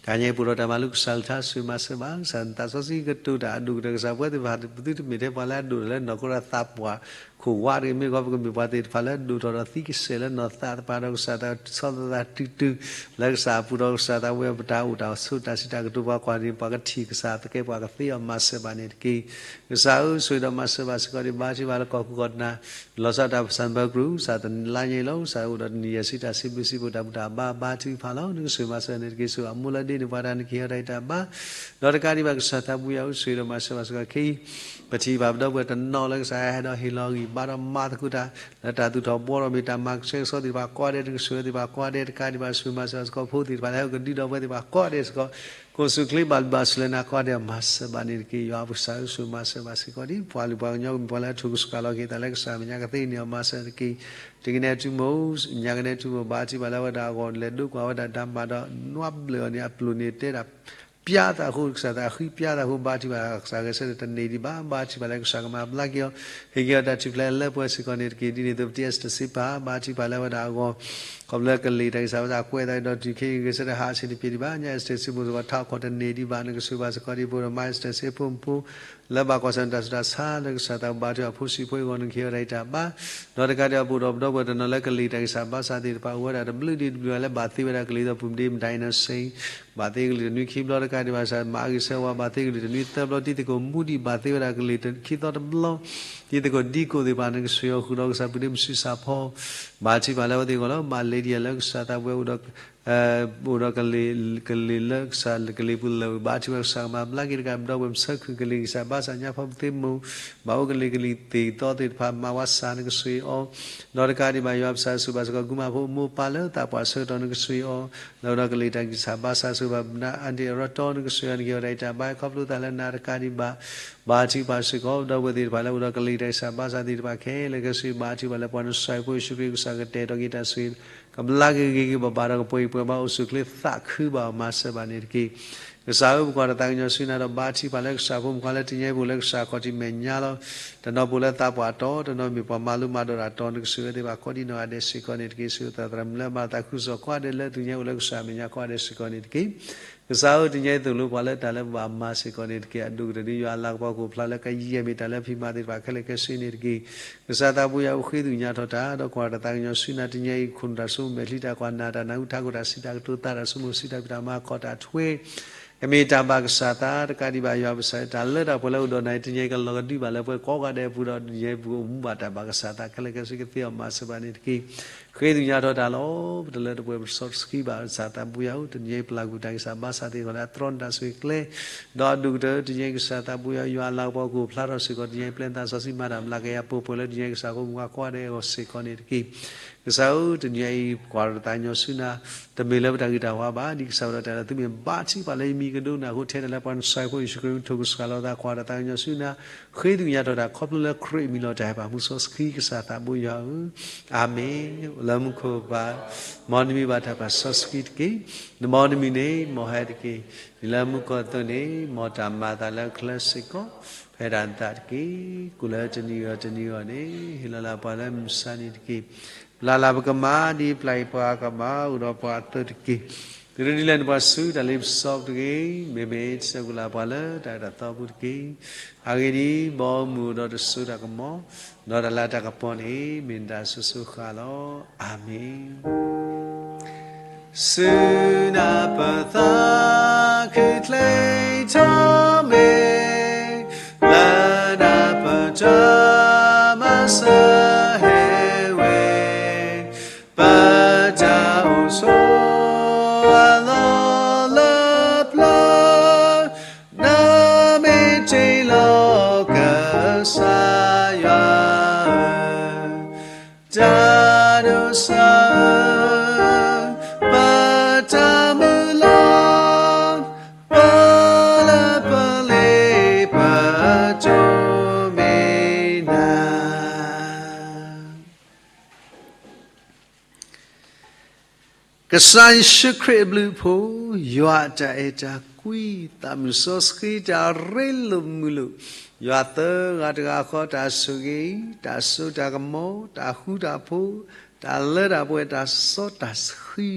တနံၤအံၤပအိၣ်ဒီးတၢ်မၤလိကစၢ်အကလုၢ်ကထါ ဆိၣ်ဂ့ၤမၤစၢၤဘၣ် ကစၢ်သးစီဆှံကတိၤတၢ်အဒိၣ်ကတၢၢ် ကစၢ်ပဝဲသ့ၣ်တဖၣ် ပသုတမ့ၢ်ထဲပှၤလၢအဒိၣ်ထီၣ်လၢနီၢ်ကီၢ်ဒီးသးပှၢ်ခိၣ်ဝးတဂ့ၤ မ့ၢ်ဂ့ၤ ပကမ့ၢ်ပှၤသ့ၣ်တဖၣ်လၢဒိၣ်ထီၣ်ဒီးသံကစဲးလၢနီၢ်သးတပၤဒီး ကစၢ်တၢ်ဆီၣ်သးသးတုၤတုၤ လၢကစၢ်အပူၤဒီး ကစၢ်သးဝဲပတၢ်အိၣ်တၢ်ဆိးတၢ်စံးတၢ်ကတိၤပှၤကွၢ်န့ၣ် ပှၤကထံၣ်ကစၢ်သကဲးပှၤကသ့အီၤ မၤစၢၤဘၣ်န့ၣ်တက့ၢ်. ကစၢ်ဧၢ ဆိၣ်ဂ့ၤဒီးမၤစၢၤဘၣ်စ့ၢ်ကီးဒ် ဘါထုကဖၣ်လၢကီၢ်ခိၣ်ကီၢ်နၢ် လီၤဆီဒၣ်တၢ်ပစံးဘျုးကရူၢ် ကစၢ်တနံၤလါညါအံၤလီၤ. ကစၢ်အိၣ်ဒီးတနံၤယဲၢ်ဆံတၢ်စံးဘျုးစံးဖှိၣ်တၢ်ဘူၣ်တၢ်ဘါဘါထုကဖၣ်လီၤ. နကဆိၣ်ဂ့ၤမၤစၢၤန့ၣ်တက့ၢ်. ဆိၣ်ဂ့ၤအမိၢ်လၢဒ့န့ၣ် ပှၤတၢ်နကဟ့ၣ်အီၤတၢ်ဂံၢ်တၢ်ဘါ ဒီးတကးဒံးဘၣ် ကစၢ်သးဘိယွၤဧၢ ဆိၣ်ဂ့ၤဒီးမၤစၢၤဘၣ်စ့ၢ်ကီးခဲအံၤ ပထံၣ်ဘၣ်ပဒီပုၢ်ဝဲၢ်တနီၤလၢကစၢ်ဟဲဒီးဟ့ၣ်လီၤဂံၢ်ဘါဒီးမၤသကိးတၢ် လၢတၢ်သူၣ်ထီၣ်ဘှီထီၣ်မ့ၢ်တၢ်မၤကဆှဲကဆှီသ့ၣ်တဖၣ်ကိးဂၤဒဲး နကဆိၣ်ဂ့ၤသ့ၣ်တဖၣ်ကိးဂၤဒဲးတက့ၢ်. ကစၢ်ဧၢ ဆိၣ်ဂ့ၤမၤစၢၤဘၣ်စ့ၢ်ကီးဖိသ့ၣ်တဖၣ်လၢဟဲအိၣ်ကဒုဒီးပဝဲသ့ၣ်တဖၣ်ကိးဂၤဒဲးစ့ၢ်ကီး ကအိၣ်ဆူၣ်အိၣ်ချ့ဘၣ်လုၢ်ဘၣ်စၢၤလၢနၤကိးဂၤဒဲး မၤစၢၤဘၣ်န့ၣ်တက့ၢ်. ယွၤပကစၢ်ဧၢ ဆိၣ်ဂ့ၤမၤစၢၤဘၣ်စ့ၢ်ကီးဒ် ပှၤလုၢ်ပှၤကညီကမ့ၢ်ပှၤလၢအထူၣ်ကဆှီလီၤက့ၤသးလၢကစၢ်မဲာ်ညါကသ့န့ၣ် အီၤမၤစၢၤတက့ၢ်. တနံၤညါကနဲထူမိၢ် ညါကနဲထူမိၢ် ဘါထုကဖၣ်လၢအဝဲဒၣ်အဂီၢ် လဲၤဒိကွၢ်ဝဲဒၣ်တၢ်မၤဒီး နွါဘျၢၣ်အီၤန့ၣ် အပျိၢ်န့ၣ်တဲဒၣ် ပျါသးအဃိ ကစၢ်သးဃံပျါသးအဃိ ဘါထုကဖၣ် ကစၢ်ဂဲၤဆၢထၢၣ်တန့ၢ်ဒံးဘၣ် ဘါထုကဖၣ်လၢကစၢ်ကမၤဘျါက့ၤအီၤ ဟ့ၣ်က့ၤအီၤတၢ်ထူၣ်ဖျဲးလၢပှဲၤစ့ၢ်ကီးန့ၣ်တက့ၢ်. ဒ်န့ၣ်အသိး ပတံၢ်အ့စတၢၢ်စ့ဖၣ် ဘါထုကဖၣ်လၢအဝဲဒၣ်အဂီၢ် ခီဖျိလၢကလံၣ်တၢ်ဂံၢ်စၢ်ဘါစၢ်ကွဲးသးဒီးတုၤခဲအံၤ ဂဲၤဆၢထၢၣ်ဟးဆ့ၣ်တပျ့ၤဒံးဘၣ် ညါအ့စတၢၢ်စ့ဖိစ့ၢ်ကီး ထးခီၣ်တန့ၢ်ဒံးဘၣ် နကဆိၣ်ဂ့ၤဘၣ်စ့ၢ်ကီးဒ် ပအိၣ်ဒီးမါအ့စတၢၢ်စ့ဖိမုၣ်ဖိ လၢဘၣ်ကွၢ်ဆၢၣ်မဲာ်တၢ်ဆူးတၢ်ဆါ လၢကစၢ်သးဘိဘါထုကဖၣ်အဖိဆံးဖိအဂီၢ် နကဟ့ၣ်အီၤတၢ်ဂံၢ်တၢ်ဘါ ဒီးတကးဒံးဘၣ် ပအိၣ်ဒီးပဒီပုၢ်ဝဲၢ်တနီၤလၢကလံၣ်တၢ်ဂံၢ်စၢ်ဘါစၢ်သ့ၣ်တဖၣ် အိၣ်ဝဲဒၣ်တဘျုးဒံးတဘျုးလၢဘၣ်သ့ဝဲဒၣ်ကလံၣ်ဒီး ပူၤမဒ့မတၤအံၤနီၢ်စ့ၣ် ဘၣ်သ့ကလံၣ်တနွံခံဘျီ တကးဒံးဘၣ်စ့ၢ် မၤအဂံၢ်ဆၢဝါ ဘၣ်သ့ကလံၣ်တနွံသၢဘျီ တံၤသကိးမူဒံး ဘၣ်သ့ဝဲဒၣ်ကလံၣ်ခံသီတဘျီ တံၤသကိးဒံကိးသ့ၣ်တဖၣ် နကဆိၣ်ဂ့ၤအီၤဃုာ်ဒီးကစၢ်ပူၤဒ့မစုးစၢ်ဖီ ဘါထုကဖၣ်လၢအဝဲသ့ၣ်အဂီၢ်လီၤ. မၤလ့ဒံယၤလၢကစၢ်သးဘိဝဲအိၣ်ဒီး အိၣ်ဒီးကလံၣ် ကလံၣ်လၢကစၢ်ကလံၣ်ပူၤလၢာ် ဘါထုကဖၣ်ကစၢ်ကမၤဘျါက့ၤတကး ပဒီပုၢ်ဝဲၢ်မုၣ်ဆၢခုၣ်ကလံၣ်ဂံၢ်စၢ်ဘါစၢ်ညါဖီပသ့မိၢ် ဘၣ်အိၣ်ကလံၣ်ကလံၣ်သ့ၣ်သီသ့ၣ်တဖၣ် မၤဝါစၢ် နကဆိၣ်ဂ့ၤအီၤ ဒီးတကးဒံးဘၣ် ယွၤပကစၢ် ဆိၣ်ဂ့ၤဘၣ်စ့ၢ်ကီး ကုမၤဖိမိၢ်ပၢ်လၢသးပှၢ်ဆၢကတီၢ် နကဆိၣ်ဂ့ၤအီၤ လၢအိၣ်ဒီးကလံၣ်တၢ်ဂံၢ်စၢ်ဘါစၢ် ဆိၣ်ဂ့ၤဘၣ်ပနၢ်အါဒ့ၣ်အရၢတီ နကဆိၣ်ဂ့ၤအီၤ နကဟ့ၣ်အီၤတၢ်ဂံၢ်တၢ်ဘါ ခီဖျိသးလၢနၤ တကးဒံးဘၣ် ဘါထုကဖၣ်စ့ၢ်ကီး ပဒီပုၢ်ဝဲၢ်သ့ၣ်တဖၣ်လၢအိၣ်ဒီးကလံၣ်တၢ်ဂံၢ်စၢ်ဘါစၢ်သ့ၣ်တဖၣ်ခဲလၢာ်ခဲဆ့ ဘါထုကဖၣ်လၢပှၤနဆှၢဖိယ့ၣ်ၡူးခရံာ်ကစၢ်ကတဲာ်ကတီၤက့ၤတၢ်ဆိၣ်ဂ့ၤ ကဘျါက့ၤဂ့ၤက့ၤဘၣ်ဘၣ်ဒီးကပှဲၤကပှဲၤဘၣ် အိၣ်ဆူၣ်အိၣ်ချ့သးခုဘၣ်အီၤ မၤစၢၤဘၣ်န့ၣ်တက့ၢ်. ကစၢ်ဧၢ ပကွၢ်ဒီးသးကညီၤဆူနၤဒီး ဘါထုကဖၣ်လၢကစၢ်ဖိမုၣ်ခွါလၢတနံၤအံၤပအိၣ်လၢကစၢ်ခီၣ်ထံးမဲာ်ညါလီၤ. တနီၤပအိၣ်လၢသးပှၢ်တီ တနီၤမ့ၢ်ပှၤမၤလိမၤဒိးတၢ်တီ နကဆိၣ်ဂ့ၤသ့ၣ်တဖၣ်ကိးဒံးနီၢ်ဂၤဒဲးစ့ၢ်ကီးန့ၣ်တက့ၢ်. ဆိၣ်ဂ့ၤသရၣ်သရၣ်မုၣ်လၢအမၤသးခုကစီၣ်ကိးဂၤဒဲးလၢတနံၤအံၤအိၣ်လၢကစၢ်မဲာ်ညါကိးဂၤဒဲးစ့ၢ်ကီးန့ၣ်တက့ၢ်. ကစၢ်ဧၢ တနံၤအံၤသိၣ်လိပှၤလၢတၢ်လၢပဘၣ်မၤစ့ၢ်ကီးန့ၣ်တက့ၢ်. အဒိၣ်ကတၢၢ်ဒ်ယွၤအလၤကပီၤကအိၣ်ဖျါလၢကယဲၢ်မ့ၢ်တၢ်လၢဖံးမၤသ့ၣ်တဖၣ်ခဲလၢာ်ခဲဆ့န့ၣ်တက့ၢ်. ကစၢ်သးဘိယွၤ ပဃ့သ့ၣ်ညါထီၣ်တၢ် ဒီးကွၢ်တၢ်သးကညီၤဆူနၤ တနံၤအံၤ ခိၣ်နူာ်တၢ်ဆိကမိၣ်မဲာ်ချံတၢ်ကွၢ်နၢ်တၢ် နၢ်ဟူထးခိၣ်တၢ်စံးတၢ်ကတိၤသးတၢ်ဆိကမိၣ်စံးတၢ်ဖံးတၢ်မၤခီၣ်တၢ်ထွဲ ကမ့ၢ်တၢ်ဘၣ်ကစၢ်သး တကးဒံးဘၣ်ယွၤပကစၢ် တၢ်လၢတၢ်ပှဲၤလၢအိၣ်ဒီးနၤအံၤ တနံၤအံၤကလီၤကဒုဘၣ်လၢပှဲၤကိးဂၤဒဲးအပူၤဒီး တနံၤအံၤပအိၣ်မူဘၣ်တၢ်ဘၣ်ကစၢ်သးခဲလၢာ်ခဲဆ့ကသ့အီၤ မၤစၢၤဘၣ်န့ၣ်တက့ၢ်. ဃ့ကညးထီၣ်တၢ်လီၤ. ပတလၢတပှဲၤပတစီတဆှံဘၣ်, ကစၢ်သးဘိယွၤဧၢ, တနံၤအံၤပျၢ်ကွံာ်တၢ်ကစၢ် ဘၣ်ဆၣ်သ့ၣ်တဖၣ်လၢအတြီန့ၢ်တၢ်ဆိၣ်ဂ့ၤကျဲ, ဒီးအဒိၣ်ကတၢၢ် တနံၤအံၤကစၢ်သးဘိယွၤ ယွၤအလၤကပီၤကအိၣ်ဖျါထီၣ်စ့ၢ်ကီး တနံၤအံၤ ပျဲနသးစီဆှံမၤတၢ်မျးကယၤပှဲၤပှဲၤလၢတနံၤအံၤ ကစၢ်ဖိမုၣ်ခွါကိးဂၤဒဲးအဂီၢ်စ့ၢ်ကီးန့ၣ်တက့ၢ်. ကစၢ်ဧၢ, တနံၤအံၤ ကွၢ်တၢ်သးကညီၤဆူနၤ, တမ့ၢ်လၢပတၢ်ဂံၢ်တၢ်ဘါဘၣ်, ဒ်ကစၢ်ပဒိၣ်တဲလၢ သုမ့ၢ်ဘါထံပှၤလၢယမံၤကဒိကနၣ်အဃိ ထဲဒၣ်လၢပှၤကစၢ်ဖိယ့ၣ်ၡူးခရံာ် ထုးကဆှၣ်လီၤသး ကွၢ်တၢ်သးကညီၤဆူနၤ, ဃ့ကညးထီၣ်တၢ်ခီဖျိလၢခရံာ်အမံၤလီၤတၢ်ဟဲပၢ်မူစီဆှံ ကစၢ်သးဘိယွၤဧၢ, အၤမ့ၣ်. အိၣ်လၢမူခိၣ်ပၢ်, မ်နမံၤဘၣ်တၢ်ပာ်စီဆှံတက့ၢ်. နမ်နမံၤန့ၣ် မ်ဟဲတက့ၢ်. ဒ်လၢမူခိၣ်အသိးန့ၣ် မ်တၢ်မၤအသးလၢအချၢစ့ၢ်ကီး, ဖဲဒၣ်နသးတက့ၢ်. ကိၣ်လၢတနံၤဂီၢ်တနံၤဂီၢ်န့ၣ် ဟ့ၣ်လီၤလၢပှၤလၢမုၢ်မဆါနံၤတက့ၢ်. ပျၢ်လၢပကမၤ ဒ်ပျၢ်အံၤပှၤကမၤ အိၣ်ဒီးပှၤအသိးတက့ၢ်. တရူးဒ်လဲၣ်နပှၤဆူတၢ်လ့ပစီပူၤတဂ့ၤ, မ့မ့ၢ်တဆဲးကိၣ်လၢပှၤလၢတၢ်အၢတၢ်သီပူၤတက့ၢ်. အဂ့ၢ်ဒ်အံၤ, ဘီမုၢ်အိၣ်ဒီးတစိၤတၢ်ကမီၤ, ဒီးတၢ်လၤတၢ်ကပီၤန့ၣ် မ့ၢ်နတၢ်အစိၤစိၤဃၣ်လီၤ. အၤမ့ၣ်. ဆူနၢ်ပသးခုချ့ထီၣ်မ့ၢ်, လၢနၢ်ပတၢ်မၤစၢၤဟဲဝဲ, ပတၢ်အိၣ်ဆိးအလီၢ်လၢပျၢၤ, နမ့ၢ်တ့လီၤကစၢ်ယွၤဧၢ, တၢ်ဒိးစၢၤဧၢ, ပတၢ်မုၢ်လၢ်, ပလၢပလ့ပတိၢ်မ့ၢ်နၤ. ကစၢ်ယ့ၣ်ၡူးခရံာ်အဘျုးအဖှိၣ်, ယွၤအတၢ်အဲၣ်တၢ်ကွံ, သးမုၢ်စီဆှံတၢ်ရ့လိာ်မုာ်လိာ်, ယွၤသၢဂၤတဂၤဃီတၢ်ဆိၣ်ဂ့ၤ, တၢ်စိတၢ်ကမီၤ, တၢ်ဃူတၢ်ဖိး, တၢ်လၢတၢ်ပှဲၤတၢ်စီတၢ်ဆှံ,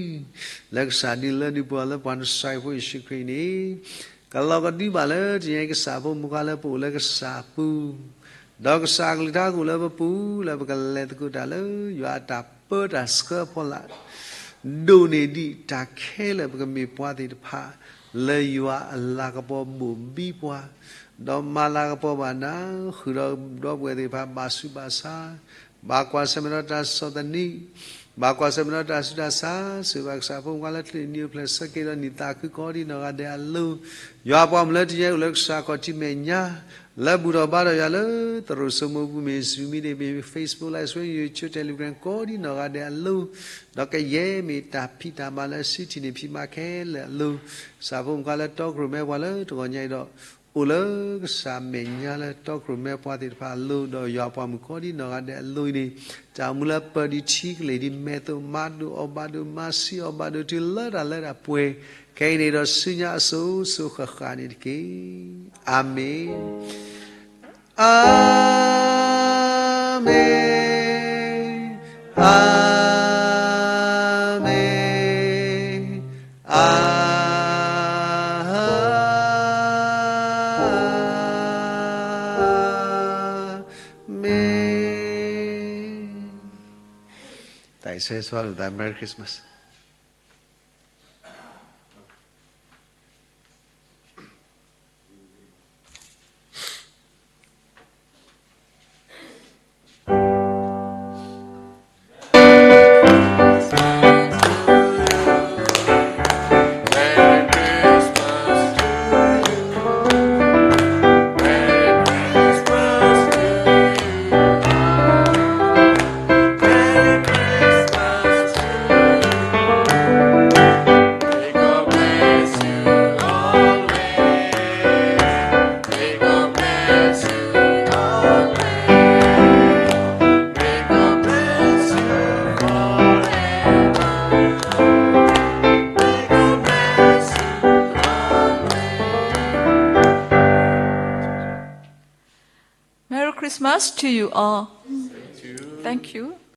လၢကစၢ်ဒုးလၢဒုးပှၤလၢပှၤနစၢ်ဖိယ့ၣ်ၡူးခရံာ်န့ၣ် ကလီၤကဒုဘၣ်လၢတနံၤအံၤကစၢ်ဖိမုၣ်ခွါလၢပအိၣ်လၢကစၢ်ပူၤ, ဒီးကစၢ်အကလုၢ်ကထါကအိၣ်လၢပပူၤ လၢပကလဲၤသကိးတၢ်လၢယွၤအတၢ်ပၢတၢ်ဆှၢအဖီလာ်, ဒိၣ်န့ၢ်ဒံးတၢ်ခဲလၢာ်ပကမ့ၢ်ပှၤသ့ၣ်တဖၣ် လၢယွၤအလၤကပီၤဘိၣ်ဘံပှၤ, ဒီးမၤလၤကပီၤဘၣ်နၤ, ဃုာ်ဒီးဒီပုၢ်ဝဲၢ်သ့ၣ်တဖၣ်ဘၣ်ဆူးဘၣ်ဆါ, ဘၣ်ကွၢ်ဆၢၣ်မဲာ်ဒီးတၢ်ဆီၣ်သနံး, ဘၣ်ကွၢ်ဆၢၣ်မဲာ်ဒီးတၢ်ဆူးတၢ်ဆါ, စံးဘၣ်ကစၢ်ဖိမုၣ်ခွါလၢချံးနံၤအိၣ်ဖျဲၣ်ဆၢက့ၤဒီးနံၣ်သးခုကိးဒံးနီၢ်ဂၤဒဲးအလိၤ, ယွၤပှၤမုၣ်လၢတနံၤအံၤအိၣ်လၢကစၢ်ခီၣ်ထံးမဲာ်ညါ, လၢဘူၣ်ထီၣ်ဘါထီၣ်ယွၤလၢသရိာ်စိမိၤပူၤ မ့ၢ် Zoom မ့ၢ်ဒ်မ့ၢ် Facebook Live Stream YouTube Telegram ကိးဒံးနီၢ်ဂၤဒဲးအလိၤ, ဒီးကယဲၢ်မ့ၢ်တၢ်ဖံးတၢ်မၤလၢအဆံးထံၣ်န့ၢ်ဖံးမၤခဲလၢာ်အလိၤ, ကစၢ်ဖိမုၣ်ခွါလၢတီခိၣ်ရိၣ်မဲပှၤလၢတဂီၤညါအံၤဒီး အိၣ်လၢကစၢ်မဲာ်ညါလၢတီခိၣ်ရိၣ်မဲပှၤသ့ၣ်တဖၣ်အလိၤ, ဒီးယွၤပှၤမုၣ်ကိးဒံးနီၢ်ဂၤဒဲးအလိၤအံၤန့ၣ်, တၢ်အိၣ်မူလၢပၢၢ်ဒံးထံကလ့ၢ်ဒံး မဲာ်သိၣ်မၤဒိၣ်အီၣ်ဘၣ်ဒိၣ် မၤဆံးအီၣ်ဘၣ်ဒိၣ်တုၤလၢတၢ်လၢတၢ်ပှဲၤ, ခဲအံၤန့ၣ်ဒီးဆူညါအစိၤစိၤဃၣ်ဃၣ်န့ၣ်တက့ၢ်. အၤမ့ၣ်. အၤမ့ၣ်, အၤမ့ၣ်, အၤမ့ၣ်. တၢ်အံၤဆၢဂ့ၤဆၢဝါလိာ်သး Merry Christmas. Merry Christmas to you all. Thank you.